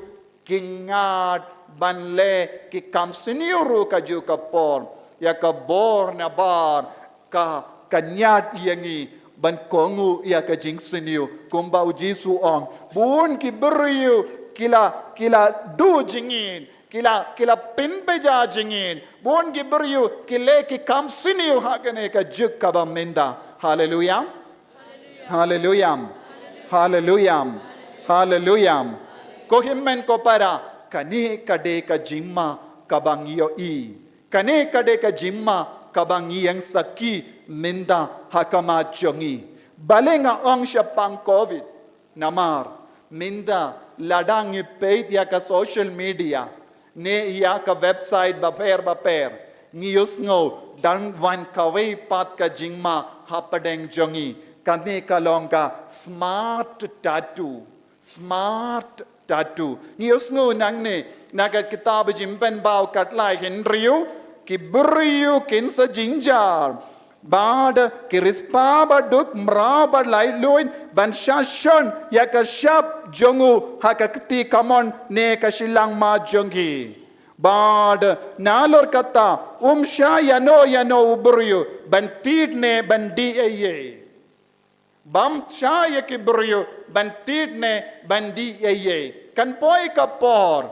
ki ngat ban leh ki kam sniew ruh kajuh ka por. Ïa ka bor na bar ka, ka ñiad ïa ngi ban kohnguh ïa ka jingsniew. Kumba u Jisu u ong, bun ki briew ki la, ki la duh jingïeit, ki la, ki la pynbeja jingïeit. Bun ki briew ki leh ki kam sniew ha kane ka juk kaba mynta. Haleluya. Haleluya. Haleluya. Haleluya. Ko hynmen ko para, kane ka dei ka jingma kaba ngi ïohi. Kane ka dei ka jingma kaba ngi ïeng sakhi mynta ha khmat jong ngi. Balei nga ong shaphang Covid? Namar mynta lada ngi peit ïa ka social media ne ïa ka website bapher bapher, ngi ïohsngew dang wan kawei pat ka jingma hapdeng jong ngi. Kane ka long ka smart tattoo. Smart tattoo. Ngi ïohsngew nangne na ka kitab Jingpynpaw khatlai, hynriew ki briew kin sa jynjar. Bad ki riewspah ba duk mraw bad laitluid ban shah shon ïa ka shap jong u ha ka kti kamon ne ka shilangma jong ki. Bad nalor kata um shah ïano ïano u briew ban tied ne ban dih ei ei. Bym shah ïa ki briew ban tied ne ban dih ei ei. Kan poi ka por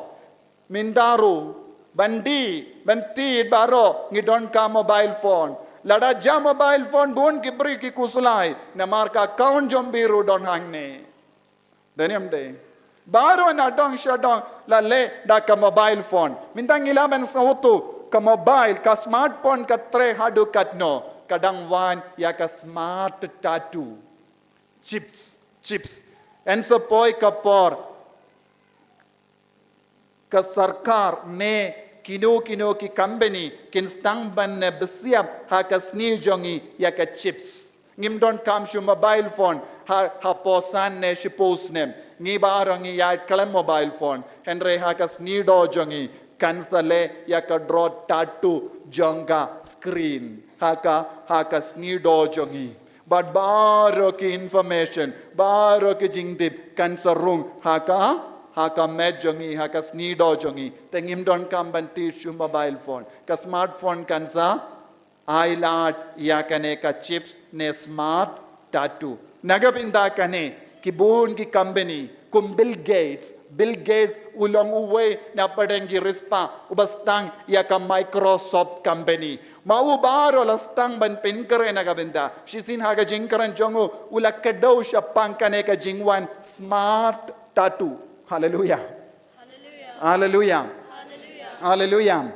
mynta ruh ban dih ban tied baroh ngi don ka mobile phone. Lada jia mobile phone bun ki briew ki khuslai namar ka account jong u briew don hangne. Dei ne em dei? Baroh nadong shadong la leh da ka mobile phone. Mynta ngi lah ban sngewthuh ka mobile, ka smartphone ka trei haduh katno, ka dang wan ïa ka smart tattoo. Chips, chips. Yn sa poi ka por ka sorkar ne kino kino ki company kin sdang ban, eh, bsiap ha ka sngi jong ngi ïa ka chips. Ngim donkam shu mobile phone ha, hapoh san ne shiphew snem. Ngi baroh ngi ïaid khlem mobile phone. Hynrei ha ka sngi doh jong ngi kan sa leh ïa ka draw tattoo jong ka screen ha ka, ha ka sngi doh jong ngi. Bad baroh ki information, baroh ki jingtip kan sa rung ha ka, ha ka met jong ngi, ha ka sngi doh jong ngi. Te ngim donkam ban tied shu mobile phone. Ka smartphone kan sa ai lad ïa kane ka chips ne smart tattoo. Na ka bynta kane, ki bun ki company kum Bill Gates, Bill Gates u long uwei na pdeng ki riewspah uba sdang ïa ka Microsoft company. Ma u baroh la sdang ban pynkhreh na ka bynta. Shisien ha ka jingkren jong u, u la kdew shaphang kane ka jingwan smart tattoo. Haleluia. Haleluia. Haleluia.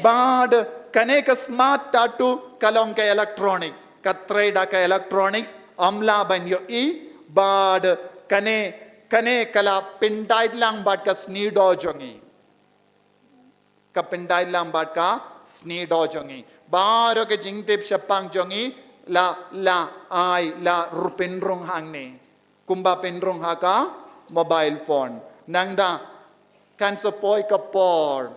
Bad kane ka smart tattoo ka long ka electronics. Ka trei da ka electronics, ym lah ban ïohi, bad kane, kane ka la pyndait lang bad ka sngi doh jong ngi. Ka pyndait lang bad ka sngi doh jong ngi. Baroh ka jingtip shaphang jong ngi la, la ai, la pynrung hangne. Kumba pynrung ha ka mobile phone. Nangta kan sa poi ka por.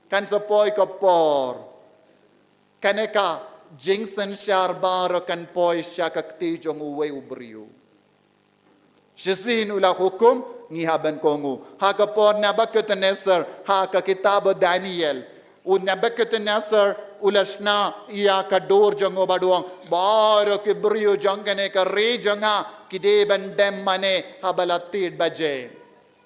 Kan sa poi ka por. Kane ka jingsynshar baroh kan poi sha ka kti jong uwei u briew. Shisien u la hukum ngi hap ban kohnguh. Ha ka por Nebuchadnezzar, ha ka kitab Daniel, u Nebuchadnezzar u la shna ïa ka dur jong u bad u ong, baroh ki briew jong kane ka ri jong nga ki dei ban dem mane haba la tied baje.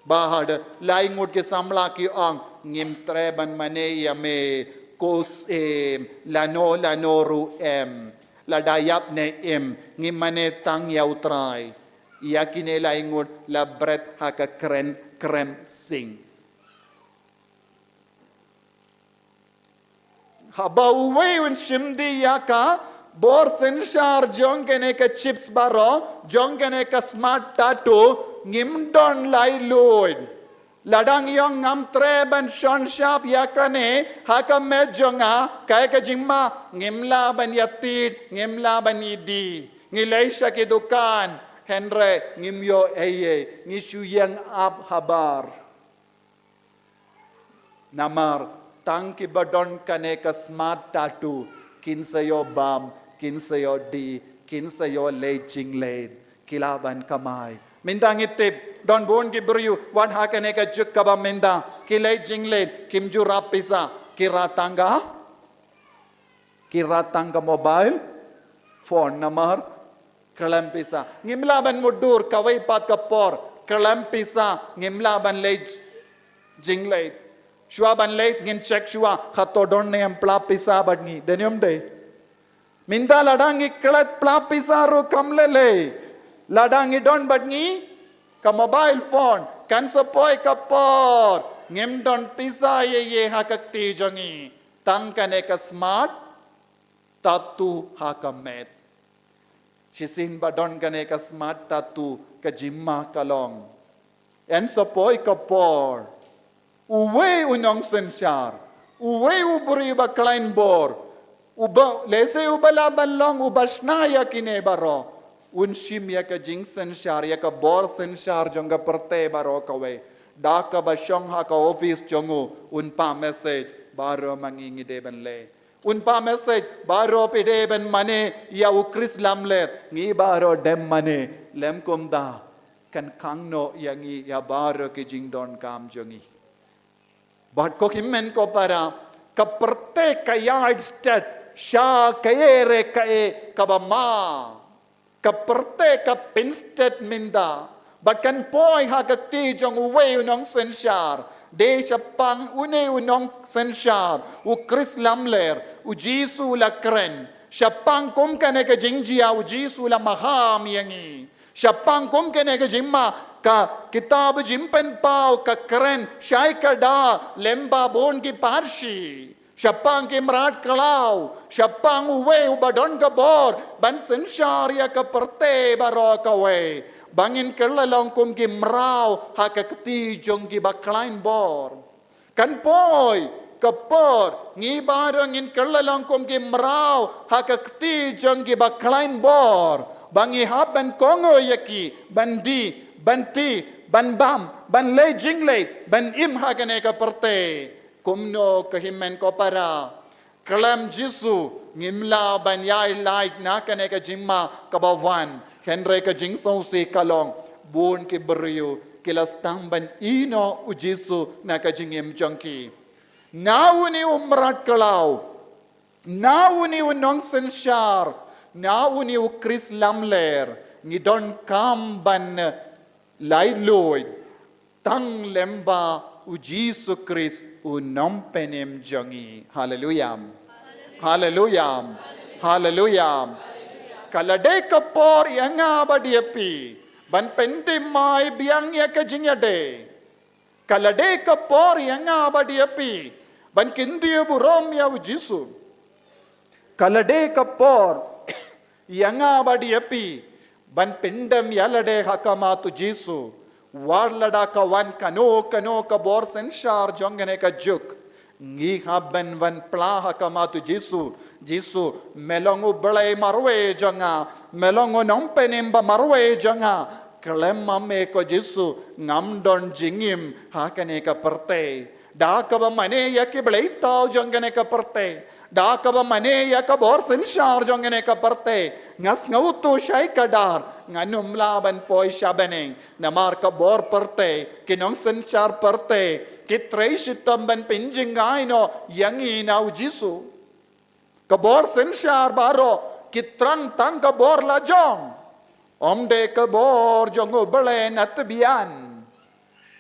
Bad lai ngut ki samla ki ong, ngim treh ban mane ïa me, ko syiem, lano lano ruh em. Lada ïap ne im, ngim mane tang ïa U Trai. Ïa kine lai ngut la bret ha ka kren krem sing. Haba uwei un shim dih ïa ka bor synshar jong kane ka chips baroh, jong kane ka smart tattoo, ngim don laitluid. Lada ngi ong ngam treh ban shon shap ïa kane ha ka met jong nga, kaei ka jingma, ngim lah ban ïa tied, ngim lah ban ïa dih. Ngi leit sha ki dukan, hynrei ngim ïoh ei ei, ngi shu ïeng ap habar. Namar tang kiba don kane ka smart tattoo kin sa ïoh bam, kin sa ïoh dih, kin sa ïoh leit jingleit, ki lah ban kamai. Mynta ngi tip, don bun ki briew wat ha kane ka juk kaba mynta, ki leit jingleit, kim ju rah pisa, ki rah tang ka, ki rah tang ka mobile phone, namar khlem pisa. Ngim lah ban mutdur kawei pat ka por, khlem pisa ngim lah ban leit jingleit. Shuwa ban leit ngin check shuwa, hato don ne em pla pisa bad ngi, dei ne ym dei? Mynta lada ngi klet pla pisa ruh kam lei lei. Lada ngi don bad ngi ka mobile phone, kan sa poi ka por ngim don pisa ei ei ha ka kti jong ngi, tang kane ka smart tattoo ha ka met. Shisien ba don kane ka smart tattoo, ka jingma ka long, yn sa poi ka por, uwei u nongsynshar, uwei u briew ba khlaiñ bor, uba, lehse uba lah ban long uba shna ïa kine baroh, un shim ïa ka jingsynshar, ïa ka bor synshar jong ka pyrthei baroh kawei. Da kaba shong ha ka office jong u, un pah message, baroh ma ngi ngi dei ban leh. Un pa message, baroh phi dei ban mane ïa u Khrist lamler, ngi baroh dem mane, lym kumta kan khang noh ïa ngi ïa baroh ki jingdonkam jong ngi. Bad ko hynmen ko para, ka pyrthei ka ïaid stet sha kaei re kaei kaba ma. Ka pyrthei ka pynstet mynta, bad kan poi ha ka kti jong uwei u nongsynshar. Dei shaphang une u nongsynshar, u Khrist lamler, u Jisu la kren. Shaphang kum kane ka jingjia u Jisu la maham ïa ngi. Shaphang kum kane ka jingma, ka kitab Jingpynpaw ka kren shai kdar lyngba bun ki pharshi. Shaphang ki mrad khlaw, shaphang uwei uba don ka bor ban synshar ïa ka pyrthei baroh kawei, ba ngin kylla long kum ki mraw ha ka kti jong ki ba khlaiñ bor. Kan poi ka por, ngi baroh ngin kylla long kum ki mraw ha ka kti jong ki ba khlaiñ bor, ba ngi hap ban kohnguh ïa ki, ban die, ban tih, ban bam, ban leh jingleh, ban im ha kane ka pyrthei. Kumno ko hynmen ko para, khlem Jisu ngim lah ban ïai lait na kane ka jingma kaba wan. Hynrei ka jingsngewsih ka long, bun ki briew ki la sdang ban ïehnoh u Jisu na ka jingim jong ki. Na une u mrad khlaw, na une u nongsynshar, na une u Khrist lamler, ngi donkam ban laitluid tang lyngba u Jisu Khrist u nongpynim jong ngi. Haleluya. Haleluya. Haleluya. Ka la dei ka por ïa nga bad ïa phi ban pynthymmai biang ïa ka jingïadei. Ka la dei ka por ïa nga bad ïa phi ban kyntiew burom ïa u Jisu. Ka la dei ka por ïa nga bad ïa phi ban pyndem ïa lade ha khmat u Jisu. Wat lada ka wan kano kano ka bor synshar jong kane ka juk, ngi hap ban wan phla ha khmat u Jisu. Jisu, me long u Blei marwei jong nga, me long u nongpynim ba marwei jong nga. Khlem ma me ko Jisu ngam don jingim ha kane ka pyrthei. Da kaba mane ïa ki blei thaw jong kane ka pyrthei, da kaba mane ïa ka bor synshar jong kane ka pyrthei, nga sngewthuh shai kdar ngan ym lah ban poi sha bneng. Namar ka bor pyrthei, ki nongsynshar pyrthei ki trei shitom ban pynjngai noh ïa ngi na u Jisu. Ka bor synshar baroh ki thrang tang ka bor lajong. Ym dei ka bor jong u Blei na tbian.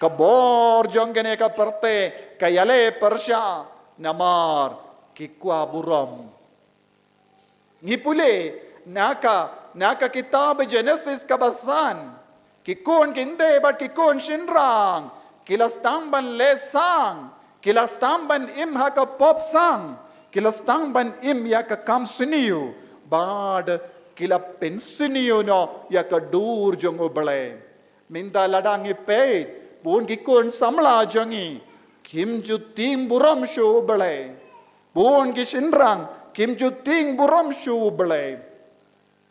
Ka bor jong kane ka pyrthei ka ïaleh pyrshah namar ki kwah burom. Ngi pule na ka, na ka kitab Genesis kaba san, ki khun khyndai bad ki khun shynrang ki la sdang ban leh sang, ki la sdang ban im ha ka pop sang, ki la sdang ban im ïa ka kam sniew, bad ki la pynsniew noh ïa ka dur jong u Blei. Mynta lada ngi peit, bun ki khun samla jong ngi kim ju tieng burom sha u Blei. Bun ki shynrang kim ju tieng burom sha u Blei.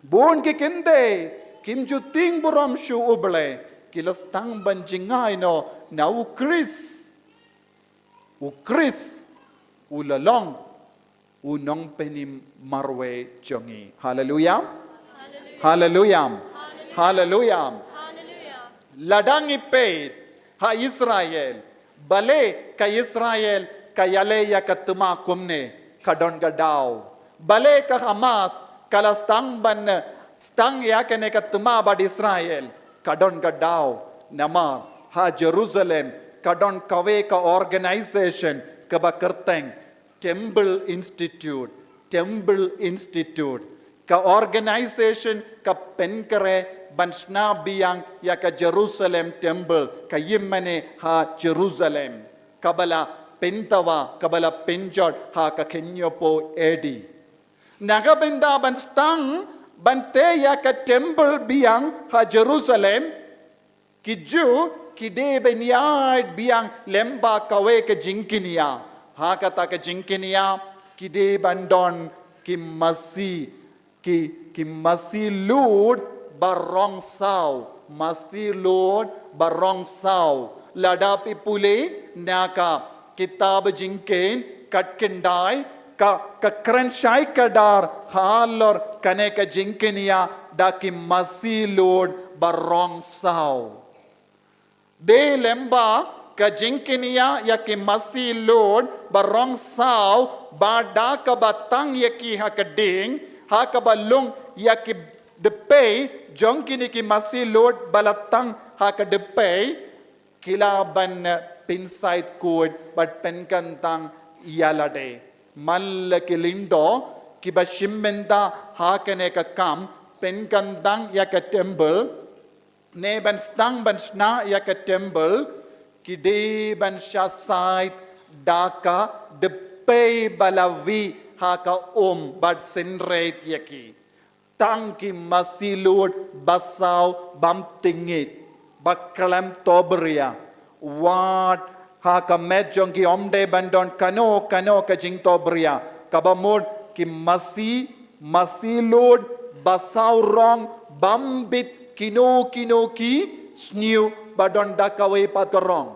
Bun ki khyndai kim ju tieng burom sha u Blei. Ki la sdang ban jngai noh na u Khrist. U Khrist u la long u nongpynim marwei jong ngi. Haleluya. Haleluya. Haleluya. Lada ngi peit ha Israel, balei ka Israel ka ïaleh ïa ka thma kumne? Ka don ka daw. Balei ka Hamas ka la sdang ban sdang ïa kane ka thma bad Israel? Ka don ka daw. Namar ha Jerusalem ka don kawei ka organization kaba kyrteng Temple Institute, Temple Institute. Ka organization ka pynkhreh ban shna biang ïa ka Jerusalem Temple, ka ïingmane ha Jerusalem, kaba la pyntawa, kaba la pynjot ha ka khynñiewphew A D. Na ka bynta ban sdang ban tei ïa ka temple biang ha Jerusalem, ki Jiw ki dei ban ïaid biang lyngba kawei ka jingkñia. Ha kata ka jingkñia ki dei ban don ki masi, ki, ki masi lud ba rong saw, masi lud ba rong saw. Lada phi pule na ka kitab Jingkheiñ khatkhyndai, Ka, ka kren shai kdar halor kane ka jingkñia da ki masi lud ba rong saw. Dei lem ba ka jingkñia ïa ki masi lud ba rong saw, ba da kaba tang ïa ki ha ka ding, ha kaba lung ïa ki dpei jong kine ki masi lud ba la tang ha ka dpei, ki lah ban, eh, pynsaid kut bad pynkyntang ïa lade. Man la ki lyngdoh kiba shim bynta ha kane ka kam pynkyntang ïa ka temple, ne ban sdang ban shna ïa ka temple, ki dei ban shah said da ka dpei ba la wih ha ka um bad synreit ïa ki. Tang ki masi lud ba saw bym tyngeit, ba khlem tohbria. Wat ha ka met jong ki ym dei ban don kano kano ka jingtohbria, kaba mut ki masi, masi lud ba saw rong bym bit kino kino ki sniew ba don da kawei pat ka rong.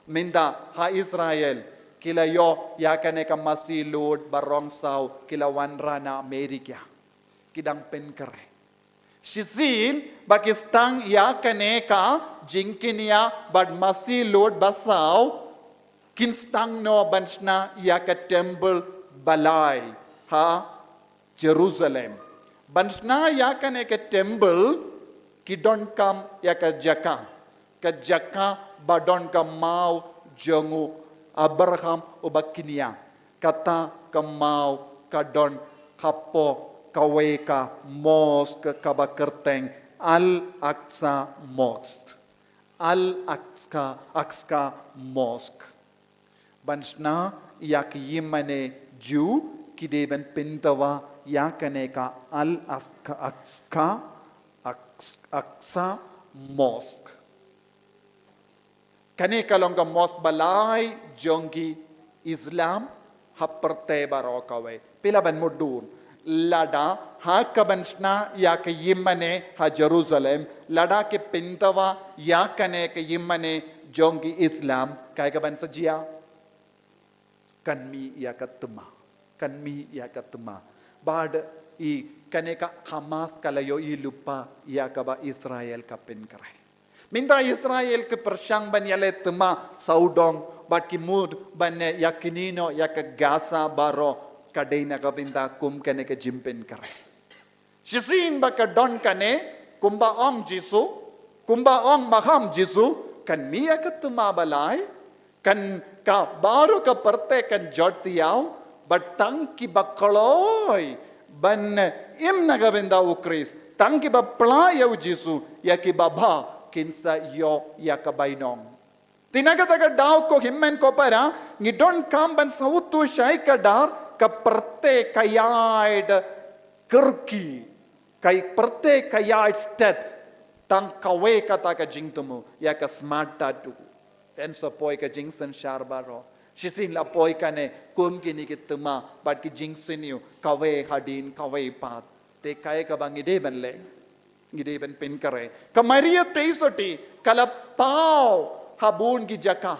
Mynta ha Israel ki la ïoh ïa kane ka masi lud ba rong saw, ki la wanrah na Amerika. Ki dang pynkhreh. Shisien ba ki sdang ïa kane ka jingkñia bad masi lud ba saw, kin sdang noh ban shna ïa ka temple ba lai ha Jerusalem. Ban shna ïa kane ka temple, ki donkam ïa ka jaka, ka jaka ba don ka maw jong u Abraham uba kñia. Kata ka maw ka don hapoh kawei ka mosque kaba kyrteng Al-Aqsa Mosque. Al-Aqsa, Aqsa Mosque. Ban shna ïa ki ïingmane Jiw, ki dei ban pyndawa ïa kane ka Al-Aqsa, Aqsa, Aqsa Mosque. Kane ka long ka mosque ba lai jong ki Islam ha pyrthei baroh kawei. Phi lah ban mutdur, lada ha kaban shna ïa ka ïingmane ha Jerusalem, lada ki pyndawa ïa kane ka ïingmane jong ki Islam, kaei kaban sa jia? Kan mih ïa ka thma. Kan mih ïa ka thma. Bad i kane ka Hamas ka la ïohi lypa ïa kaba Israel ka pynkhreh. Mynta Israel ki pyrshang ban ïaleh thma sawdong bad ki mut ban ïa kñi noh ïa ka Gaza baroh, ka dei na ka bynta kum kane ka jingpynkhreh. Shisien ba ka don kane, kumba ong Jisu, kumba ong maham Jisu, kan mih ïa ka thma ba lai, kan ka baroh ka pyrthei kan jot thiaw, bad tang kiba kloi ban im na ka bynta u Khrist, tang kiba pla ïa u Jisu, ïa kiba bha kin sa ïoh ïa ka bainong. Te na kata ka daw ko hynmen ko para, ngi donkam ban sngewthuh shai kdar, ka pyrthei ka ïaid kyrkieh, ka pyrthei ka ïaid stet, tang kawei kata ka jingthmu, ïa ka smart tattoo. Te sa poi ka jingsynshar baroh. Shisien la poi kane kum kine ki thma bad ki jingsniew, kawei hadien kawei pat. Te kaei kaba ngi dei ban leh? Ngi dei ban pynkhreh. Ka Maria Theisotti ka la paw ha bun ki jaka.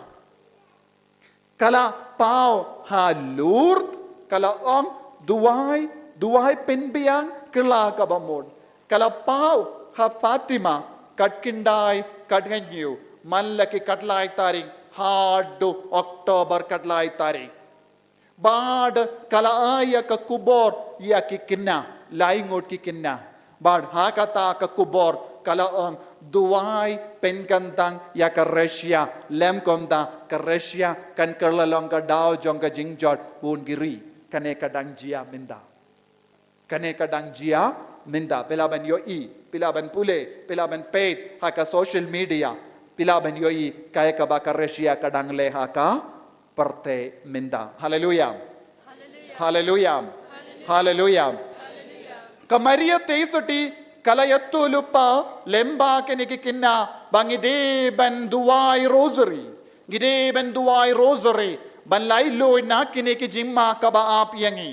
Ka la paw ha Lourdes, ka la ong, duwai, duwai pynbiang kylla kaba mut. Ka la paw ha Fatima, kat khyndai, kat hynñiew, man la ki kat lai tarik haduh October kat lai tarik. Bad ka la ai ïa ka khubor ïa ki khynnah, lai ngut ki khynnah. Bad ha kata ka khubor ka la ong, duwai pynkyntang ïa ka Russia, lym kumta ka Russia kan kylla long ka daw jong ka jingjot bun ki ri. Kane ka dang jia mynta. Kane ka dang jia mynta, phi lah ban ïohi, phi lah ban pule, phi lah ban peit ha ka social media, phi lah ban ïohi kaei kaba ka Russia ka dang leh ha ka pyrthei mynta. Haleluya. Haleluya. Haleluya. Ka Maria Theisotti ka la ïathuh lypa lem bad kine ki khynnah ba ngi dei ban duwai rosary. Ngi dei ban duwai rosary ban laitluid na kine ki jingma kaba ap ïa ngi.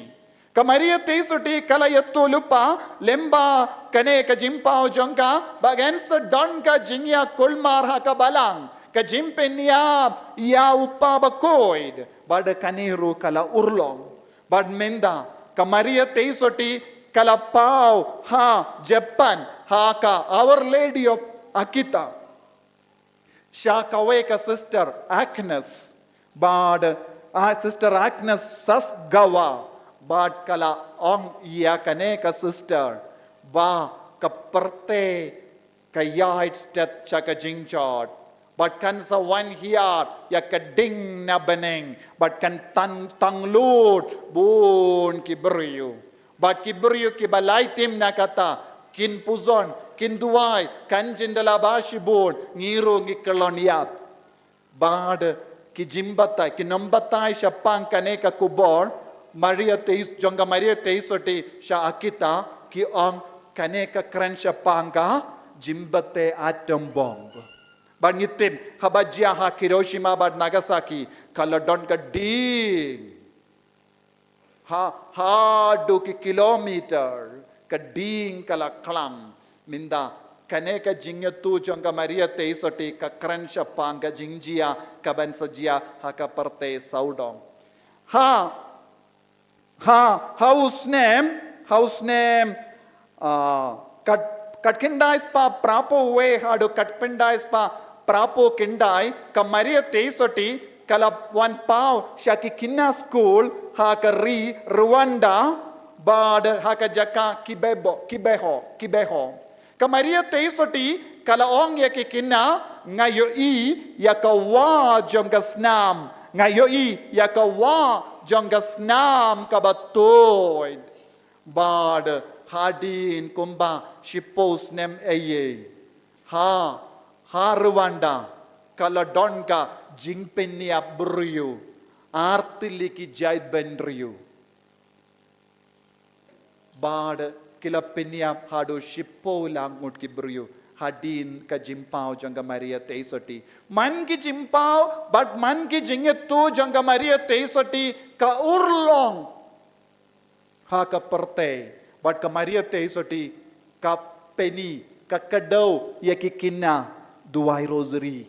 Ka Maria Theisotti ka la ïathuh lypa lem bad kane ka jingpaw jong ka ba kan sa don ka jingïakulmar ha ka balang, ka jingpynïap ïa u Kpa Bakhuid. Bad kane ruh ka la urlong. Bad mynta ka Maria Theisotti ka la paw ha Japan ha ka Our Lady of Akita. Sha kawei ka Sister Agnes, bad, ah, Sister Agnes Sasgawa, bad ka la ong ïa kane ka sister ba ka pyrthei ka ïaid stet sha ka jingjot, bad kan sa wan hiar ïa ka ding na bneng, bad kan tan tang lut bun ki briew. Bad ki briew kiba la ïatim na kata kin puzon, kin duwai, kan jin da laba shibun, ngi ruh ngi kyllon ïap. Bad ki jingbatai, ki nongbatai shaphang kane ka kubor Maria Theis, jong ka Maria Theisotti sha Akita, ki ong kane ka kren shaphang ka jingbthei atom bomb. Bad ngi tip haba jia ha Hiroshima bad Nagasaki, ka la don ka ding ha, haduh ki kilometer, ka ding ka la khlam. Mynta kane ka jingïathuh jong ka Maria Theisotti ka kren shaphang ka jingjia kaban sa jia ha ka pyrthei sawdong. Ha, ha, ha u snem, ha u snem, ah, kat, kat khyndai spah phra phew wei haduh kat khyndai spah phra phew khyndai, ka Maria Theisotti ka la wan paw sha ki khynnah skul ha ka ri Rwanda, bad ha ka jaka Kibeho, Kibeho, Kibeho. Ka Maria Theisotti ka la ong ïa ki khynnah, nga ïohi ïa ka wah jong ka snam, nga ïohi ïa ka wah jong ka snam kaba tuid. Bad hadien kumba shiphew snem eiei, ha, ha Rwanda ka la don ka jingpynïap briew, artylli ki jaitbynriew. Bad ki la pynïap haduh shiphew la ngut ki briew hadien ka jingpaw jong ka Maria Theisotti. Man ki jingpaw bad man ki jingïathuh jong ka Maria Theisotti ka urlong ha ka pyrthei, bad ka Maria Theisotti ka pyni, ka kdew ïa ki khynnah duwai rosary.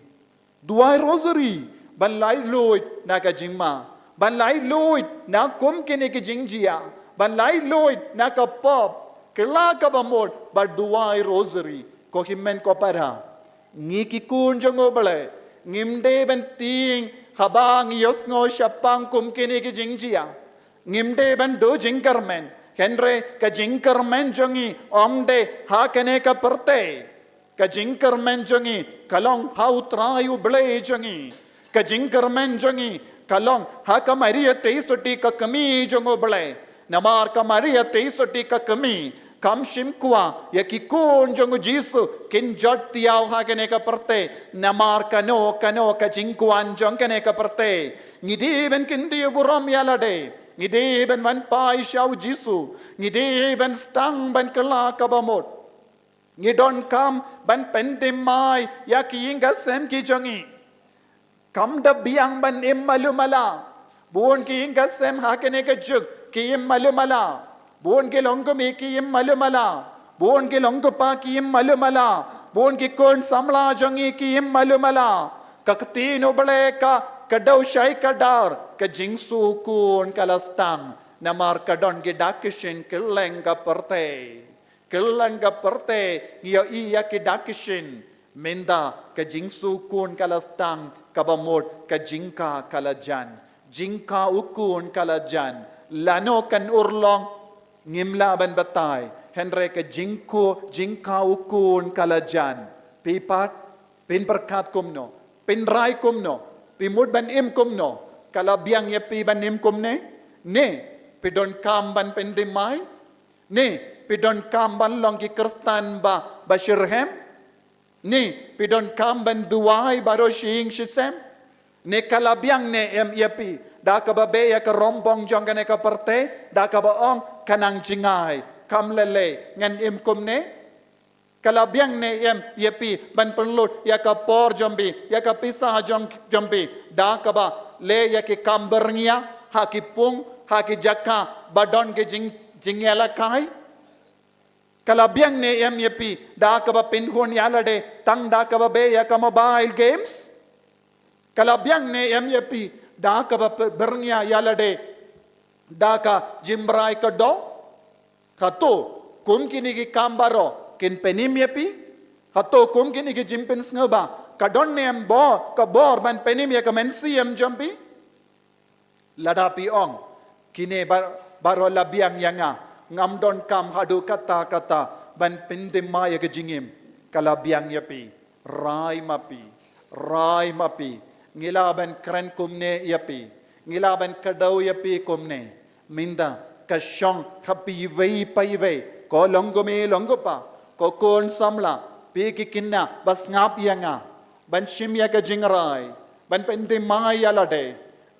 Duwai rosary ban laitluid na ka jingma, ban laitluid na kum kine ki jingjia, ban laitluid na ka pop, kylla kaba mut, bad duwai rosary. Ko hynmen ko para, ngi ki khun jong U Blei, ngim dei ban tieng haba ngi ïohsngew shaphang kum kine ki jingjia. Ngim dei ban duh jingkyrmen, hynrei ka jingkyrmen jong ngi ym dei ha kane ka pyrthei. Ka jingkyrmen jong ngi ka long ha U Trai U Blei jong ngi. Ka jingkyrmen jong ngi ka long ha ka Maria Theisotti, ka kmie jong U Blei. Namar ka Maria Theisotti ka kmie kam shim kwah ïa ki khun jong U Jisu kin jot thiaw ha kane ka pyrthei namar kano kano ka jingkwah jong kane ka pyrthei. Ngi dei ban kyntiew burom ïa lade, ngi dei ban wan phai sha U Jisu, ngi dei ban sdang ban kylla kaba mut. Ngi donkam ban pynthymmai ïa ki ïing ki sem ki jong ngi. Kam da biang ban im malu mala. Bun ki ïing ki sem ha kane ka juk ki im malu mala. Bun ki longkmie ki im malu mala. Bun ki longkpa ki im malu mala. Bun ki khun samla jong ngi ki im malu mala. Ka ktien U Blei ka, ka kdew shai kdar, ka jingsuk khun ka la sdang. Namar ka don ki dak ki shin kylleng ka pyrthei. Kylleng ka pyrthei ngi ïohi ïa ki dak ki shin. Mynta ka jingsuk khun ka la sdang, kaba mut ka jingkha ka la jan. Jingkha u khun ka la jan. Lano kan urlong ngim lah ban batai. Hynrei ka jingkha, jingkha u khun ka la jan. Phi pat, phin pyrkhat kumno, phin rai kumno, phi mut ban im kumno? Ka la biang ïa phi ban im kumne? Ne phi donkam ban pynthymmai? Ne phi donkam ban long ki Khristan ba, ba shitrhem? Ne phi donkam ban duwai baroh shi ïing shi sem? Ne ka la biang ne em ïa phi da kaba beh ïa ka rong bong jong kane ka pyrthei, da kaba ong, ka nang jngai, kam lei lei, ngan im kumne? Ka la biang ne em ïa phi ban pynlut ïa ka por jong phi, ïa ka pisa jong, jong phi, da kaba leh ïa ki kam byrngia ha ki pung, ha ki jaka ba don ki jing, jingïalehkai? Ka la biang ne em ïa phi da kaba pynhun ïa lade tang da kaba beh ïa ka mobile games? Ka la biang ne em ïa phi da kaba byrngia ïa lade da ka jingbrai ka doh? Hato kum kine ki kam baroh kin pynim ïa phi? Hato kum kine ki jingpynsngewbha ka don ne em bor, ka bor ban pynim ïa ka mynsiem jong phi? Lada phi ong, kine bar-, baroh la biang ïa nga, ngam donkam haduh katta katta ban pyndem ma ïa ka jingim, ka la biang ïa phi. Rai ma phi, rai ma phi. Ngi lah ban kren kumne ïa phi, ngi lah ban kdew ïa phi kumne. Mynta ka shong ha phi iwei pa iwei, ko long kmie long kpa, ko khun samla, phi ki khynnah ba sngap ïa nga, ban shim ïa ka jingrai, ban pyndem ma ïa lade,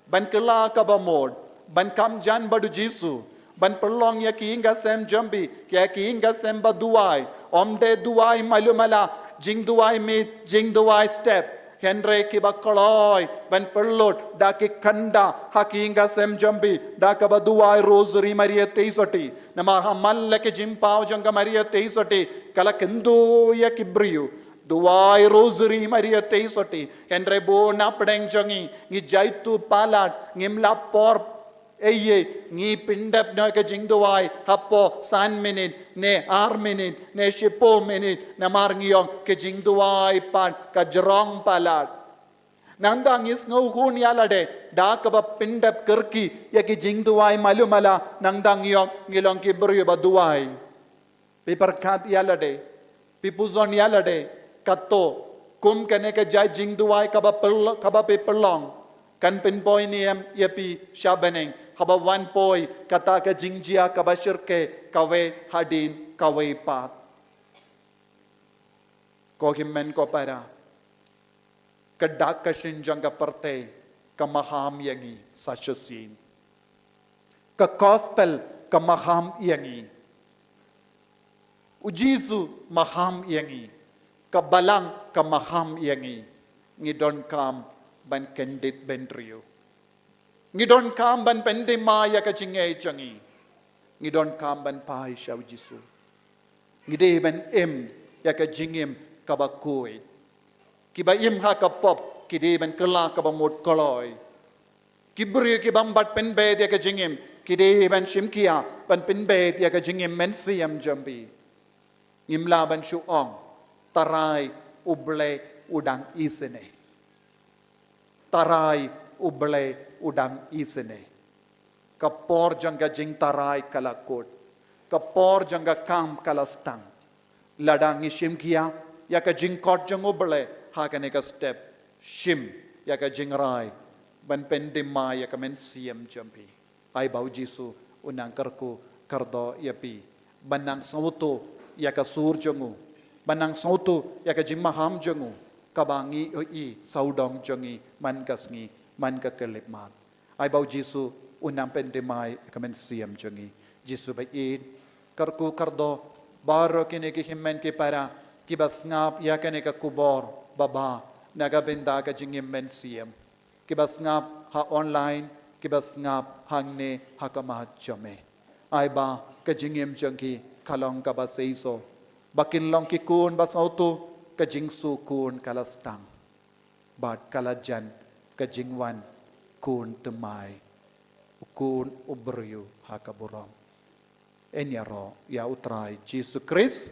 ban kylla kaba mut, ban kham jan bad U Jisu, ban pynlong ïa ki ïing ka sem jong phi ki ïing ka sem ba duwai, ym dei duwai malu mala, jingduwai miet, jingduwai step, hynrei kiba kloi ban pynlut da ki khyndew ha ki ïing ka sem jong phi da kaba duwai Rosary Maria Theisotti. Namar ha man la ki jingpaw jong ka Maria Theisotti ka la kynduh ïa ki briew. Duwai Rosary Maria Theisotti, hynrei bun na pdeng jong ngi, ngi jaituh palat, ngim lah por ei ei, ngi pyndep noh ka jingduwai hapoh san minit, ne ar minit, ne shiphew minit, namar ngi ong ka jingduwai pat ka jrong palat. Nangta ngi sngewhun ïa lade da kaba pyndep kyrkieh ïa ki jingduwai malu mala, nangta ngi ong ngi long ki briew ba duwai. Phi pyrkhat ïa lade, phi puzon ïa lade, kato kum kane ka jait jingduwai kaba pyrl-, kaba phi pynlong kan pynpoi ne em ïa phi sha bneng haba wan poi kata ka jingjia kaba shyrkhei kawei hadien kawei pat. Ko hynmen ko para, ka dak ka shin jong ka pyrthei ka maham ïa ngi sa shisien. Ka gospel ka maham ïa ngi. U Jisu maham ïa ngi. Ka balang ka maham ïa ngi. Ngi donkam ban kyndit bynriew. Ngi donkam ban pyndem ma ïa ka jingngeit jong ngi. Ngi donkam ban phai sha U Jisu. Ngi dei ban im ïa ka jingim kaba khuid. Kiba im ha ka pop ki dei ban kylla kaba mut kloi. Ki briew ki bym pat pynbeit ïa ka jingim ki dei ban shim khia ban pynbeit ïa ka jingim mynsiem jong phi. Ngim lah ban shu ong, tharai U Blei u dang isynei. Tharai U Blei u dang isynei. Ka por jong ka jingtharai ka la kut. Ka por jong ka kam ka la sdang. Lada ngi shim khia ïa ka jingkhot jong U Blei ha kane ka step, shim ïa ka jingrai ban pyndem ma ïa ka mynsiem jong phi. Ai ba U Jisu u nang kyrkhu kyrdoh ïa phi ban nang sngewthuh ïa ka sur jong u, ban nang sngewthuh ïa ka jingmaham jong u, kaba ngi ïohi sawdong jong ngi man ka sngi, man ka khyllipmat. Ai ba U Jisu u nang pyndem ma ïa ka mynsiem jong ngi. Jisu ba ïeit, kyrkhu kyrdoh baroh kine ki hynmen ki para kiba sngap ïa kane ka khubor babha na ka bynta ka jingim mynsiem. Kiba sngap ha online, kiba sngap hangne ha khmat jong me. Ai ba ka jingim jong ki ka long kaba seisoh, ba kin long ki khun ba sngewthuh, ka jingsuh khun ka la sdang. Bad ka la jan ka jingwan Khun thymmai, U Khun u briew ha ka burom. Yn ïaroh ïa U Trai Jisu Khrist.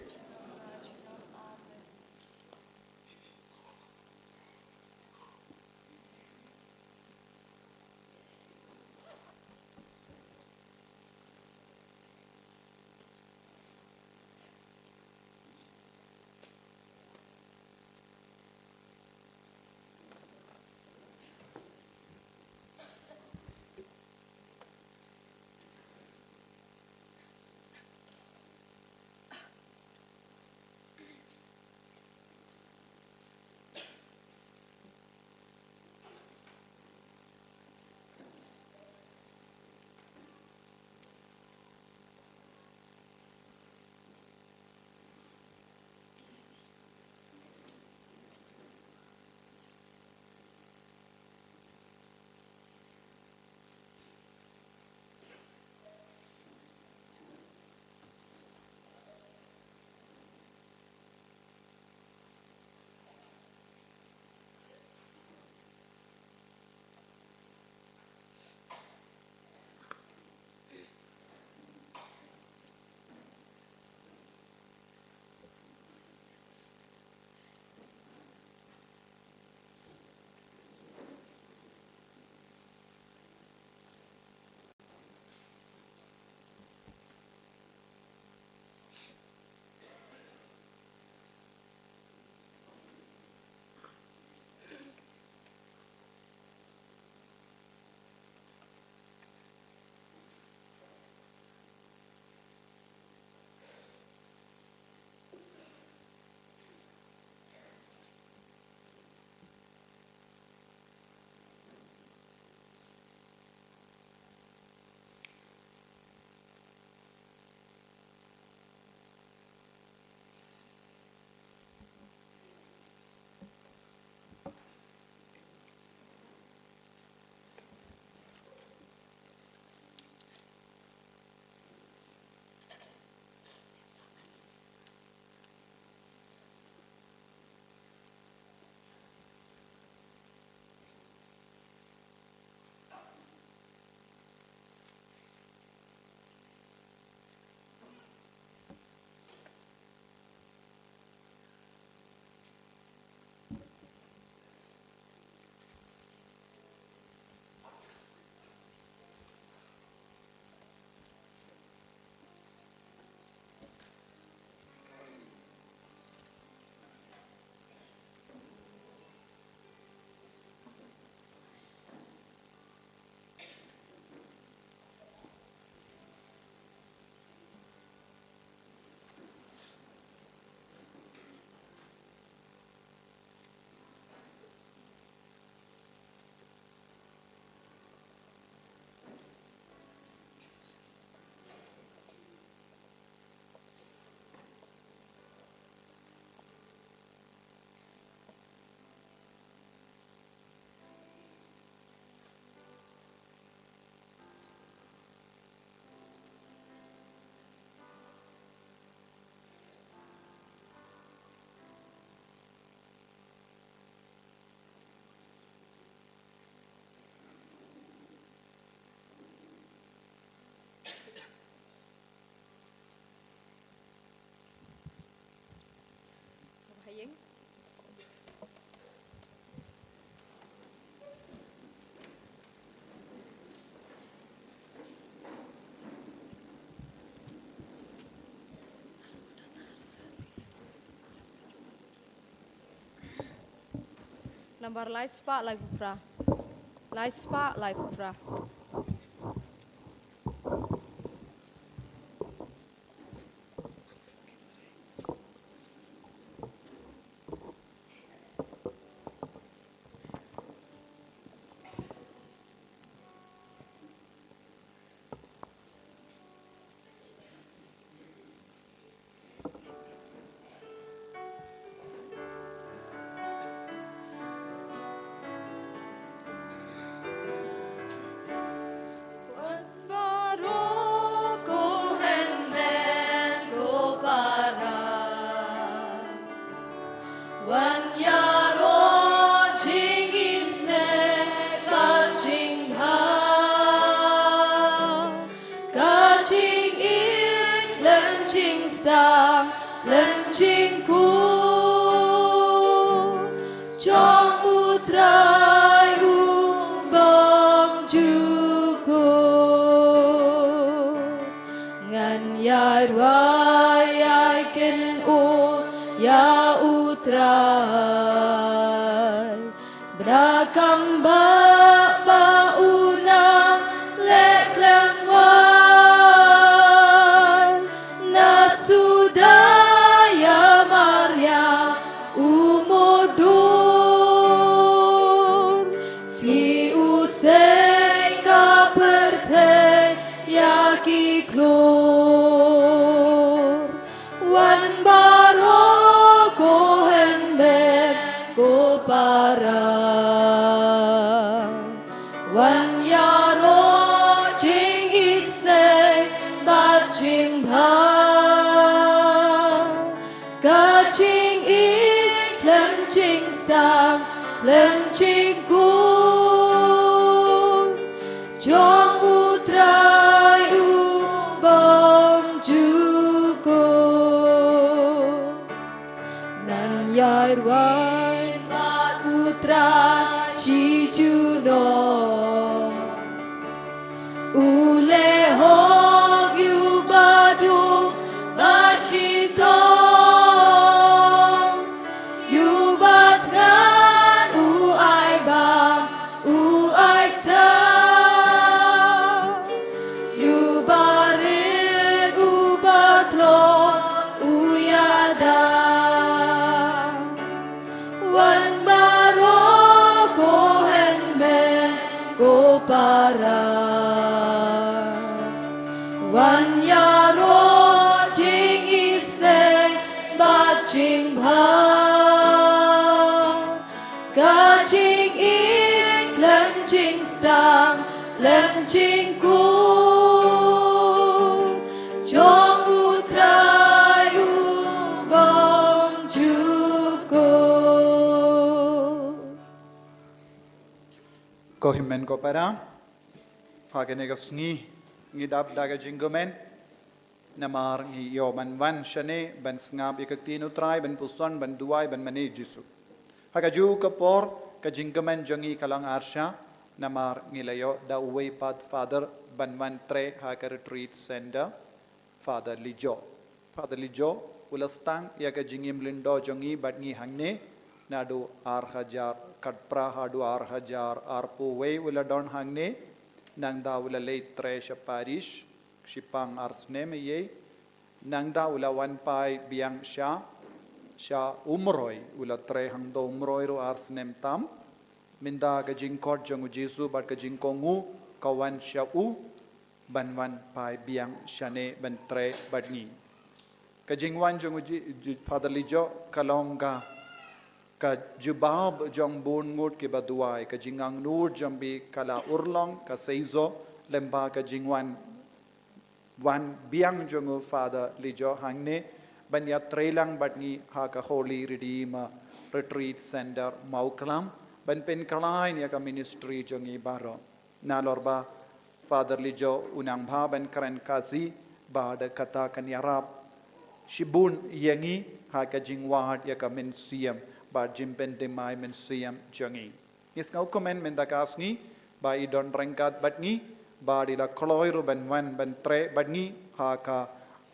Nambar lai spah lai phew phra. Lai spah lai phew phra. Wan baroh ko hynmen ko para, wan ïaroh jingisynei bad jingbha. Ka jingïeit khlem jingsang khlem jingkhuid jong U Trai u bym ju khuid. Ngan ïai rwai ïai kynnoh ïa U Trai. Bad kumba ba u nang leh khlem wai na suda ïa Maria u mudui, shi u seng ka pyrthei ïa ki khlur. Wan baroh ko hynmen ko para, wan ïaroh jingisynei bad jingbha. Ka jingïeit khlem jingsang khlem jingkhuid jong U Trai u bym ju khuid. Ngan ïai rwai bad U Trai shi junom. U leh hok ïa u ba duk ba shitom, ïa u ba thngan u ai bam u ai sah, ïa u ba rit u ba tlot u ïada. Wan baroh ko hynmen ko para, wan ïaroh jingisynei bad jingbha. Ka jingïeit khlem jingsang khlem jingkhuid jong U Trai u bym ju khuid. Ko hynmen ko para, ha kane ka sngi ngi dap da ka jingkmen. Namar ngi ïoh ban wan shane ban sngap ïa ka ktien U Trai, ban puson, ban duwai, ban mane Jisu. Ha kajuh ka por ka jingkmen jong ngi ka long arsha, namar ngi la ïoh da uwei pat Father ban wan trei ha ka retreat center, Father Lijo. Father Lijo u la sdang ïa ka jingim lyngdoh jong ngi bad ngi hangne naduh ar hajar khatphra haduh ar hajar arphew wei u la don hangne. Nangta u la leit trei sha parish shiphang ar snem ïa ei. Nangta u la wan phai biang sha, sha Umroi, u la trei hangto Umroi ruh ar snem tam. Mynta ka jingkhot jong U Jisu bad ka jingkohnguh ka wan sha u ban wan phai biang shane ban trei bad ngi. Ka jingwan jong U Ji-, Ji-, Father Lijo ka long ka, ka jubab jong bun ngut kiba duwai, ka jingangnud jong phi ka la urlong, ka seisoh, lyngba ka jingwan wan biang jong u Father Lijo hangne ban ïatrei lang bad ngi ha ka Holy Redeemer Retreat Center Mawklam, ban pynkylla ïa ka ministry jong ngi baroh. Nalor ba Father Lijo u nang bha ban kren Khasi, bad kata kan ïarap shibun ïa ngi ha ka jingwad ïa ka mynsiem bad jingpynthymmai mynsiem jong ngi. Ngi sngewkmen mynta ka sngi ba i don ryngkat bad ngi, bad i la kloi ruh ban wan ban trei bad ngi ha ka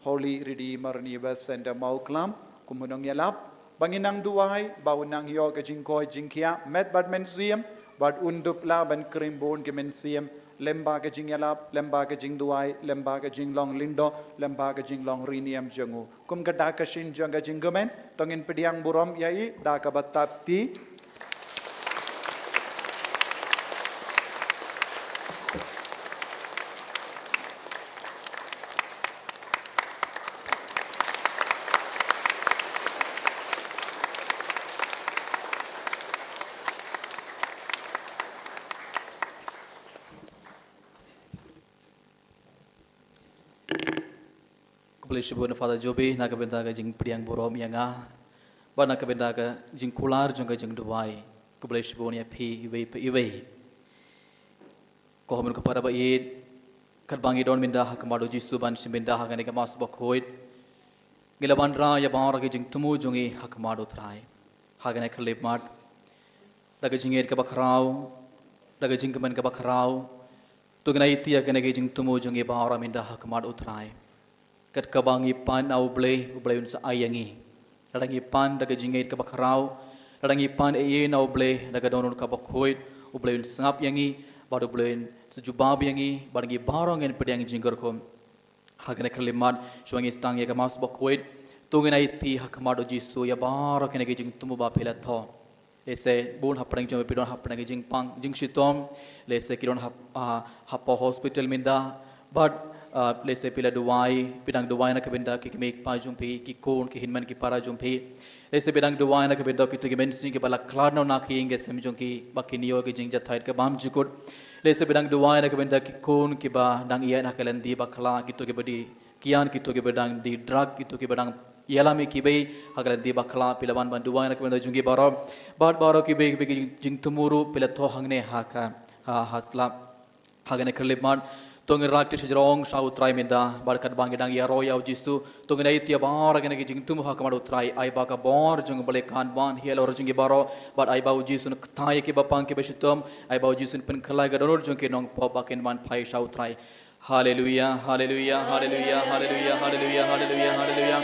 Holy Redeemer Universe Center Mawklam kum u nongïalap. Ba ngin nang duwai ba un nang ïoh ka jingkoit jingkhiah met bad mynsiem, bad un dup lah ban krim bun ki mynsiem lem bad ka jingïalap, lem bad ka jingduwai, lem bad ka jinglong lyngdoh, lem bad ka jinglong riewniam jong u. Kum ka dak ka shin jong ka jingkmen, to ngin pdiang burom ïa i da kaba tap kti. Khublei shibun Father Jobi na ka bynta ka jingpdiang burom ïa nga, bad na ka bynta ka jingkular jong ka jingduwai. Khublei shibun ïa phi iwei pa iwei. Ko hynmen ko para ba ïeit, katba ngi don mynta ha khmat u Jisu ban shim bynta ha kane ka Mass bakhuid, ngi la wanrah ïa baroh ki jingthmu jong ngi ha khmat u Trai. Ha kane ka khyllipmat, da ka jingngeit kaba khraw, da ka jingkmen kaba khraw, to ngin aiti ïa kane ka jingthmu jong ngi baroh mynta ha khmat u Trai. Kat kaba ngi pan na U Blei, U Blei un sa ai ïa ngi. Lada ngi pan da ka jingngeit kaba khraw, lada ngi pan ei ei na U Blei da ka dohnud kaba khuid, U Blei un sngap ïa ngi, bad U Blei un sa jubab ïa ngi, bad ngi baroh ngin pdiang jingkyrkhu. Ha kane ka khyllipmat, shuwa ngi sdang ïa ka Mass bakhuid, to ngin aiti ha khmat u Jisu ïa baroh kine ki jingthmu ba phi la thoh. Lehse bun hapdeng jong phi don hapdeng ki jingpang jingshitom, lehse ki don hap, ah, hapoh hospital mynta, bad, ah, lehse phi la duwai, phi dang duwai na ka bynta ki kmie ki kpa jong phi, ki khun ki hynmen ki para jong phi. Lehse phi dang duwai na ka bynta kito ki mynsiem kiba la khlad noh na ka ïing ka sem jong ki, ba kin ïoh ki jingjahthait ka bymjukut. Lehse phi dang duwai na ka bynta ki khun kiba dang ïaid ha ka lynti bakla, kito kiba die kian, kito kiba dang die drug, kito kiba dang ïalam ïa kiwei ha ka lynti bakla, phi la wan ban duwai na ka bynta jong ki baroh. Bad baroh kiwei kiwei ki jing, jingthmu ruh phi la thoh hangne ha ka, ha, ha slap. Ha kane ka khyllipmat, to ngin rak ti shajrong sha u Trai mynta, bad katba ngi dang ïaroh ïa u Jisu, to ngin aiti ïa baroh kine ki jingthmu ha khmat u Trai, ai ba ka bor jong u Blei kan wan halor jong ki baroh, bad ai ba u Jisu un kthah ïa kiba pang kiba shitom, ai ba u Jisu un pynkhlaiñ ka dohnud jong ki nongpop ba kin wan phai sha u Trai. Haleluia, haleluia, haleluia, haleluia, haleluia, haleluia, haleluia.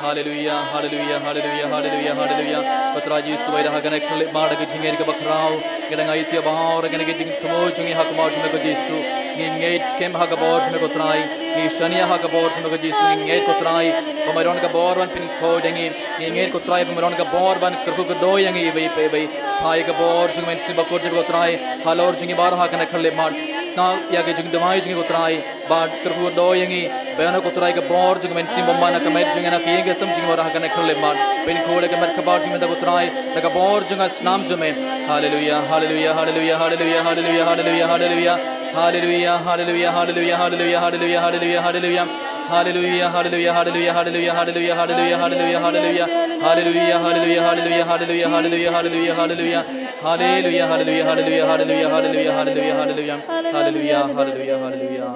Haleluia, haleluia, haleluia, haleluia, haleluia. Ko Trai Jisu, ai da ha kane ka khyllipmat da ka jingngeit kaba khraw, ngi dang aiti ïa baroh kine ki jingthmu jong ngi ha khmat jong me ko Jisu. Ngi ngeit skhem ha ka bor jong me ko Trai. Ngi shaniah ha ka bor jong me ko Jisu. Ngi ngeit ko Trai ba me don ka bor ban pynkhuid ïa ngi. Ngi ngeit ko Trai ba me don ka bor ban kyrkhu kyrdoh ïa ngi iwei pa iwei. Phai ka bor jong me Mynsiem Bakhuid jong me ko Trai halor jong ngi baroh ha kane ka khyllipmat. Sngap ïa ka jingduwai jong ngi ko Trai. Bad kyrkhu kyrdoh ïa ngi, ba ïoh ko Trai ka bor jong ka Mynsiem Bymman na ka met jong ngi, na ka ïing ka sem jong ngi baroh ha kane ka khyllipmat. Pynkhuid ïa ka met ka bor jong ngi mynta ko Trai da ka bor jong ka snam jong me. Haleluia, haleluia, haleluia, haleluia, haleluia, haleluia, haleluia. Haleluia, haleluia, haleluia, haleluia, haleluia, haleluia, haleluia. Haleluia, haleluia, haleluia, haleluia, haleluia, haleluia, haleluia, haleluia. Haleluia, haleluia, haleluia, haleluia, haleluia, haleluia, haleluia. Haleluia, haleluia, haleluia, haleluia, haleluia, haleluia, haleluia, haleluia, haleluia. Haleluia, haleluia, haleluia.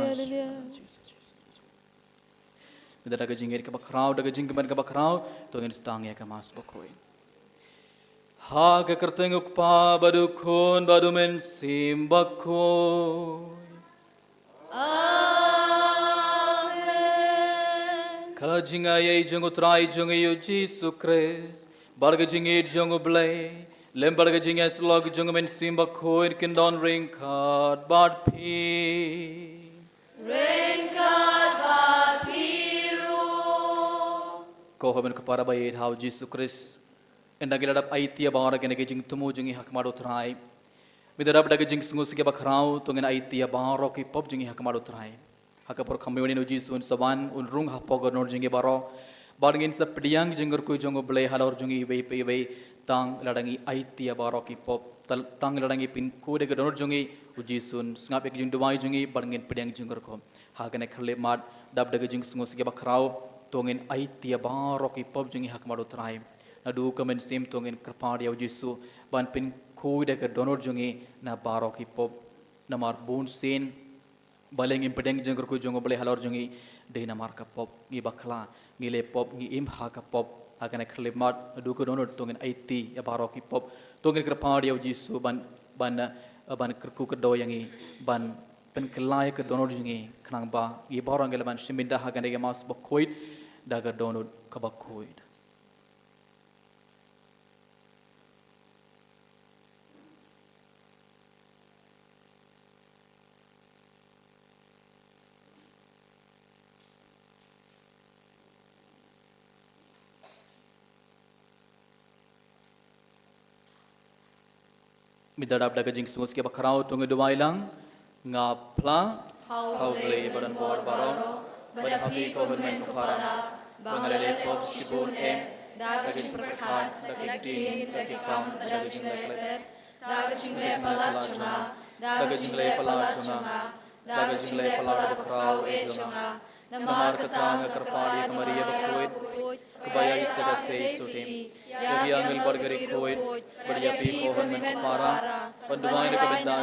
Mynta da ka jingngeit kaba khraw, da ka jingkmen kaba khraw, to ngin sdang ïa ka Mass bakhuid. Ha ka kyrteng u Kpa bad u Khun bad u Mynsiem Bakhuid. Amen. Ka jingaiei jong u Trai jong ngi u Jisu Khrist, bad ka jingïeit jong u Blei, lem bad ka jingïasyllok jong u Mynsiem Bakhuid kin don ryngkat bad phi. Ryngkat bad phi ruh. Ko hynmen ko para ba ïeit ha u Jisu Khrist. Ynda ngi la dep aiti ïa baroh kine ki jingthmu jong ngi ha khmat u Trai, mynta dep da ka jingsngewsih kaba khraw, to ngin aiti ïa baroh ki pop jong ngi ha khmat u Trai. Ha ka por communion u Jisu un sa wan, un rung hapoh ka dohnud jong ngi baroh. Bad ngin sa pdiang ka jingkyrkhu jong u Blei halor jong ngi iwei pa iwei, tang lada ngi aiti ïa baroh ki pop, tal-, tang lada ngi pynkhuid ïa ka dohnud jong ngi, u Jisu un sngap ïa ka jingduwai jong ngi, bad ngin pdiang ka jingkyrkhu. Ha kane ka khyllipmat, dap da ka jingsngewsih kaba khraw, to ngin aiti ïa baroh ki pop jong ngi ha khmat u Trai. Naduh ka mynsiem to ngin kyrpad ïa u Jisu ban pynkhuid ïa ka dohnud jong ngi na baroh ki pop. Namar bunsien balei ngim pdiang ka jingkyrkhu jong u Blei halor jong ngi, dei namar ka pop. Ngi bakla, ngi leh pop, ngi im ha ka pop. Ha kane ka khyllipmat, naduh ka dohnud to ngin aiti ïa baroh ki pop. To ngin kyrpad ïa u Jisu ban, ban, eh, ban kyrkhu kyrdoh ïa ngi, ban pynkylla ïa ka dohnud jong ngi, khnang ba ngi baroh ngi lah ban shim bynta ha kane ka Mass bakhuid da ka dohnud kaba khuid. Mynta dap da ka jingsngewsih bakhraw to ngin duwai lang. Nga phla ha U Blei ba donbor baroh, bad ha phi ko hynmen ko para, ba nga la leh pop shibun eh, da ka jingpyrkhat, da ka jingktien, da ki kam, da ka jingleh klet, da ka jingleh palat jong nga, da ka jingleh palat jong nga, da ka jingleh palat bakhraw eh jong nga. Namar kata nga kyrpad ïa ka Maria bakhuid, kaba ïaid sa ka kti suti, ïa ki angel bad ki riewkhuid, bad ïa phi ko hynmen ko para, ban duwai na ka bynta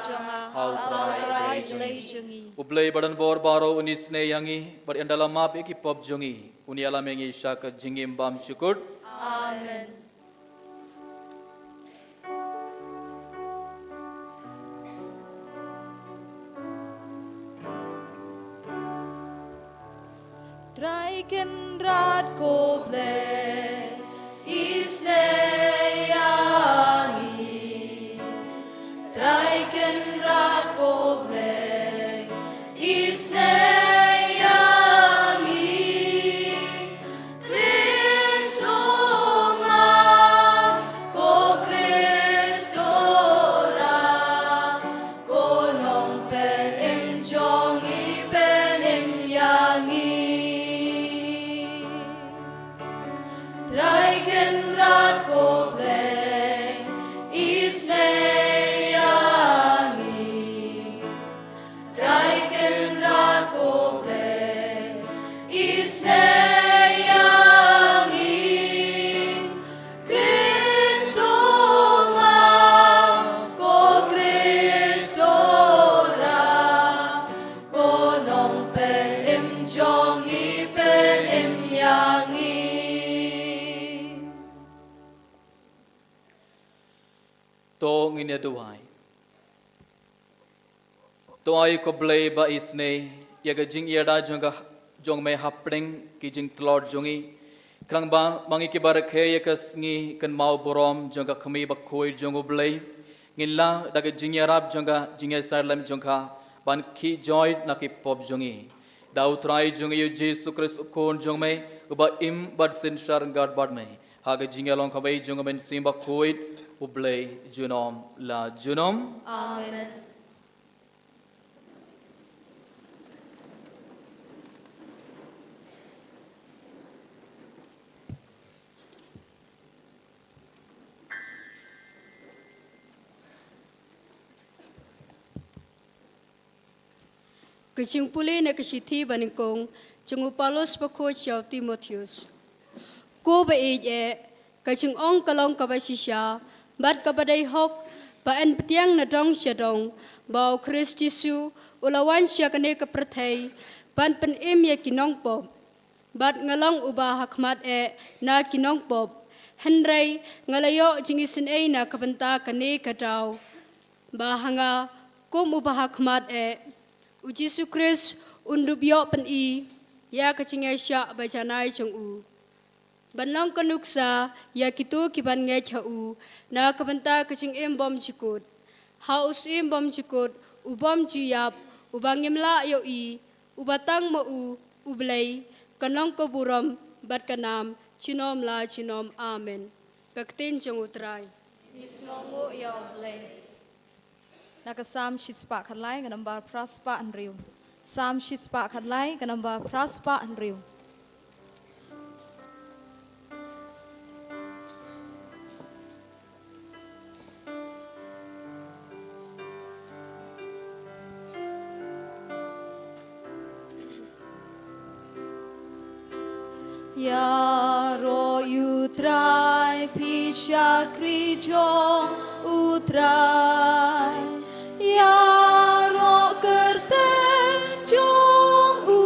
jong nga ha U Trai U Blei jong ngi. U Blei ba donbor baroh un isynei ïa ngi, bad un da la map ïa ki pop jong ngi, un ïalam ïa ngi sha ka jingim bymjukut. Amen. Trai Kynrad ko Blei, isynei ïa ngi. Trai Kynrad ko Blei, isynei ïa ngi. Khrist u ma, ko Khrist u ram, ko nongpynim jong ngi, pynim ïa ngi. Trai Kynrad ko Blei, isynei ïa ngi. Trai Kynrad ko Blei, isynei ïa ngi. Khrist u ma, ko Khrist u ram, ko nongpynim jong ngi, pynim ïa ngi. To ngin ïa duwai. To ai ko Blei ba isynei ïa ka jingïada jong ka, jong me hapdeng ki jingtlot jong ngi. Khnang ba ma ngi kiba rakhe ïa ka sngi kynmaw burom jong ka Kmie bakhuid jong U Blei, ngin lah da ka jingïarap jong ka, jingïasyrlem jong ka, ban khih joit na ki pop jong ngi. Da U Trai jong ngi U Jisu Khrist U Khun jong me, uba im bad synshar ryngkat bad me ha ka jingïalong kawei jong U Mynsiem Bakhuid, U Blei junom la junom. Amen. Ka jingpule na ka shithi banyngkong jong u Paulus bakhuid sha u Timotheus. Ko ba ïeit eh, ka jingong ka long kaba shisha bad kaba dei hok ba yn pdiang na dong sha dong, ba u Khrist Jisu u la wan sha kane ka pyrthei ban pynim ïa ki nongpop. Bad nga long uba ha khmat eh na ki nongpop, hynrei nga la ïoh jingisynei na ka bynta kane ka daw, ba ha nga kum uba ha khmat eh, u Jisu Khrist un dup ïoh pyni ïa ka jingïaishah ba janai jong u, ban long ka nuksa ïa kito kiban ngeit ha u na ka bynta ka jingim bymjukut. Ha u Syiem bymjukut u bym ju ïap, uba ngim lah ïohi, uba tang ma u U Blei, kan long ka burom bad ka nam junom la junom. Amen. Ka ktien jong U Trai. Ngi sngewnguh ïa U Blei. Na ka Salm shispah khatlai, ka nambar phraspah hynriew. Salm shispah khatlai, ka nambar phraspah hynriew. Ïaroh ïa U Trai, phi shakri jong U Trai. Ïaroh kyrteng jong u.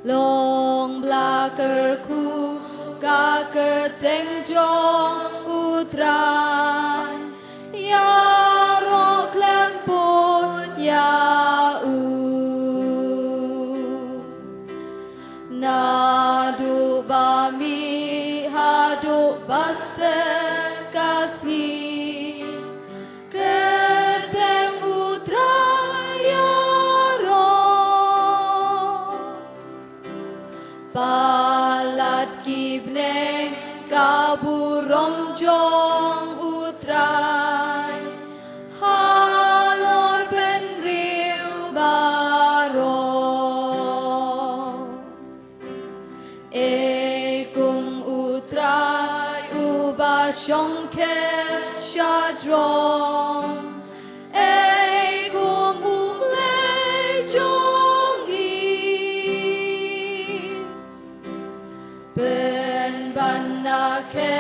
Long ba la kyrkhu ka kyrteng jong U Trai. Ïaroh khlem pud ïa u. Naduh ba mih haduh ba seh ka sngi, kyrteng U Trai ïaroh. Palat ki bneng ka burom jong Jong ke sha jrong, ei kum u Blei jong ngi. Pynban na ke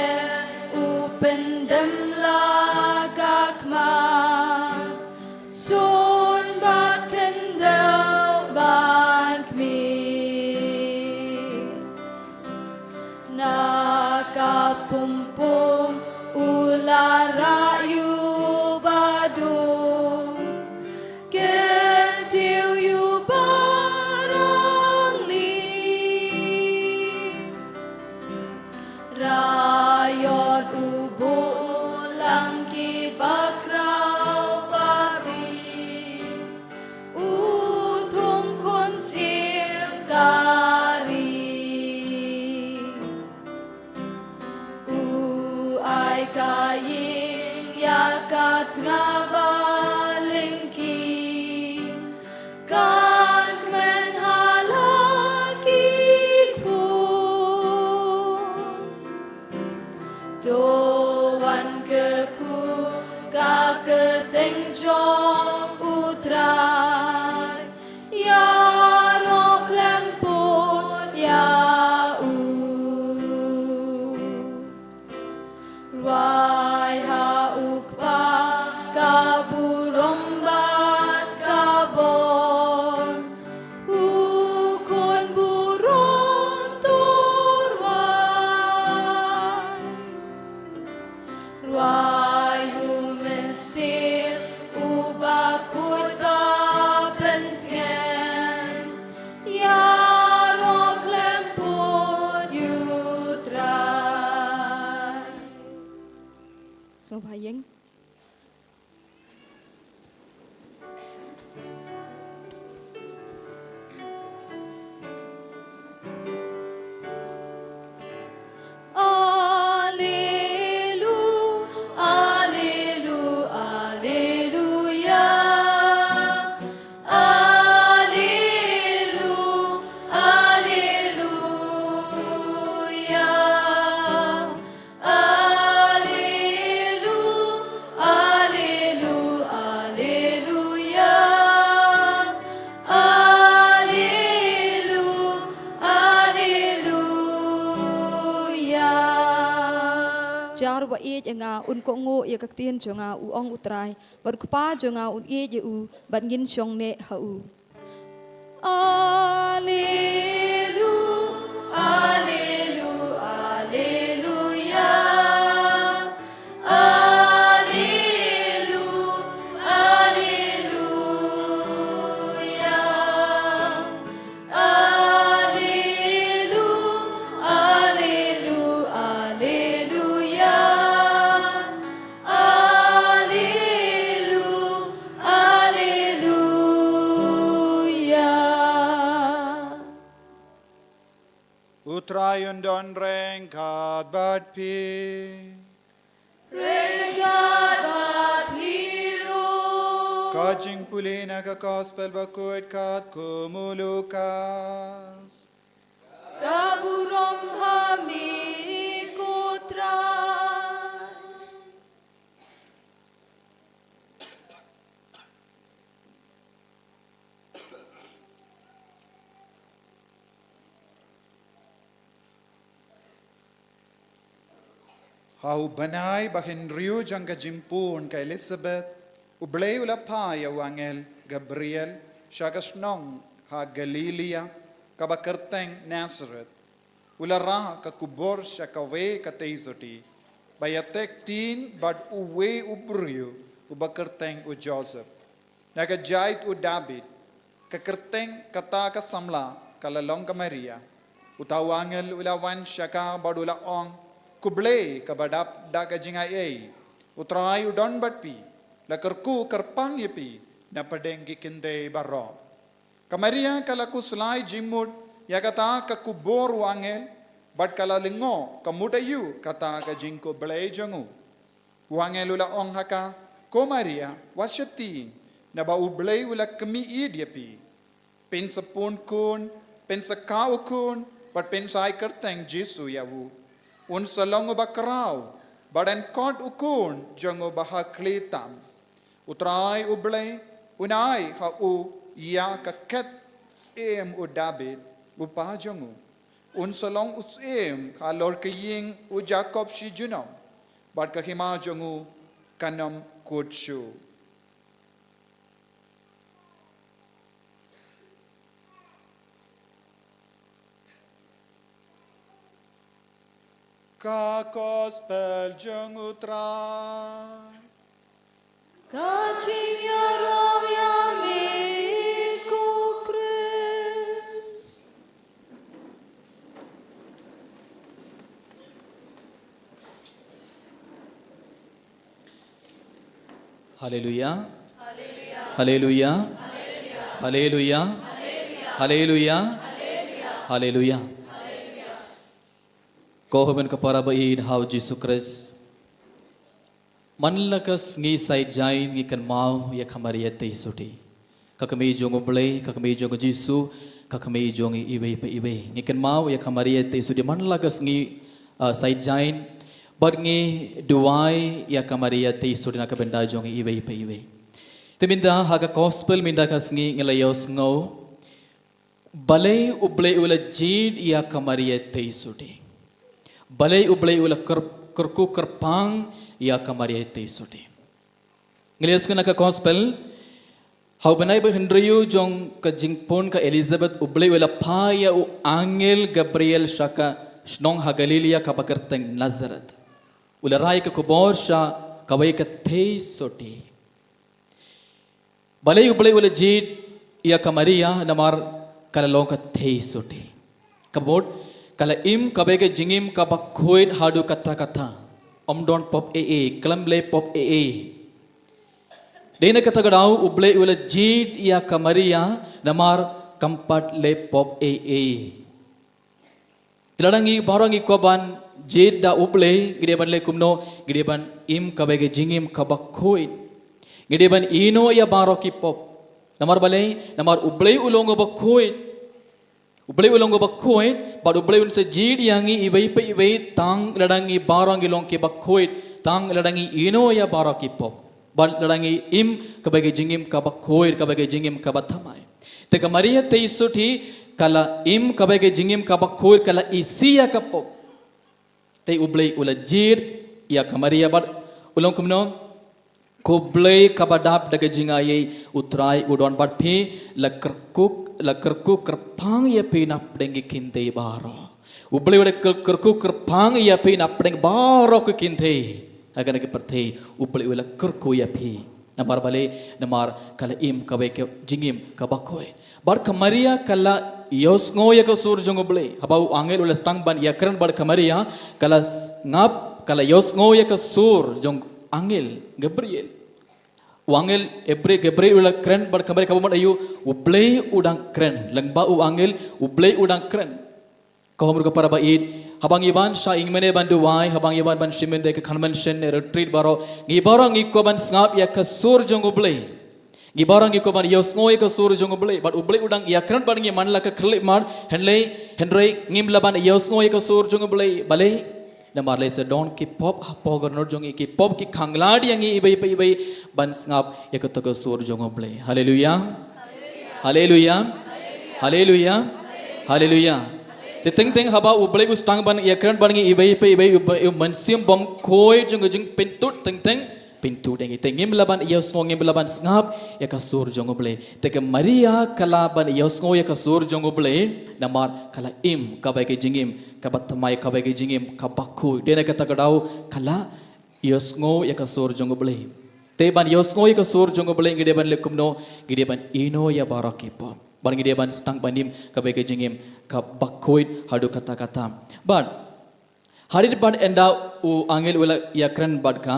u pyndem la ka khmat, sun bad khyndew bad khmih. Na ka pumpum u la rah ïa u baduk, kyntiew ïa u barangli. Raiot u buh lang ki bakhraw parti, u thung khun siem ka ri. U ai ka ïing ïa ka tnga ba lyngkhi, kan kmen ha la ki khun. To wan kyrkhu ka kyrteng jong u Trai, ïaroh khlem pud ïa u. Rwai ha u Kpa ka burom bad ka bor, u khun burom to rwai. Rwai u Mynsiem u bakhuid ba pyntngen, ïaroh khlem pud ïa u Trai. Sngewbha ïeng. Alelu, alelu, aleluya. Alelu, aleluya. Alelu, alelu, aleluya. Alelu, aleluya. Jar uba ïeit ïa nga un kohnguh ïa ka ktien jong nga, u ong u Trai, bad u Kpa jong nga un ïeit ïa u, bad ngin shong neh ha u. Alelu, alelu, aleluya. Alelu, aleluya. Alelu, alelu, aleluya. Alelu, aleluya. U Trai un don ryngkat bad phi. Ryngkat bad phi ruh. Ka jingpule na ka Gospel bakhuid katkum u Lukas. Ka burom ha me ko Trai. Ha u bnai ba hynriew jong ka jingpun ka Elisabeth, u Blei u la phah ïa u angel Gabriel sha ka shnong ha Galilia, kaba kyrteng Nazareth. U la rah ka khubor sha kawei ka tei sotti, ba ïatek ktien bad uwei u briew uba kyrteng u Joseph, na ka jait u Dabid. Ka kyrteng kata ka samla ka la long ka Maria. Uta u angel u la wan sha ka bad u la ong, khublei kaba dap da ka jingaiei, u Trai u don bad phi. La kyrkhu kyrpang ïa phi na pdeng ki kynthei baroh. Ka Maria ka la khuslai jingmut ïa kata ka khubor u angel, bad ka la lyngngoh ka mut aïu kata ka jingkhublei jong u. U angel u la ong ha ka, ko Maria, wat sheptieng, naba u Blei u la khmih ïeit ïa phi. Phin sa pun khun, phin sa kha u khun, bad phin sa ai kyrteng Jisu ïa u. Un sa long uba khraw, Bad yn khot u khun jong u ba ha khlieh tam. U Trai U Blei un ai ha u ïa ka khet syiem u Dabid, u pa jong u. Un sa long u syiem halor ka ïing u Jakob shi junom, bad ka hima jong u kan ym kut shuh. Ka Gospel jong u Trai. Ka jingïaroh ïa me ko Khrist. Haleluya. Haleluya. Haleluya. Haleluya. Haleluya. Ko hynmen ko para ba ïeit ha u Jisu Khrist. Man la ka sngi Saitjaiñ ngi kynmaw ïa ka Maria Theisotti. Ka kmie jong U Blei, ka kmie jong u Jisu, ka kmie jong ngi iwei pa iwei. Ngi kynmaw ïa ka Maria Theisotti man la ka sngi, ah, Saitjaiñ. Bad ngi duwai ïa ka Maria Theisotti na ka bynta jong ngi iwei pa iwei. Te mynta ha ka Gospel mynta ka sngi ngi la ïohsngew. Balei U Blei u la jied ïa ka Maria Theisotti. Balei U Blei u la kyr-, kyrkhu kyrpang ïa ka Maria Theisotti. Ngi la ïohsngew na ka Gospel, ha u bnai ba hynriew jong ka jingpun ka Elizabeth U Blei u la phah ïa u angel Gabriel sha ka shnong ha Galilia kaba kyrteng Nazareth. U la rai ka khubor sha kawei ka Theisotti. Balei U Blei u la jied ïa ka Maria namar ka la long ka Theisotti. Ka mut, ka la im kaba ka jingim kaba khuid haduh katta katta. Ym don pop ei ei, khlem leh pop ei ei. Dei na kata ka daw U Blei u la jied ïa ka Maria namar kam pat leh pop ei ei. Te lada ngi baroh ngi kwah ban jied da U Blei, ngi dei ban leh kumno, ngi dei ban im kaba ka jingim kaba khuid. Ngi dei ban ïehnoh ïa baroh ki pop. Namar balei, namar U Blei u long uba khuid. U Blei u long uba khuid, bad U Blei un sa jied ïa ngi iwei pa iwei tang lada ngi baroh ngi long kiba khuid, tang lada ngi ïehnoh ïa baroh ki pop. Bad lada ngi im kaba ka jingim kaba khuid, kaba ka jingim kaba thymmai. Te ka Maria Theisotti ka la im kaba ka jingim kaba khuid, ka la isih ïa ka pop. Te U Blei u la jied ïa ka Maria bad u long kumno, khublei kaba dap da ka jingaiei, U Trai u don bad phi, la kyrkhu, la kyrkhu kyrpang ïa phi na pdeng ki kynthei baroh. U Blei u la kyr-, kyrkhu kyrpang ïa phi na pdeng baroh ki kynthei. Ha kane ka pyrthei, U Blei u la kyrkhu ïa phi. Namar balei, namar ka la im kaba ka jingim kaba khuid. Bad ka Maria ka la ïohsngew ïa ka sur jong U Blei. Haba u angel u la sdang ban ïakren bad ka Maria, ka la sngap, ka la ïohsngew ïa ka sur jong angel Gabriel. U angel Ebre-, Gabriel u la kren bad ka Maria kaba mut aïu, U Blei u dang kren. Lyngba u angel, U Blei u dang kren. Ko hynmen ko para ba ïeit, haba ngi wan sha ïing mane ban duwai, haba ngi wan ban shim bynta ka convention ne retreat baroh, ngi baroh ngi kwah ban sngap ïa ka sur jong U Blei. Ngi baroh ngi kwah ban ïohsngew ïa ka sur jong U Blei, bad U Blei u dang ïakren bad ngi man la ka khlieh mar, hynrei, hynrei ngim lah ban ïohsngew ïa ka sur jong U Blei, balei? Namar lehse don ki pop hapoh ka dohnud jong ngi, ki pop ki khanglad ïa ngi iwei pa iwei ban sngap ïa kato ka sur jong U Blei. Haleluya. Haleluya. Haleluya. Haleluya. Te teng teng haba U Blei u sdang ban ïakren bad ngi iwei pa iwei, U Blei, U Mynsiem Bakhuid jong ka jingpynthut teng teng pynthut ïa ngi. Te ngim lah ban ïohsngew, ngim lah ban sngap ïa ka sur jong U Blei. Te ka Maria ka lah ban ïohsngew ïa ka sur jong U Blei, namar ka la im kaba ka jingim kaba thymmai, kaba ka jingim kaba khuid. Dei na kata ka daw ka la ïohsngew ïa ka sur jong U Blei. Te ban ïohsngew ïa ka sur jong U Blei ngi dei ban leh kumno, ngi dei ban ïehnoh ïa baroh ki pop. Bad ngi dei ban sdang ban im kaba ka jingim kaba khuid haduh katta katta. Bad hadien bad ynda u angel u la ïakren bad ka,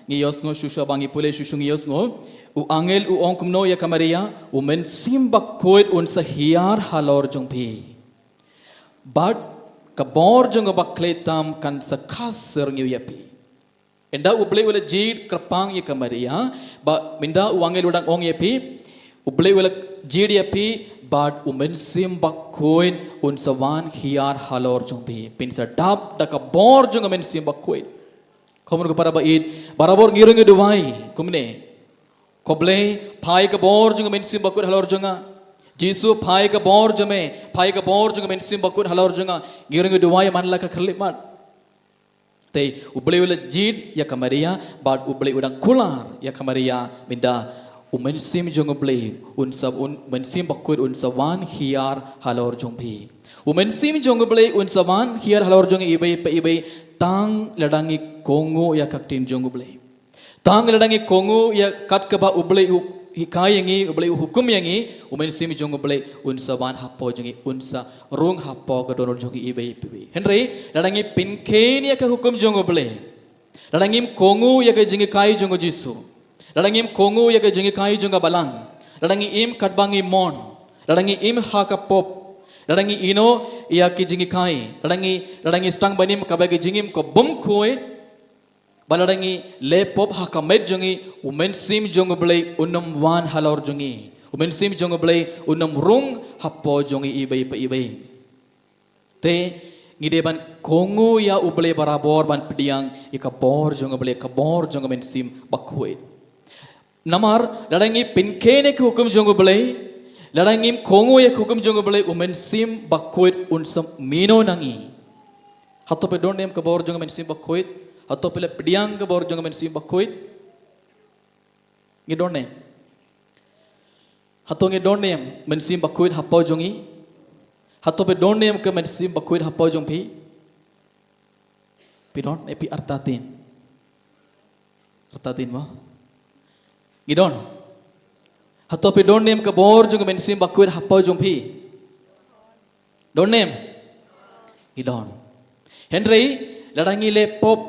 ngi ïohsngew shuh shuh, ba ngi pule shuh shuh ngi ïohsngew, u angel u ong kumno ïa ka Maria, U Mynsiem Bakhuid un sa hiar halor jong phi. Bad ka bor jong U Bakhlieh tam kan sa kha syrngiew ïa phi. Ynda U Blei u la jied kyrpang ïa ka Maria, ba mynta u angel u dang ong ïa phi, U Blei u la jied ïa phi, bad U Mynsiem Bakhuid un sa wan hiar halor jong phi. Phin sa dap da ka bor jong U Mynsiem Bakhuid. Khun ko para baieit, barabor ngi ruh ngi duwai kumne. Ko Blei, phai ka bor jong ka Mynsiem Bakhuid halor jong nga. Jisu, phai ka bor jong me, phai ka bor jong ka Mynsiem Bakhuid halor jong nga. Ngi ruh ngi duwai man la ka khyllipmat. Te U Blei u la jied ïa ka Maria, bad U Blei u dang kular ïa ka Maria, mynta, U Mynsiem jong U Blei un sa, U Mynsiem Bakhuid un sa wan hiar halor jong phi. U Mynsiem jong U Blei un sa wan hiar halor jong iwei pa iwei, tang lada ngi kohnguh ïa ka ktien jong U Blei. Tang lada ngi kohnguh ïa kat kaba U Blei u hikai ïa ngi, U Blei u hukum ïa ngi, U Mynsiem jong U Blei un sa wan hapoh jong ngi, un sa rung hapoh ka dohnud jong ngi iwei pa iwei. Hynrei lada ngi pynkheiñ ïa ka hukum jong U Blei, lada ngim kohnguh ïa ka jinghikai jong U Jisu, lada ngim kohnguh ïa ka jinghikai jong ka Balang, lada ngi im katba ngi mon, lada ngi im ha ka pop, lada ngi ïehnoh ïa ki jinghikai, lada ngi, lada ngi sdang ban im kaba ki jingim ki bym khuid, bad lada ngi leh pop ha ka met jong ngi, U Mynsiem jong U Blei un ym wan halor jong ngi. U Mynsiem jong U Blei un ym rung hapoh jong ngi iwei pa iwei. Te ngi dei ban kohnguh ïa U Blei barabor, ban pdiang ïa ka bor jong U Blei, ka bor jong U Mynsiem Bakhuid. Namar lada ngi pynkheiñ ïa ka hukum jong U Blei, lada ngim kohnguh ïa ka hukum jong U Blei, U Mynsiem Bakhuid un sa mino na ngi. Hato phi don ne em ka bor jong U Mynsiem Bakhuid? Hato phi la pdiang ka bor jong U Mynsiem Bakhuid? Ngi don ne em? Hato ngi don ne em Mynsiem Bakhuid hapoh jong ngi? Hato phi don ne em ka Mynsiem Bakhuid hapoh jong phi? Phi don ne em, phi artatien? Artatien mo? Ngi don. Hato phi don ne em ka bor jong U Mynsiem Bakhuid hapoh jong phi? Don ne em? Ngi don. Hynrei lada ngi leh pop,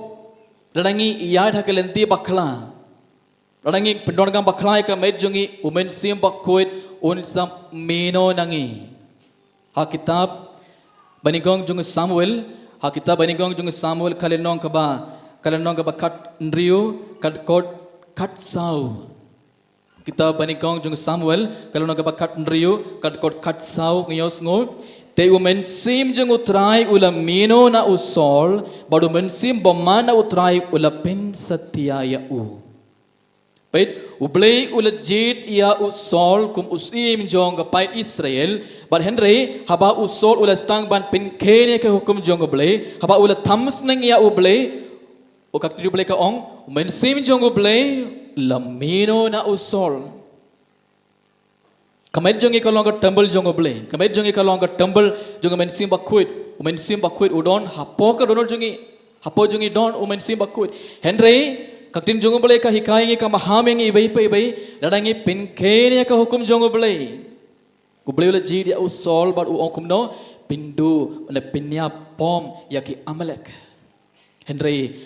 lada ngi ïaid ha ka lynti bakla, lada ngi pyndonkam bakla ïa ka met jong ngi, U Mynsiem Bakhuid un sa mino na ngi. Ha kitab Banyngkong jong u Samuel, ha kitab Banyngkong jong u Samuel, ka lynnong kaba, ka lynnong kaba khathynriew, ka dkhot khatsaw. Kitab Banyngkong jong u Samuel, ka lynnong kaba khathynriew, ka dkhot khatsaw, ngi ïohsngew: Te U Mynsiem jong U Trai u la mino na u Saul, bad u mynsiem bymman na U Trai u la pynsatia ïa u. Peit, U Blei u la jied ïa u Saul kum u syiem jong ka paid Israel, bad hynrei haba u Saul u la sdang ban pynkheiñ ïa ka hukum jong U Blei, haba u la tham sneng ïa U Blei, u, ka ktien U Blei ka ong, U Mynsiem jong U Blei la mino na u Saul. Ka met jong ngi ka long ka temple jong U Blei. Ka met jong ngi ka long ka temple jong U Mynsiem Bakhuid. U Mynsiem Bakhuid u don hapoh ka dohnud jong ngi. Hapoh jong ngi don U Mynsiem Bakhuid. Hynrei ka ktien jong U Blei ka hikai ngi, ka maham ïa ngi iwei pa iwei, lada ngi pynkheiñ ïa ka hukum jong U Blei. U Blei u la jied ïa u Saul bad u ong kumno? Pynduh ne pynïap bom ïa ki Amalek. Hynrei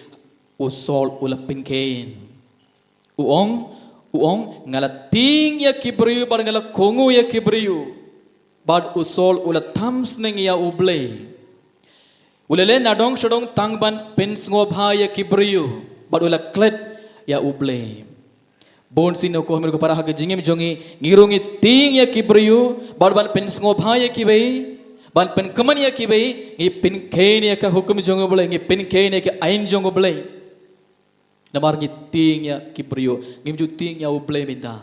u Saul u la pynkheiñ. U ong, u ong, nga la tieng ïa ki briew bad nga la kohnguh ïa ki briew. Bad u Saul u la tham sneng ïa U Blei. U la leh nadong shadong tang ban pynsngewbha ïa ki briew. Bad u la klet ïa U Blei. Bun sien ko hynmen ko para ha ka jingim jong ngi, ngi ruh ngi tieng ïa ki briew, bad ban pynsngewbha ïa kiwei, ban pynkmen ïa kiwei, ngi pynkheiñ ïa ka hukum jong U Blei, ngi pynkheiñ ïa ka aiñ jong U Blei. Namar ngi tieng ïa ki briew, ngim ju tieng ïa U Blei mynta.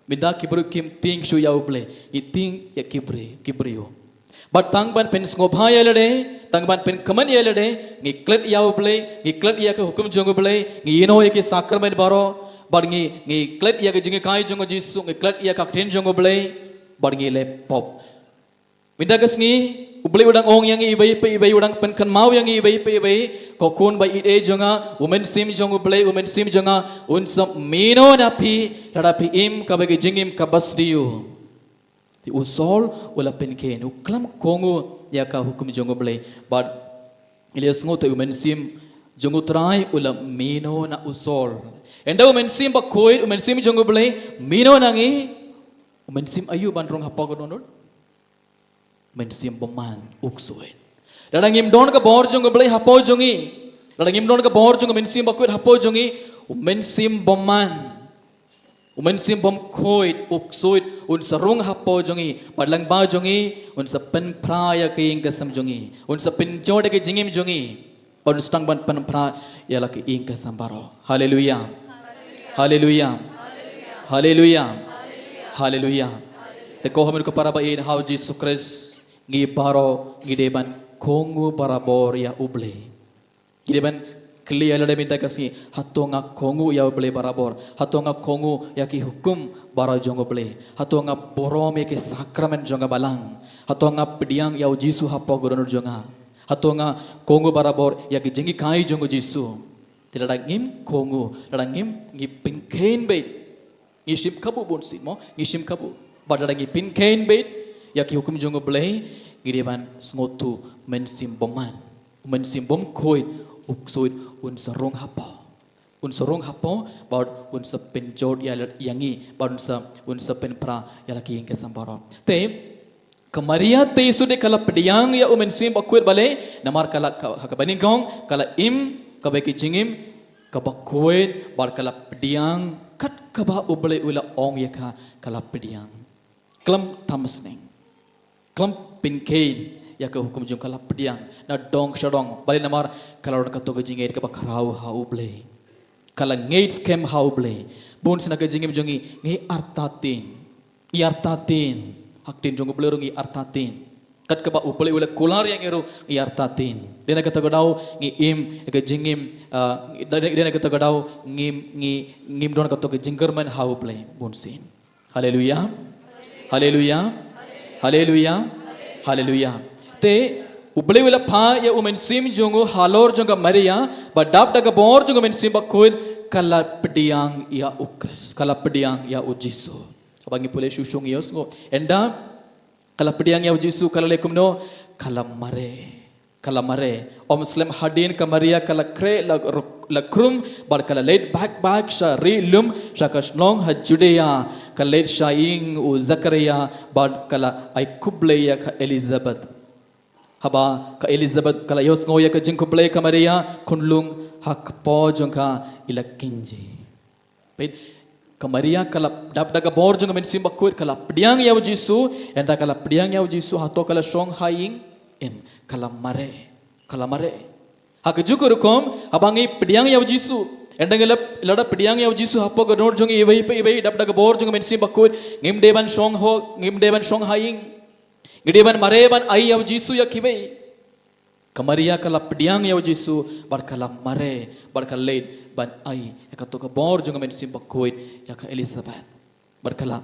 Mynta ki briew kim tieng shuh ïa U Blei, ngi tieng ïa ki briew, ki briew. Bad tang ban pynsngewbha ïa lade, tang ban pynkmen ïa lade, ngi klet ïa U Blei, ngi klet ïa ka hukum jong U Blei, ngi ïehnoh ïa ki sakramen baroh, bad ngi, ngi klet ïa ka jinghikai jong U Jisu, ngi klet ïa ka ktien jong U Blei, bad ngi leh pop. Mynta ka sngi, U Blei u dang ong ïa ngi iwei pa iwei, u dang pynkynmaw ïa ngi iwei pa iwei, ko khun ba ïeit jong nga, U Mynsiem jong U Blei, U Mynsiem jong nga, un sa mino na phi, lada phi im kaba ka jingim kaba sniew. Te u Saul u la pynkheiñ, u khlem kohnguh ïa ka hukum jong U Blei, bad ngi la ïohsngew te U Mynsiem jong U Trai u la mino na u Saul. Ynda U Mynsiem Bakhuid, U Mynsiem jong U Blei mino na ngi, U Mynsiem aïu ban rung hapoh ka dohnud? Mynsiem bymman, u ksuid. Lada ngim don ka bor jong U Blei hapoh jong ngi, lada ngim don ka bor jong U Mynsiem Bakhuid hapoh jong ngi, U Mynsiem bymman, U Mynsiem bymkhuid, u ksuid, un sa rung hapoh jong ngi, bad lyngba jong ngi, un sa pynphra ïa ka ïing ka sem jong ngi, un sa pynjot ïa ka jingim jong ngi. Bad un sdang ban pynpra ïa la ki ïing ki sem baroh. Haleluya. Haleluya. Haleluya. Haleluya. Te ko hynmen ko para ba ïeit ha u Jisu Khrist, ngi baroh ngi dei ban kohnguh barabor ïa U Blei. Ngi dei ban kylli ïa lade mynta ka sngi, hato nga kohnguh ïa U Blei barabor? Hato nga kohnguh ïa ki hukum baroh jong U Blei? Hato nga burom ïa ki sakramen jong ka balang? Hato nga pdiang ïa u Jisu hapoh ka dohnud jong nga? Hato nga kohnguh barabor ïa ki jinghikai jong u Jisu? Te lada ngim kohnguh, lada ngim, ngi pynkheiñ beit. Ngi shim kabu bun sien mo, ngi shim kabu. Bad lada ngi pynkheiñ beit ïa ki hukum jong U Blei, ngi dei ban sngewthuh u Mynsiem Bymman, u Mynsiem Bymkhuid, u ksuid un sa rung hapoh. Un sa rung hapoh, bad un sa pynjot ïa, ïa ngi, bad un sa, un sa pynpra ïa la ki ïing ki sem baroh. Te, ka Maria te shu dei ka la pdiang ïa u Mynsiem Bakhuid balei, namar ka la ka, ha kaba nyngkong, ka la im, kaba ki jingim, kaba khuid, bad ka la pdiang, kat kaba U Blei u la ong ïa ka, ka la pdiang. Khlem tam sniang. Khlem pynkheiñ ïa ka hukum jong ka la pdiang. Na dong sha dong. Balei namar ka la don kato ka jingngeit kaba khraw ha U Blei. Ka la ngeit skhem ha U Blei. Bun sien ha ka jingim jong ngi ngi artatien. Ngi artatien. Ha ktien jong U Blei ruh ngi artatien. Kat kaba U Blei u la kular ïa ngi ruh ngi artatien. Dei na kata ka daw ngi im ïa ka jingim, ah, dei, dei na kata ka daw ngim, ngi, ngim don kato ka jingkyrmen ha U Blei. Bun sien. Haleluya. Haleluya. Haleluya. Haleluya. Te, U Blei u la phah ïa u Mynsiem jong u halor jong ka Maria, ba dap da ka bor jong u Mynsiem Bakhuid, ka la pdiang ïa u Khrist, ka la pdiang ïa u Jisu. Haba ngi pule shuh shuh ngi ïohsngew. Ynda, ka la pdiang ïa u Jisu, ka la leh kumno, ka la mareh. Ka la mareh. Ym slem hadien ka Maria ka la khreh la ruk-, la khrum bad ka la leit bak bak sha ri lum sha ka shnong ha Judea. Ka leit sha ïing u Zakaria bad ka la ai khublei ïa ka Elizabeth. Haba ka Elizabeth ka la ïohsngew ïa ka jingkhublei ka Maria, khunlung ha kpoh jong ka i la kynjah. Peit, ka Maria ka la dap da ka bor jong ka Mynsiem Bakhuid, ka la pdiang ïa u Jisu, ynda ka la pdiang ïa u Jisu, hato ka la shong ha ïing, em, ka la mareh, ka la mareh. Ha kajuh ka rukom, haba ngi pdiang ïa u Jisu, ynda ngi la, la dap pdiang ïa u Jisu, hapoh ka dohnud jong ngi iwei pa iwei, dap da ka bor jong ka Mynsiem Bakhuid, ngim dei ban shong ho, ngim dei ban shong ha ïing, ngi dei ban mareh ban ai ïa u Jisu ïa kiwei. Ka Maria ka la pdiang ïa u Jisu, bad ka la mareh, bad ka leit ban ai ïa kato ka bor jong ka Mynsiem Bakhuid ïa ka Elizabeth. Bad ka la,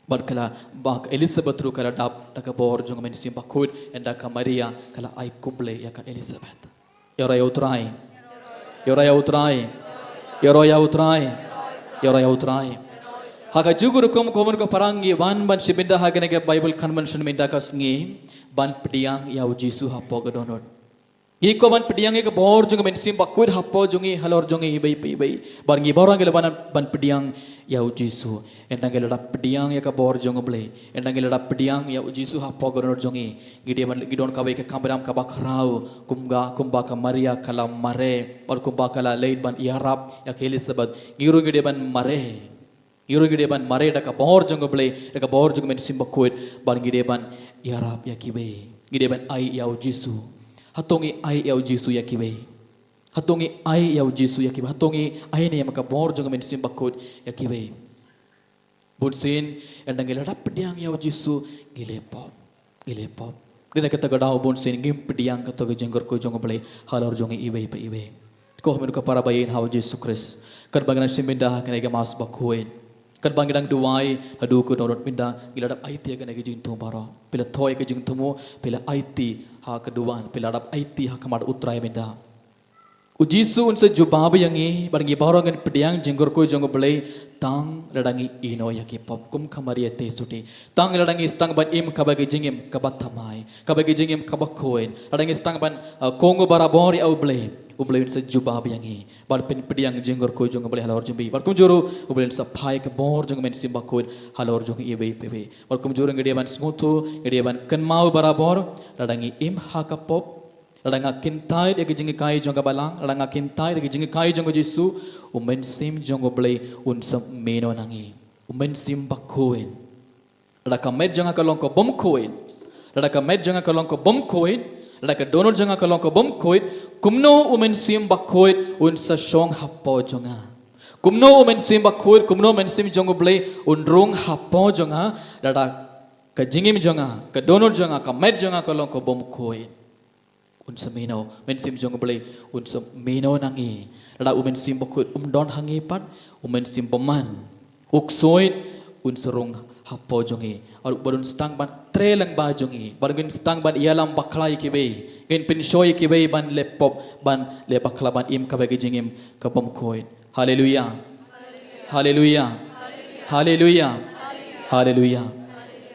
bad ka la, ba ka Elizabeth ruh ka la dap da ka bor jong ka Mynsiem Bakhuid, ynda ka Maria ka la ai khublei ïa ka Elizabeth. Ïaroh ïa u Trai. Ïaroh ïa u Trai. Ïaroh ïa u Trai. Ïaroh ïa u Trai. Ha kajuh ka rukom ko hynmen ko para ngi wan ban shim bynta ha kane ka Bible convention mynta ka sngi ban pdiang ïa u Jisu hapoh ka dohnud. Ngi kwah ban pdiang ïa ka bor jong ka Mynsiem Bakhuid hapoh jong ngi halor jong ngi iwei pa iwei. Bad ngi baroh ngi lah ban, ban pdiang ïa u Jisu. Ynda ngi la dap pdiang ïa ka bor jong U Blei. Ynda ngi la dap pdiang ïa u Jisu hapoh ka dohnud jong ngi. Ngi dei ban, ngi don kawei ka kamram kaba khraw, kumba, kumba ka Maria ka la mareh, bad kumba ka la leit ban ïarap ïa ka Elizabeth. Ngi ruh ngi dei ban mareh. Ngi ruh ngi dei ban mareh da ka bor jong U Blei, da ka bor jong ka Mynsiem Bakhuid, bad ngi dei ban ïarap ïa kiwei. Ngi dei ban ai ïa u Jisu. Hato ngi ai ïa u Jisu ïa kiwei? Hato ngi ai ïa u Jisu ïa kiwei? Hato ngi ai ne ïa ka bor jong ka Mynsiem Bakhuid ïa kiwei? Bun sien, ynda ngi la dap pdiang ïa u Jisu, ngi leh pop. Ngi leh pop. Dei na kata ka daw bun sien ngim pdiang kato ka jingkyrkhu jong U Blei halor jong ngi iwei pa iwei. Ko hynmen ko para ba ïeit ha u Jisu Khrist. Katba ngi dang shim bynta ha kane ka Mass bakhuid. Katba ngi dang duwai, haduh ka dohnud mynta, ngi la dap aiti ïa kane ka jingthmu baroh. Phi la thoh ïa ka jingthmu, phi la aiti ha ka duwan, phi la dap aiti ha khmat u Trai mynta. U Jisu un sa jubab ïa ngi, bad ngi baroh ngin pdiang jingkyrkhu jong U Blei, tang lada ngi ïehnoh ïa ki pop kum ka Maria te shuh te. Tang lada ngi sdang ban im kaba ki jingim kaba thymmai, kaba ki jingim kaba khuid. Lada ngi sdang ban, uh, kohnguh barabor ïa U Blei. U Blei un sa jubab ïa ngi. Bad phin pdiang jingkyrkhu jong U Blei halor jong phi. Bad kumjuh ruh, U Blei un sa phai ka bor jong ka Mynsiem Bakhuid halor jong iwei pa iwei. Bad kumjuh ruh ngi dei ban sngewthuh, ngi dei ban kynmaw barabor, lada ngi im ha ka pop, lada nga kyntait ïa ka jinghikai jong ka balang, lada nga kyntait ïa ka jinghikai jong ka Jisu, u Mynsiem jong U Blei un sa mih noh na ngi. U Mynsiem Bakhuid. Lada ka met jong nga ka long ka bymkhuid. Lada ka met jong nga ka long ka bymkhuid. Lada ka dohnud jong nga ka long ka bymkhuid, kumno u Mynsiem Bakhuid un sa shong hapoh jong nga? Kumno u Mynsiem Bakhuid, kumno u Mynsiem jong U Blei un rung hapoh jong nga, lada ka jingim jong nga, ka dohnud jong nga, ka met jong nga ka long ka bymkhuid? Un sa mino, Mynsiem jong U Blei un sa mino na ngi. Lada u Mynsiem Bakhuid um don ha ngi pat, u Mynsiem Bymman, u ksuid, un sa rung hapoh jong ngi. Ar bad un sdang ban trei lyngba jong ngi, bad un sdang ban ïalam bakla ïa kiwei, ngin pynshoi ïa kiwei ban leh pop, ban leh bakla, ban im kawei ka jingim ka bymkhuid. Haleluia. Haleluia. Haleluia. Haleluia.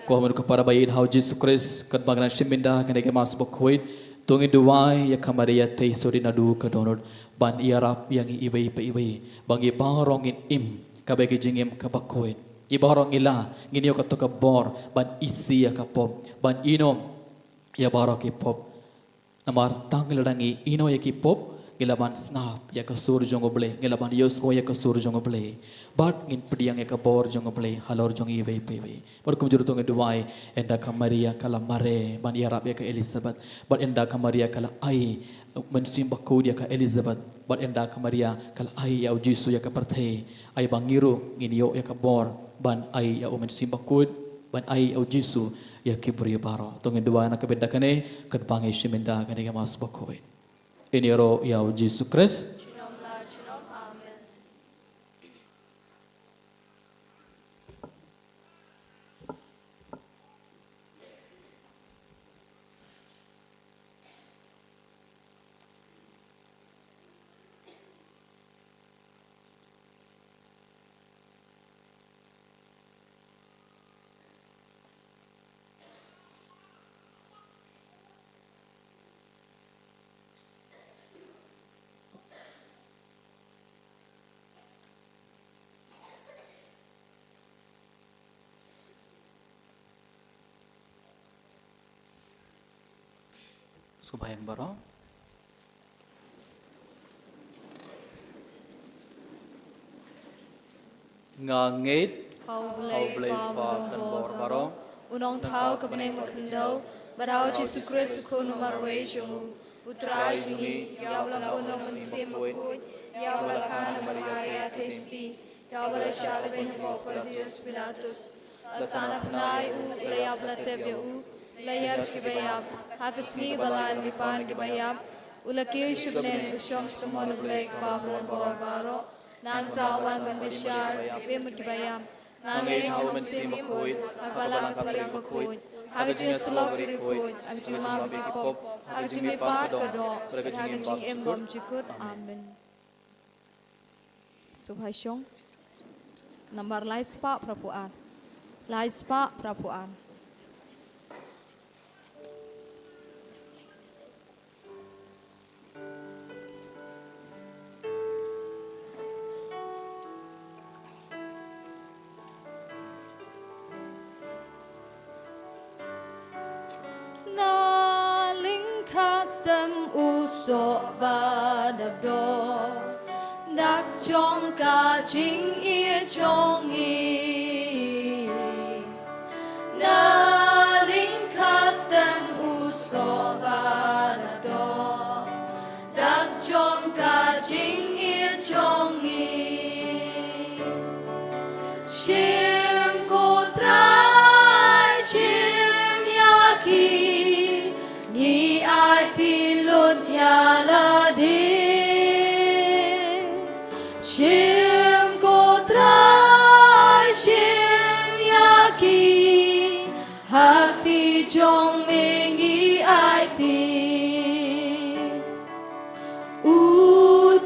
Ko Mynsiem Bakhuid, ha u Jisu Khrist, katba ngi dang shim bynta kane ka Mass bakhuid, to ngin duwai ïa ka Maria Theisotti naduh ka dohnud ban ïarap ïa ngi iwei pa iwei, ba ngi baroh ngin im kawei ka jingim kaba khuid. Ngi baroh ngi la, ngin ïoh kato ka bor ban isih ïa ka pop, ban ïehnoh ïa baroh ki pop. Namar tang lada ngi ïehnoh ïa ki pop, ngi lah ban sngap ïa ka sur jong U Blei, ngi lah ban ïohsngew ïa ka sur jong U Blei, bad ngin pdiang ïa ka bor jong U Blei halor jong ngi iwei pa iwei. Bad kumjuh ruh to ngin duwai, ynda ka Maria ka la mareh ban ïarap ïa ka Elizabeth, bad ynda ka Maria ka la ai Mynsiem Bakhuid ïa ka Elizabeth, bad ynda ka Maria ka la ai ïa u Jisu ïa ka pyrthei, ai ba ngi ruh ngin ïoh ïa ka bor ban ai ïa u Mynsiem Bakhuid, ban ai ïa u Jisu ïa ki briew baroh. To ngin duwai na ka bynta kane, katba ngi shim bynta kane ka Mass bakhuid. Ïaroh ïa u Jisu Khrist. Sngewbha ïa baroh. Nga ngeit ha U Blei, ha U Blei Kpa, Kpa donbor baroh, U Nongthaw ka bneng ba khyndew, bad ha U Jisu Khrist U Khun ba marwei jong U, U Trai jong ngi, ïa uba la bun da U Mynsiem Bakhuid, ïa uba la khang da ka Maria Theisotti, ïa uba la shah lehbeiñ hapoh u Pontius Pilatus, la sah na bnai, u la ïap, la tep ïa u, la hiar sha ki baïap, ha ka sngi ba lai la mihpat na ki baïap, u la kiew sha bneng, u shong sha ka mon U Blei Kpa badonbor baroh. Nangta u wan ban bishar ïa ki im bad ki baïap. Nga ngeit ha U Mynsiem Bakhuid, ha ka Balang Katholik bakhuid, ha ka jingïasyllok ki riewkhuid, ha ka jingmap ïa ki pop, ha ka jingmihpat ka doh, bad ha ka jingim bymjukut. Amen. Sngewbha shong. Nambar lai spah phra phew ar. Lai spah phra phew ar. Na lyngkha stem u soh ba dap doh, dak jong ka jingïeit jong ngi. Na lyngkha stem u soh ba dap doh, dak jong ka jingïeit jong ngi. Shim ko Trai, shim ïa ki, ngi aiti lut ïa lade. Shim ko Trai, shim ïa ki, ha kti jong me ngi aiti. U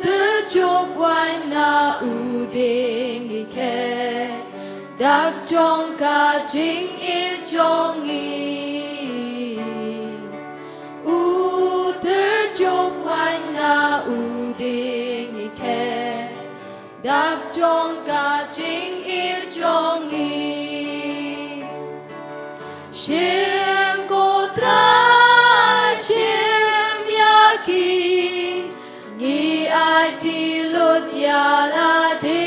tyrjup waiñ na u dieng ngi khet, dak jong ka jingïeit jong ngi. U tyrjup waiñ na u dieng ngi khet, dak jong ka jingïeit jong ngi. Shim ko Trai, shim ïa ki, ngi aiti lut ïa lade.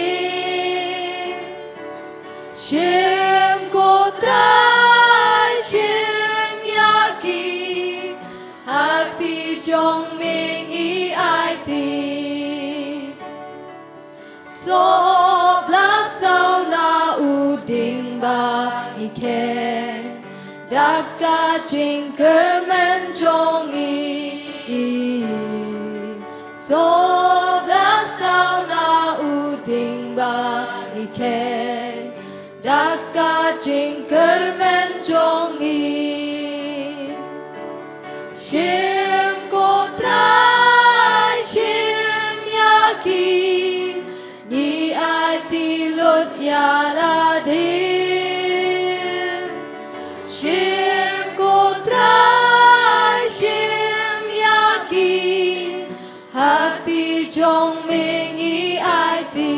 Shim ko Trai, shim ïa ki, ha Ngi kheiñ da ka jingkyrmen jong ngi. Sop la saw na u dieng ba ngi kheiñ da ka jingkyrmen jong ngi. Shim ko Trai, shim ïa ki, ngi aiti lut ïa lade. Shim ko Trai, shim ïa ki, ha kti jong me ngi aiti.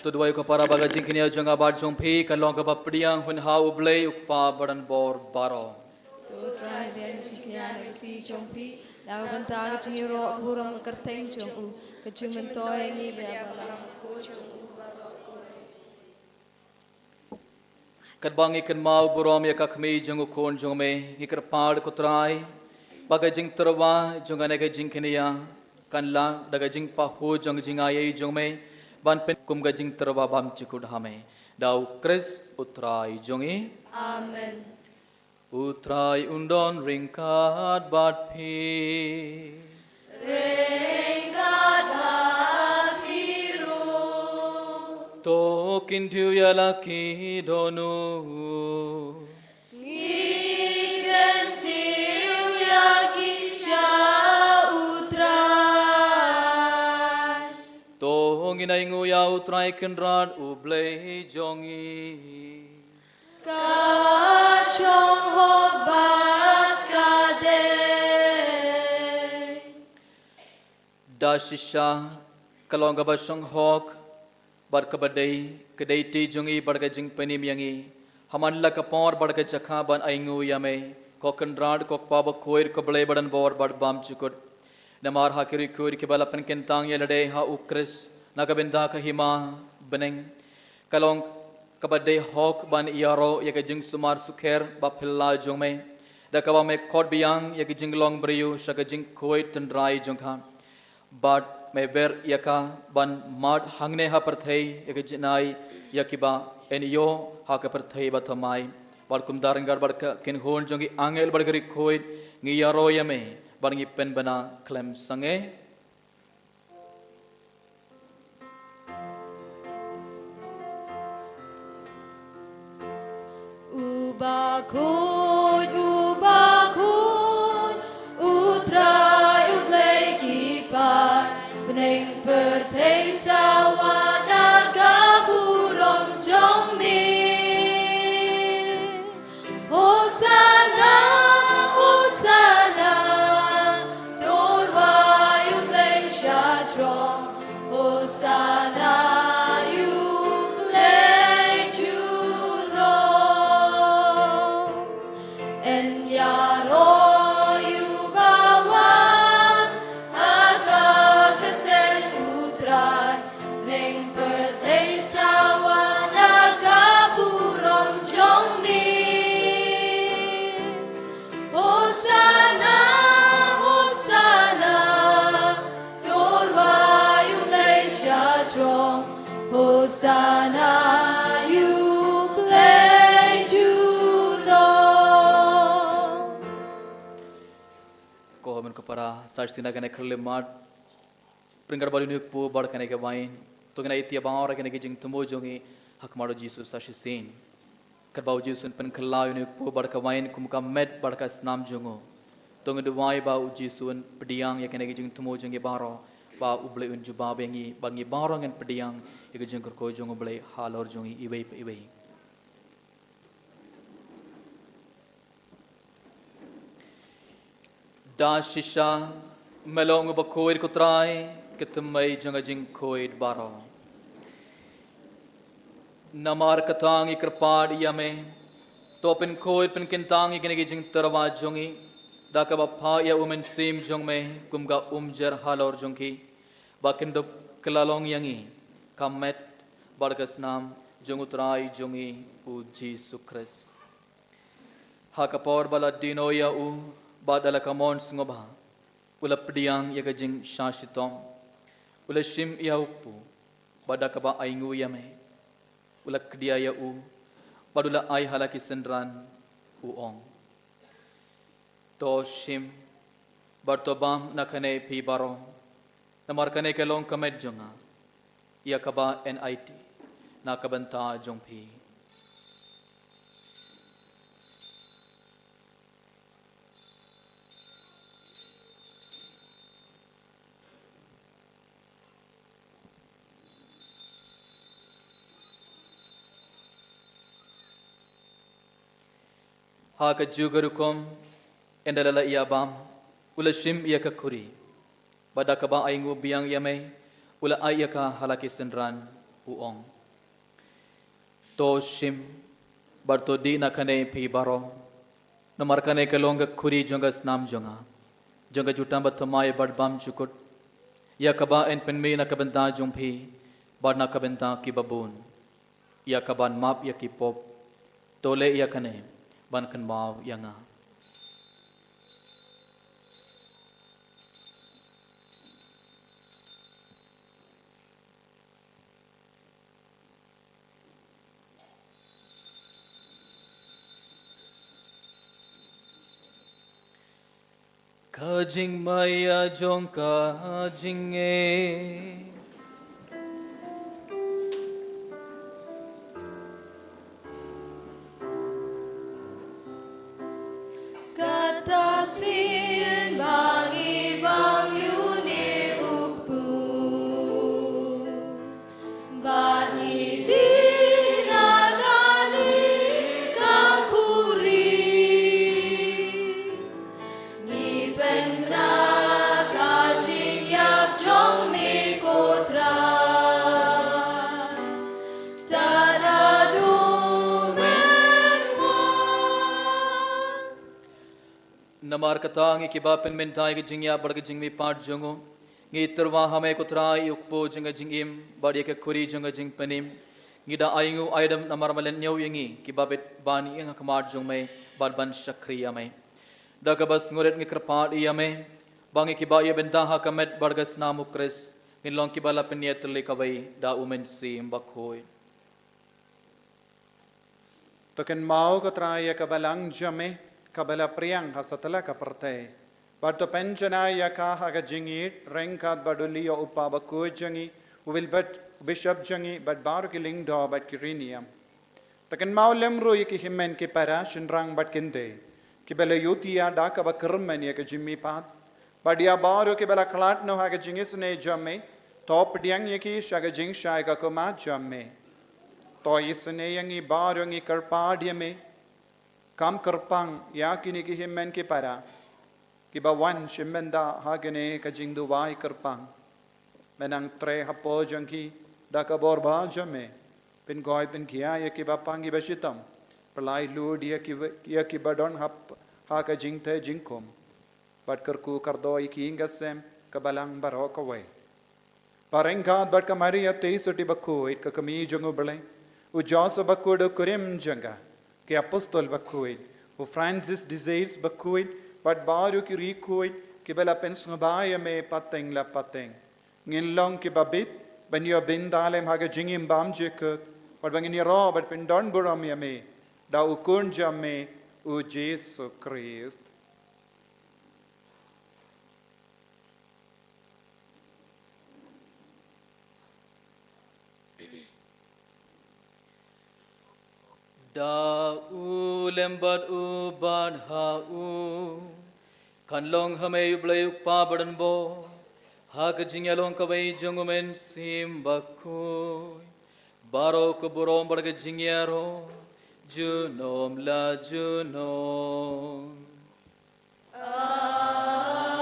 To duwai ko para ba ka jingkñia jong nga bad jong phi kan long kaba pdiang hun ha U Blei U Kpa badonbor baroh. To Trai, biang jingkñia na ka kti jong phi na ka bynta ka jingïaroh burom ka kyrteng jong u, ka jingmyntoi ngi ba ïa ka balang ko jong u. Katba ngi kynmaw burom ïa ka kmie jong u khun jong me, ngi kyrpad ko Trai ba ka jingtyrwa jong kane ka jingkñia kan lah da ka jingpahuh jong ka jingaiei jong me ban pyn kum ka jingtyrwa bymjukut ha me. Da U Khrist U Trai jong ngi. Amen. U Trai un don ryngkat bad phi. Ryngkat bad phi ruh. To kyntiew ïa la ki dohnud. Ngi kyntiew ïa ki sha U Trai. To ngin ainguh ïa U Trai Kynrad U Blei jong ngi. Ka shong hok bad ka dei. Da shisha ka long kaba shong hok bad kaba dei, ka dei ti jong ngi bad ka jingpynim ïa ngi ha man la ka por bad ka jaka ban ainguh ïa me, ko Kynrad, ko Kpa bakhuid, ko Blei badonbor bad bymjukut. Namar ha ki riewkhuid kiba la pynkyntang ïa lade ha U Khrist na ka bynta ka hima bneng, ka long kaba dei hok ban ïaroh ïa ka jingsumar sukher baphylla jong me, da kaba me khot biang ïa ka jinglong briew sha ka jingkhuid tynrai jong ka. Bad me ber ïa ka ban mad hangne ha pyrthei ïa ka jingai ïa kiba yn ïoh ha ka pyrthei bathymmai. Bad kumta ryngkat bad ka kynhun jong ki angel bad ki riewkhuid ngi ïaroh ïa me bad ngi pynbna khlem sangeh. Uba khuid, uba khuid, U Trai U Blei ki paid, bneng pyrthei sawa da ka burom jong me. Hosanna, Hosanna, to rwai U Blei sha jrong. Hosanna ïa U Blei junom. Yn ïaroh ïa uba wan ha ka kyrteng U Trai. Bneng pyrthei sawa da ka burom jong me. Hosanna, Hosanna, to rwai U Blei sha jrong. Hosanna ïa U Blei junom. Ko hynmen ko para, sa shisien da kane ka khyllipmat. Pyrshang bad ïa une u kpu bad kane ka wain. To ngin ïa ïa baroh kane ka jingthmu jong ngi ha khmat U Jisu sa shisien. Katba U Jisu un pynkylla ïa une u kpu bad ka wain kum ka met bad ka snam jong u. To ngin duwai ba U Jisu un pdiang ïa kane ka jingthmu jong ngi baroh, ba U Blei un jubab ïa ngi, ba ngi baroh ngin pdiang ïa ka jingkyrkhu jong U Blei halor jong ngi iwei pa iwei. Da shisha me long uba khuid ko Trai, ka thymmei jong ka jingkhuid baroh. Namar kata ngi kyrpad ïa me, to pynkhuid pynkyntang ïa kine ki jingtyrwa jong ngi da kaba phah ïa U Mynsiem jong me kum ka umjer halor jong ki, ba kin dup kylla long ïa ngi ka met bad ka snam jong U Trai jong ngi U Jisu Khrist. Ha ka por ba la die noh ïa u bad da la ka mon sngewbha, u la pdiang ïa ka jingshah shitom, u la shim ïa u kpu, bad da kaba ainguh ïa me, u la kdiah ïa u, bad u la ai ha la ki synran, u ong: To shim, bad to bam na kane phi baroh, namar kane ka long ka met jong nga, ïa kaba yn aiti na ka bynta jong phi. Ha kajuh ka rukom, ynda la ïa bam, u la shim ïa ka khuri, bad da kaba ainguh biang ïa me, u la ai ïa ka ha la ki synran, u ong: To shim, bad to dih na kane phi baroh, namar kane ka long ka khuri jong ka snam jong nga, jong ka jutang bathymmai bad bymjukut, ïa kaba yn pynmih na ka bynta jong phi, bad na ka bynta kiba bun, ïa kaban map ïa ki pop. To leh ïa kane ban kynmaw ïa nga. Ka jingmaïa jong ka jingngeit. Kata sien ba ngi bam ïa une u kpu, ba ngi dih na kane ka khuri. Ngi pynbna ka jingïap jong me ko Trai. Tad haduh men wan. Namar kata ngi kiba pynmynta ïa ka jingïap bad ka jingmihpat jong u, ngi tyrwa ha me ko Trai ïa u kpu jong ka jingim bad ïa ka khuri jong ka jingpynim. Ngi da ainguh aidam namar me lynñiew ïa ngi kiba bit ban ïeng ha khmat jong me bad ban shakri ïa me. Da kaba sngewrit ngi kyrpad ïa me, ba ngi kiba ïa bynta ha ka met bad ka snam u Khrist, ngin long kiba la pynïatylli kawei da u Mynsiem Bakhuid. To kynmaw ko Trai ïa ka balang jong me, kaba la priang ha satlak ka pyrthei. Bad to pynjanai ïa ka ha ka jingïeit, ryngkat bad u Leo u Kpa Bakhuid jong ngi, u Wilbert, u Bishop jong ngi, bad baroh ki lyngdoh bad ki riewniam. To kynmaw lem ruh ïa ki hynmen ki para, shynrang bad kynthei, kiba la ïohi ïa da kaba kyrmen ïa ka jingmihpat, bad ïa baroh kiba la khlad noh ha ka jingisynei jong me, to pdiang ïa ki sha ka jingshai ka khmat jong me. To isynei ïa ngi baroh, ngi kyrpad ïa me, kam kyrpang ïa kine ki hynmen ki para, kiba wan shim bynta ha kane ka jingduwai kyrpang. Me nang trei hapoh jong ki da ka bor ba jong me, pynkhoi pynkhia ïa kiba pang kiba shitom, pynlait lut ïa ki, ïa kiba don hap ha ka jingtheh jingkhum, bad kyrkhu kyrdoh ïa ki ïing ka sem ka balang baroh kawei. Bad ryngkat bad ka Maria Theisotti Bakhuid, ka kmie jong U Blei, u Joseph Bakhuid u kurim jong ka, ki apostol bakhuid, u Francis de Sales Bakhuid, bad baroh ki riewkhuid kiba la pynsngewbha ïa me pateng la pateng. Ngin long kiba bit ban ïoh bynta lem ha ka jingim bymjukut, bad ba ngin ïaroh bad pyndonburom ïa me da u Khun jong me, u Jisu Khrist. Da u lem bad u bad ha u, kan long ha me U Blei U Kpa badonbor, ha ka jingïalong kawei jong U Mynsiem Bakhuid, baroh ka burom bad ka jingïaroh junom la junom. Amen.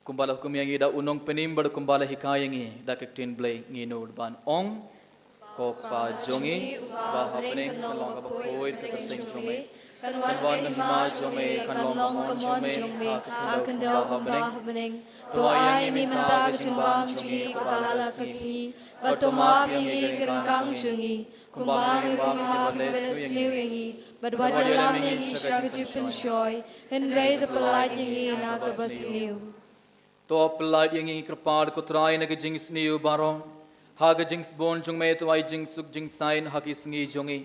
Kumba la hukum ïa ngi da u nongpynim bad kumba la hikai ïa ngi da ka ktien Blei, ngin nud ban ong: Ko Kpa jong ngi uba ha bneng, kan long kaba khuid ka kyrteng jong me. Kan wan ka hima jong me, kan long ka mon jong me ha ka khyndew kumba ha bneng. To ai ïa ngi mynta ka jingbam jong ngi kaba ha la ka sngi, bad to map ïa ngi ki ryngkang jong ngi, kumba ngi ruh ngi map ïa kiba la sniew ïa ngi, bad wat ïalam ïa ngi sha ka jingpynshoi, hynrei to pynlait ïa ngi na kaba sniew. To pynlait ïa ngi, Kyrpad ko Trai, na ka jingsniew baroh, ha ka jingsbun jong me to ai jingsuk jingsaiñ ha ki sngi jong ngi.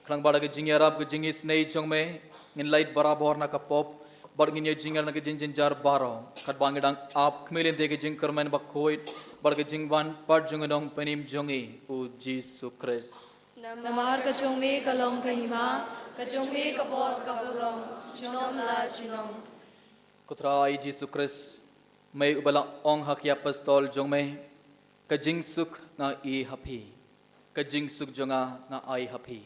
Khnang ba da ka jingïarap ka jingisynei jong me, ngin lait barabor na ka pop, bad ngin ïoh jingïarap na ka jingjynjar baroh, katba ngi dang ap khmih lynti ka jingkyrmen bakhuid bad ka jingwan pat jong u Nongpynim jong ngi, u Jisu Khrist. Namar ka jong me ka long ka hima, ka jong me ka pop ka burom, junom la junom. Ko Trai Jisu Khrist, me uba la ong ha ki apostol jong me, ka jingsuk nga ai ha phi, ka jingsuk jong nga nga ai ha phi.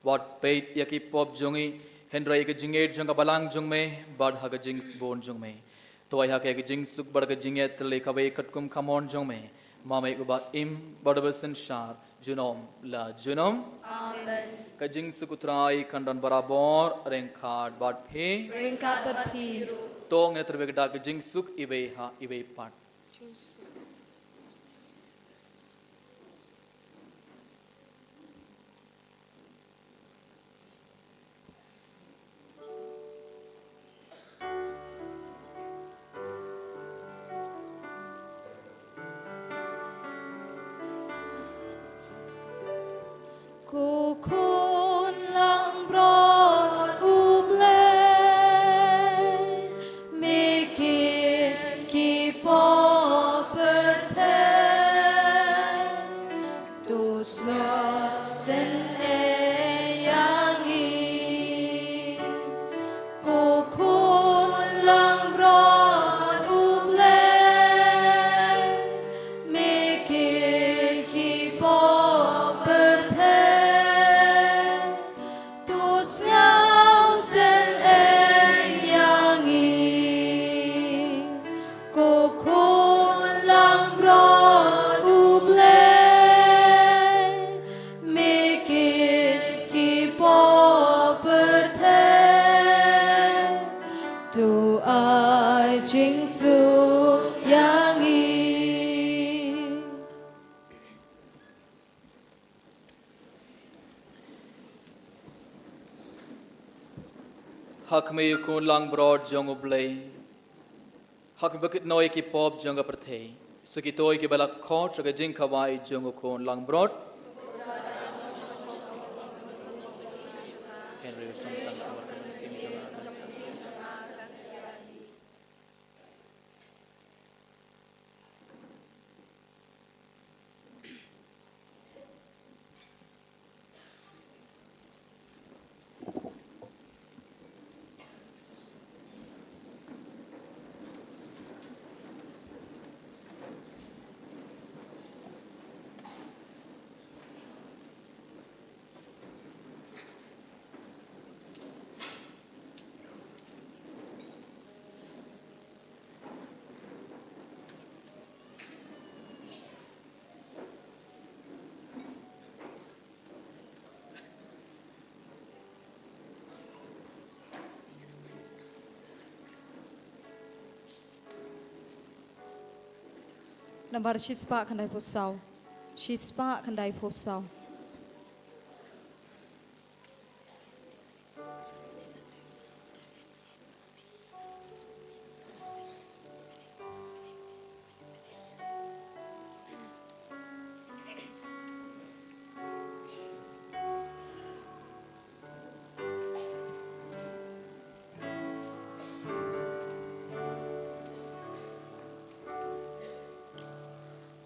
Wat peit ïa ki pop jong ngi, hynrei ïa ka jingngeit jong ka balang jong me, bad ha ka jingsbun jong me to ai ha ka jingsuk bad ka jingngeit tylli kawei katkum ka mon jong me, ma me uba im bad uba synshar, junom la junom. Amen. Ka jingsuk u Trai kan don barabor ryngkat bad phi. Ryngkat bad phi ruh. To ngin ïatrei da ka jingsuk iwei ha iwei pat. Ko Khun langbrot U Blei, me kit ki pop pyrthei, to sngap sngewbha ïa ngi. Ko Khun langbrot U Blei, me kit ki pop pyrthei, to sngap sngewbha ïa ngi. Ko Khun langbrot U Blei, me kit ki pop pyrthei, to ai jingsuk ïa ngi. Ha khmih ïa u Khun langbrot jong U Blei. Ha khmih ba kit noh ïa ki pop jong ka pyrthei. Sa kito ïa kiba la khot sha ka jingkhawai jong u Khun langbrot. Nambar shispah khyndaiphew saw. Shispah khyndaiphew saw.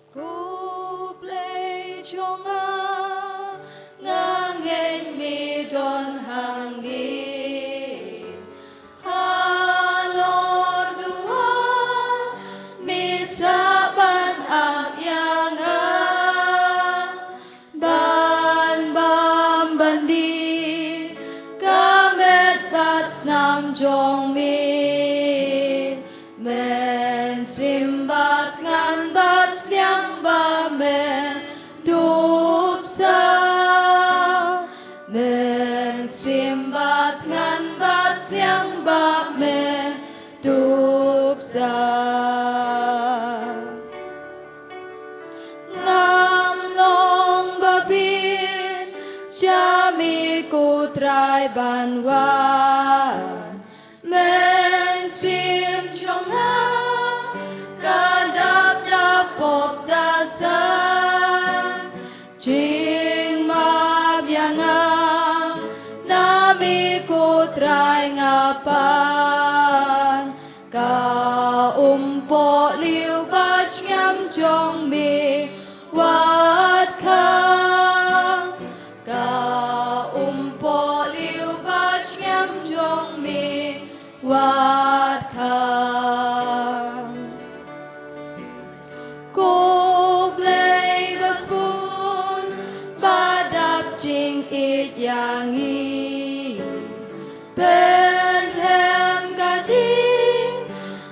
Ko Blei jong nga, nga ngeit me don ha ngi. Halor duwan me sah ban ap ïa nga, ban bam ban dih ka met bad snam jong me. Men shim bad ngan bad sliang ba men duh sa. Ngam long ba bit sha me ko Trai ban wan. Mynsiem jong nga ka dap da pop da san. Jingmap ïa nga na me ko Trai nga pan. Ka umpoh liu ba sngem jong me wat khang. Ka umpoh liu ba sngem jong me wat khang. Ko Blei ba sbun ba dap jingïeit ïa ngi. Pynrem ka ding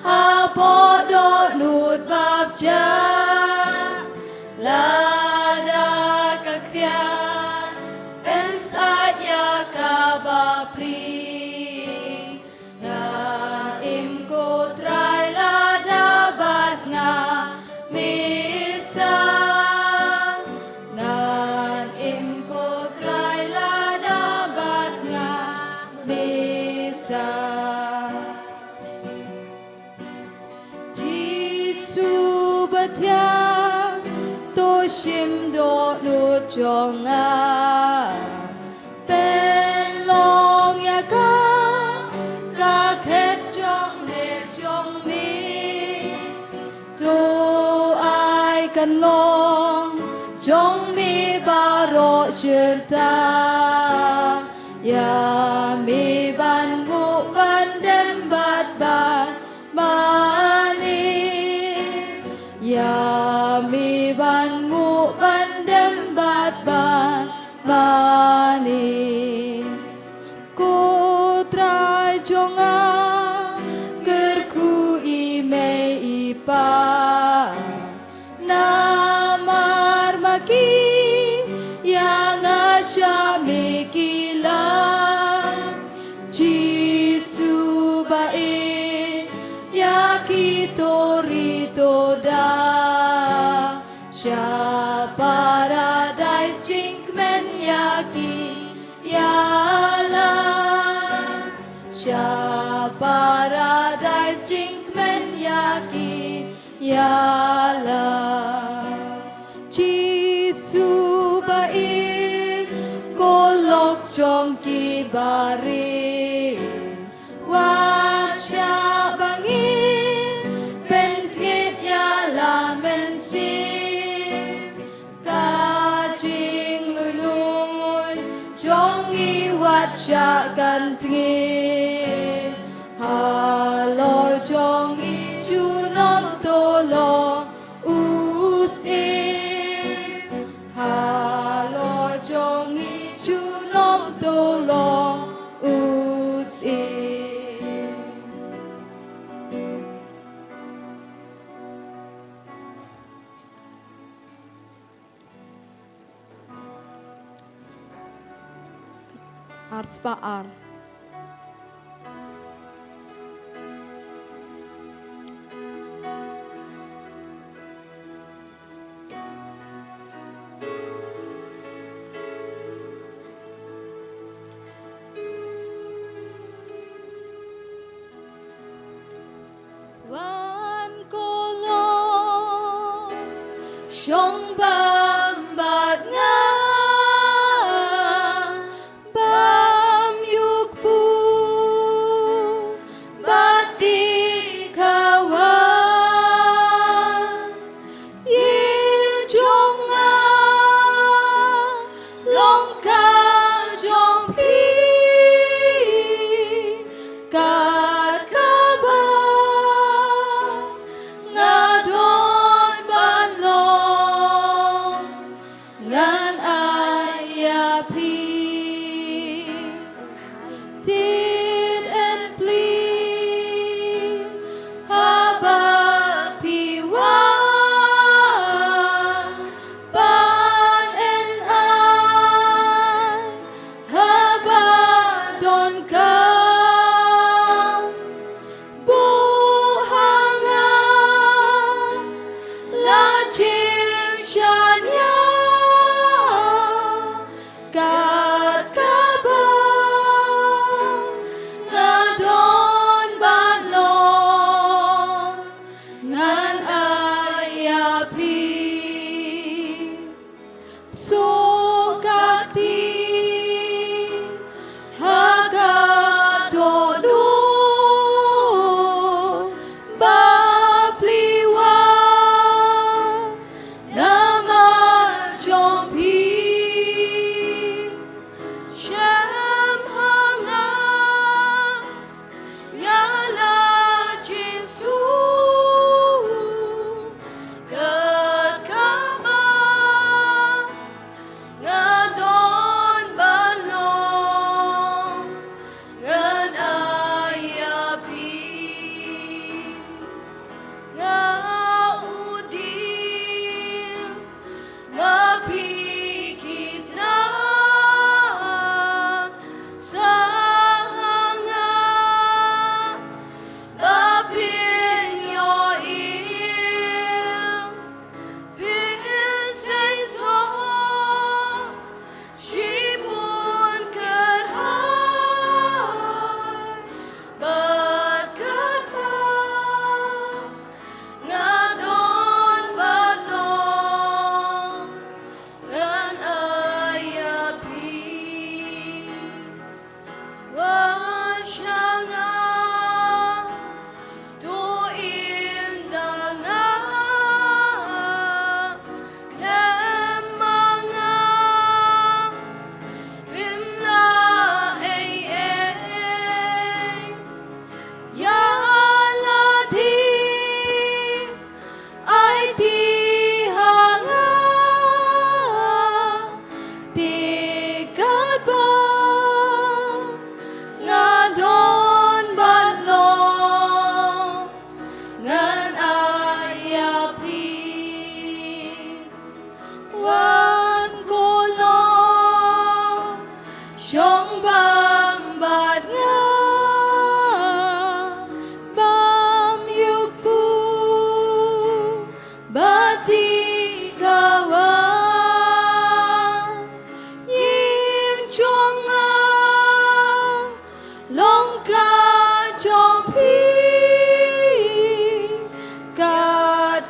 hapoh dohnud bapjah. Lada ka khriat pynsaid ïa ka bapli. Ngan im ko Trai lada bad nga me sa. Ngan im ko Trai lada bad nga me sa. Jisu bathiang, to shim dohnud jong nga. Pynlong ïa ka, ka khet jong neh jong me. To ai kan long jong me baroh shirta. Ïa me ban nguh ban dem bad ban mane. Ïa me ban nguh ban dem bad ban mane. Ko Trai jong nga, kyrkhu i mei i pa. Namar ma ki ïa nga sha me ki la. Jisu ba ïeit ïa ki to ri to da. Sha Paradais jingkmen ïa ki ïa la. Sha Paradais jingkmen ïa ki ïa la. Jisu ba ïeit, ko lok jong ki barit. Wat shah ba ngin pyntngit ïa la mynsiem. Ka jinglului jong ngi wat shah kan tngit. Halor jong ngi junom to long u syiem. Halor jong ngi junom to long u syiem. Ar spah ar. Wan ko long shong bam bad nga, bam ïa u kpu bad i khawa. Ïing jong nga long ka jong phi, kat kaba nga don ban long.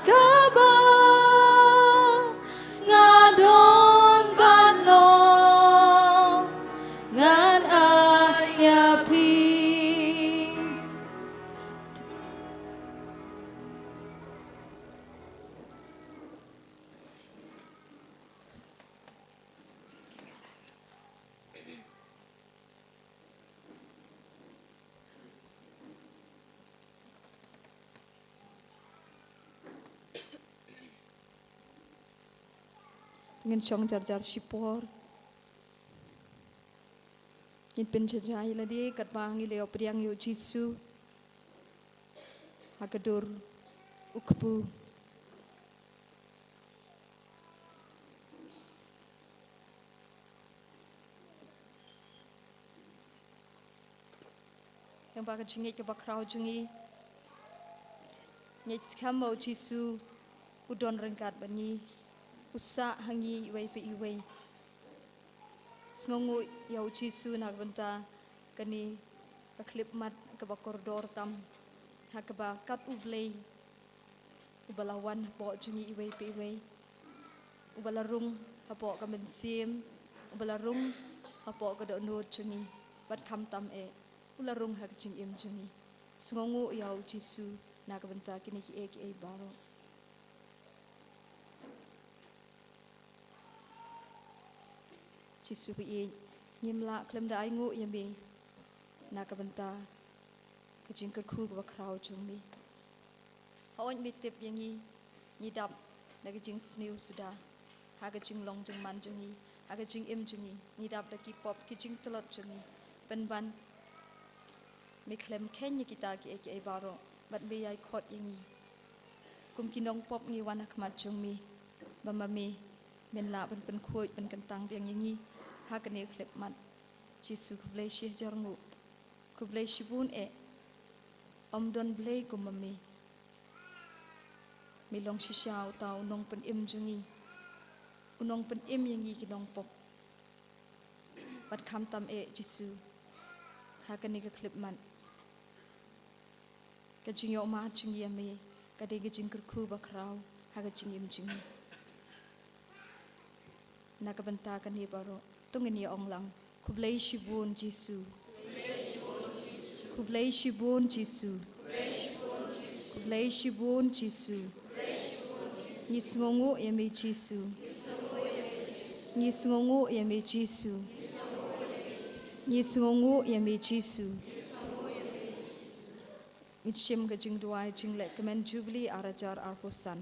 Kaba nga don ban long, ngan ai ïa phi. Ngin shong jar jar shipor. Ngin pynjah ïa lade katba ngi la ïoh pdiang ïa u Jisu ha ka dur u kpu. Lyngba ka jingngeit kaba khraw jong ngi, ngeit skhem ba u Jisu u don ryngkat bad ngi, u sah ha ngi iwei pa iwei. Sngewnguh ïa u Jisu na ka bynta kane ka khyllipmat kaba kordor tam, ha kaba kat u Blei uba la wan hapoh jong ngi iwei pa iwei, uba la rung hapoh ka mynsiem, uba la rung hapoh ka dohnud jong ngi, bad khamtam eh u la rung ha ka jingim jong ngi. Sngewnguh ïa u Jisu na ka bynta kine kiei kiei baroh. Jisu ba ïeit, ngim lah khlem da ainguh ïa me na ka bynta ka jingkyrkhu kaba khraw jong me. Hooid me tip ïa ngi, ngi dap da ka jingsniew suda ha ka jinglong jingman jong ngi, ha ka jingim jong ngi, ngi dap da ki pop ki jingtlot jong ngi. Pynban me khlem kheiñ ïa kita kiei kiei baroh bad me ïai khot ïa ngi kum ki nongpop. Ngi wan ha khmat jong me ba ma me men lah ban pynkhuid, pynkyntang biang ïa ngi ha kane ka khyllipmat. Jisu khublei shihajar nguh, khublei shibun eh. Ym don Blei kum ma me. Me long shisha uta u nongpynim jong ngi, u nongpynim ïa ngi ki nongpop. Bad khamtam eh Jisu, ha kane ka khyllipmat ka jingïohmad jong ngi ïa me ka dei ka jingkyrkhu bakhraw ha ka jingim jong ngi. Na ka bynta kane baroh to ngin ïa ong lang, khublei shibun Jisu. Khublei shibun Jisu. Khublei shibun Jisu. Ngi sngewnguh ïa me Jisu. Ngi sngewnguh ïa me Jisu. Ngi sngewnguh ïa me Jisu. Ngi shim ka jingduwai jingleh kmen Jubili ar hajar arphew san.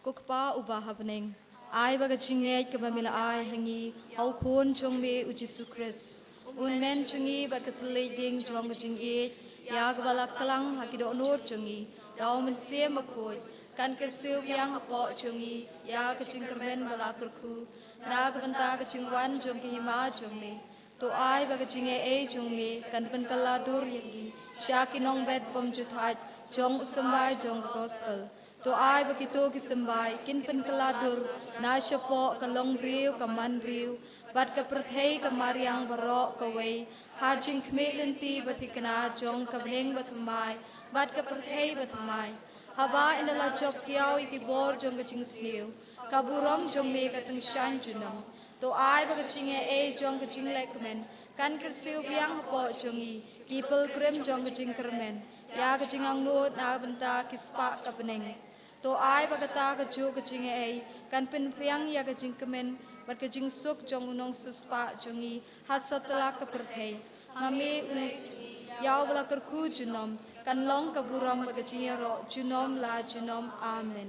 Ko Kpa uba ha bneng, ai ba ka jingngeit kaba me la ai ha ngi ha u Khun jong me u Jisu Khrist, u Hynmen jong ngi bad ka thylliej ding jong ka jingïeit, ïa kaba la klang ha ki dohnud jong ngi da u Mynsiem Bakhuid, kan kyrsiew biang hapoh jong ngi ïa ka jingkyrmen ba la kyrkhu na ka bynta ka jingwan jong ka hima jong me. To ai ba ka jingaiei jong me kan pynkylla dur ïa ngi sha ki nongbet bymjukut jong u symbai jong ka gospel. To ai ba kito ki symbai kin pynkylla dur na shapoh ka longbriew ka manbriew bad ka pyrthei ka mariang baroh kawei, ha jingkhmih lynti ba thikna jong ka bneng bathymmai bad ka pyrthei bathymmai. Haba ynda la jop thiaw ïa ki bor jong ka jingsniew, ka burom jong me ka tyngshaiñ junom. To ai ba ka jingaiei jong ka jinglehkmen kan kyrsiew biang hapoh jong ngi ki pilgrim jong ka jingkyrmen ïa ka jingangnud na ka bynta ki spah ka bneng. To ai ba kata kajuh ka jingaiei kan pynphriang ïa ka jingkmen bad ka jingsuk jong u nongsiewspah jong ngi ha satlak ka pyrthei. Ma me u Blei jong ngi, ïa uba la kyrkhu junom, kan long ka burom bad ka jingïaroh junom la junom. Amen.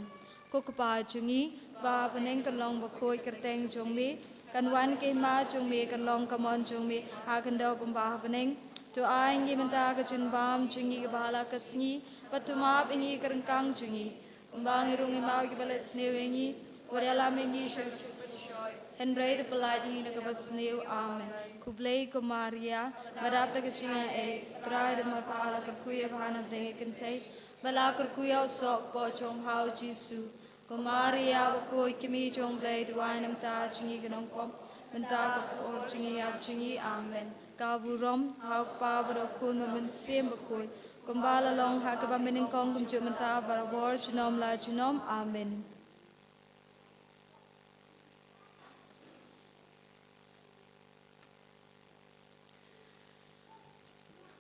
Ko Kpa jong ngi ba ha bneng, kan long bakhuid ka kyrteng jong me, kan wan ka hima jong me, kan long ka mon jong me ha khyndew kumba ha bneng. To ai ngi mynta ka jingbam jong ngi kaba ha la ka sngi, bad to map ïa ngi ka ryngkang jong ngi, kumba ngi ruh ngi map ïa kiba leh sniew ïa ngi, wat ïalam ïa ngi sha ka jingpynshoi, hynrei to pyllait ïa ngi na kaba sniew. Amen. Khublei ko Maria, ba dap da ka jingaiei, U Trai u don marpa, la kyrkhu ïa pha na pdeng ki kynthei, bad la kyrkhu ïa u soh ka kpoh jong pha u Jisu. Ko Maria bakhuid, kmie jong u Blei, duwai na ka bynta jong ngi ki nongpop, mynta bad ha ka por jong ngi ïap jong ngi. Amen. Ka burom ha u Kpa bad ha u Khun bad ha u Mynsiem Bakhuid, Kumba la long ha kaba mynnyngkong, kumjuh mynta, barabor, junom la junom. Amen.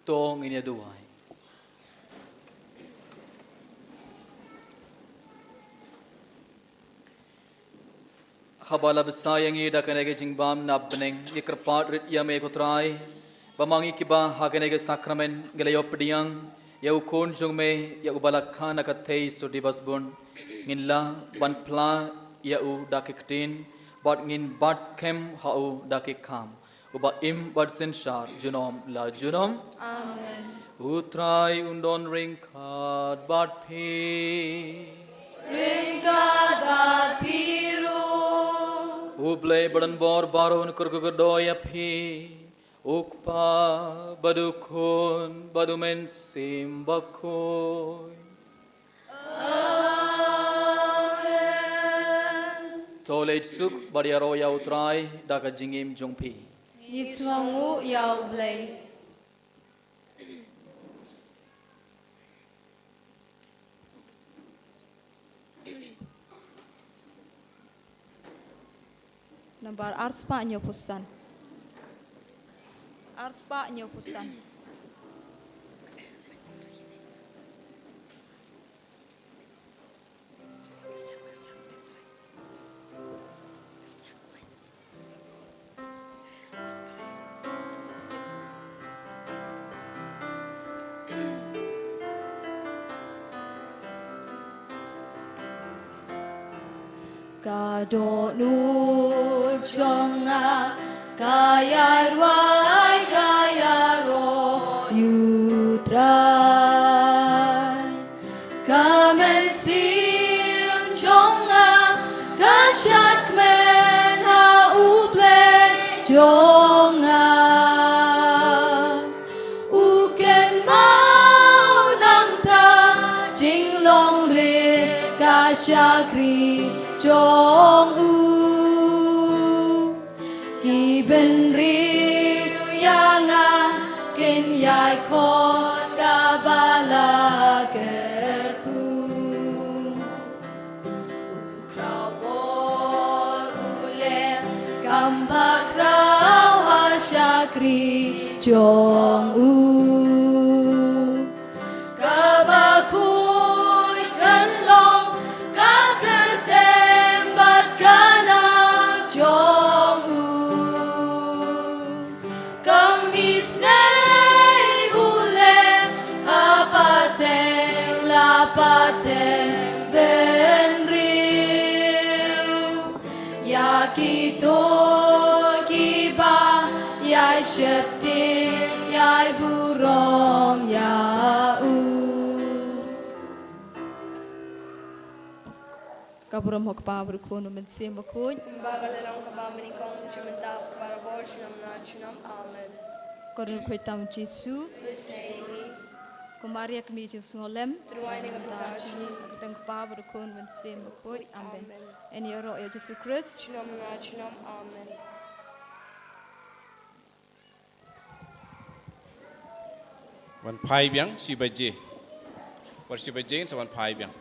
To ngin ïa duwai. Haba la bsa ïa ngi da kane ka jingbam na bneng, ngi kyrpad rit ïa me ko Trai, ba ma ngi kiba ha kane ka sakramen ngi la ïoh pdiang ïa u Khun jong me, ïa uba la kha na ka theisotti basbun, ngin lah ban phla ïa u da ki ktien, bad ngin bat skhem ha u da ki kam, uba im bad synshar junom la junom. Amen. U Trai un don ryngkat bad phi. Ryngkat bad phi ruh. U Blei badonbor baroh un kyrkhu kyrdoh ïa phi. U Kpa bad u Khun bad u Mynsiem Bakhuid. Amen. To leit suk bad ïaroh ïa u Trai da ka jingim jong phi. Ngi sngewnguh ïa u Blei. Nambar arspah hynñiewphew san. Arspah hynñiewphew san. Ka dohnud jong nga ka ïai rwai, ka ïaroh ïa u Trai. Ka mynsiem jong nga ka shad kmen ha u Blei jong nga. U kynmaw nangta jinglong rit ka shakri jong u. Ki bynriew ïa nga kin ïai khot kaba la kyrkhu. U khraw bor u leh kam ba khraw ha shakri jong u. Kaba khuid kan long ka kyrteng bad ka nam jong u. Kam isynei u leh ha pateng la pateng bynriew. Ïa kito kiba ïai sheptieng ïai burom ïa u. Ka burom ha u Kpa bad u Khun bad u Mynsiem Bakhuid. Kumba ka la long kaba mynnyngkong, kumjuh mynta, barabor, junom la junom. Amen. Ko Trai, khuid tam Jisu. Khuid tam ïa ngi. Ko Maria ka kmie jingsngewlem. Duwai ïa ngi, mynta ka jong ngi, ha ka kyrteng u Kpa bad u Khun bad u Mynsiem Bakhuid. Amen. Amen. Ngin ïaroh ïa u Jisu Khrist. Junom la junom. Amen. Wan phai biang shi baje. Wat shi baje sa wan phai biang.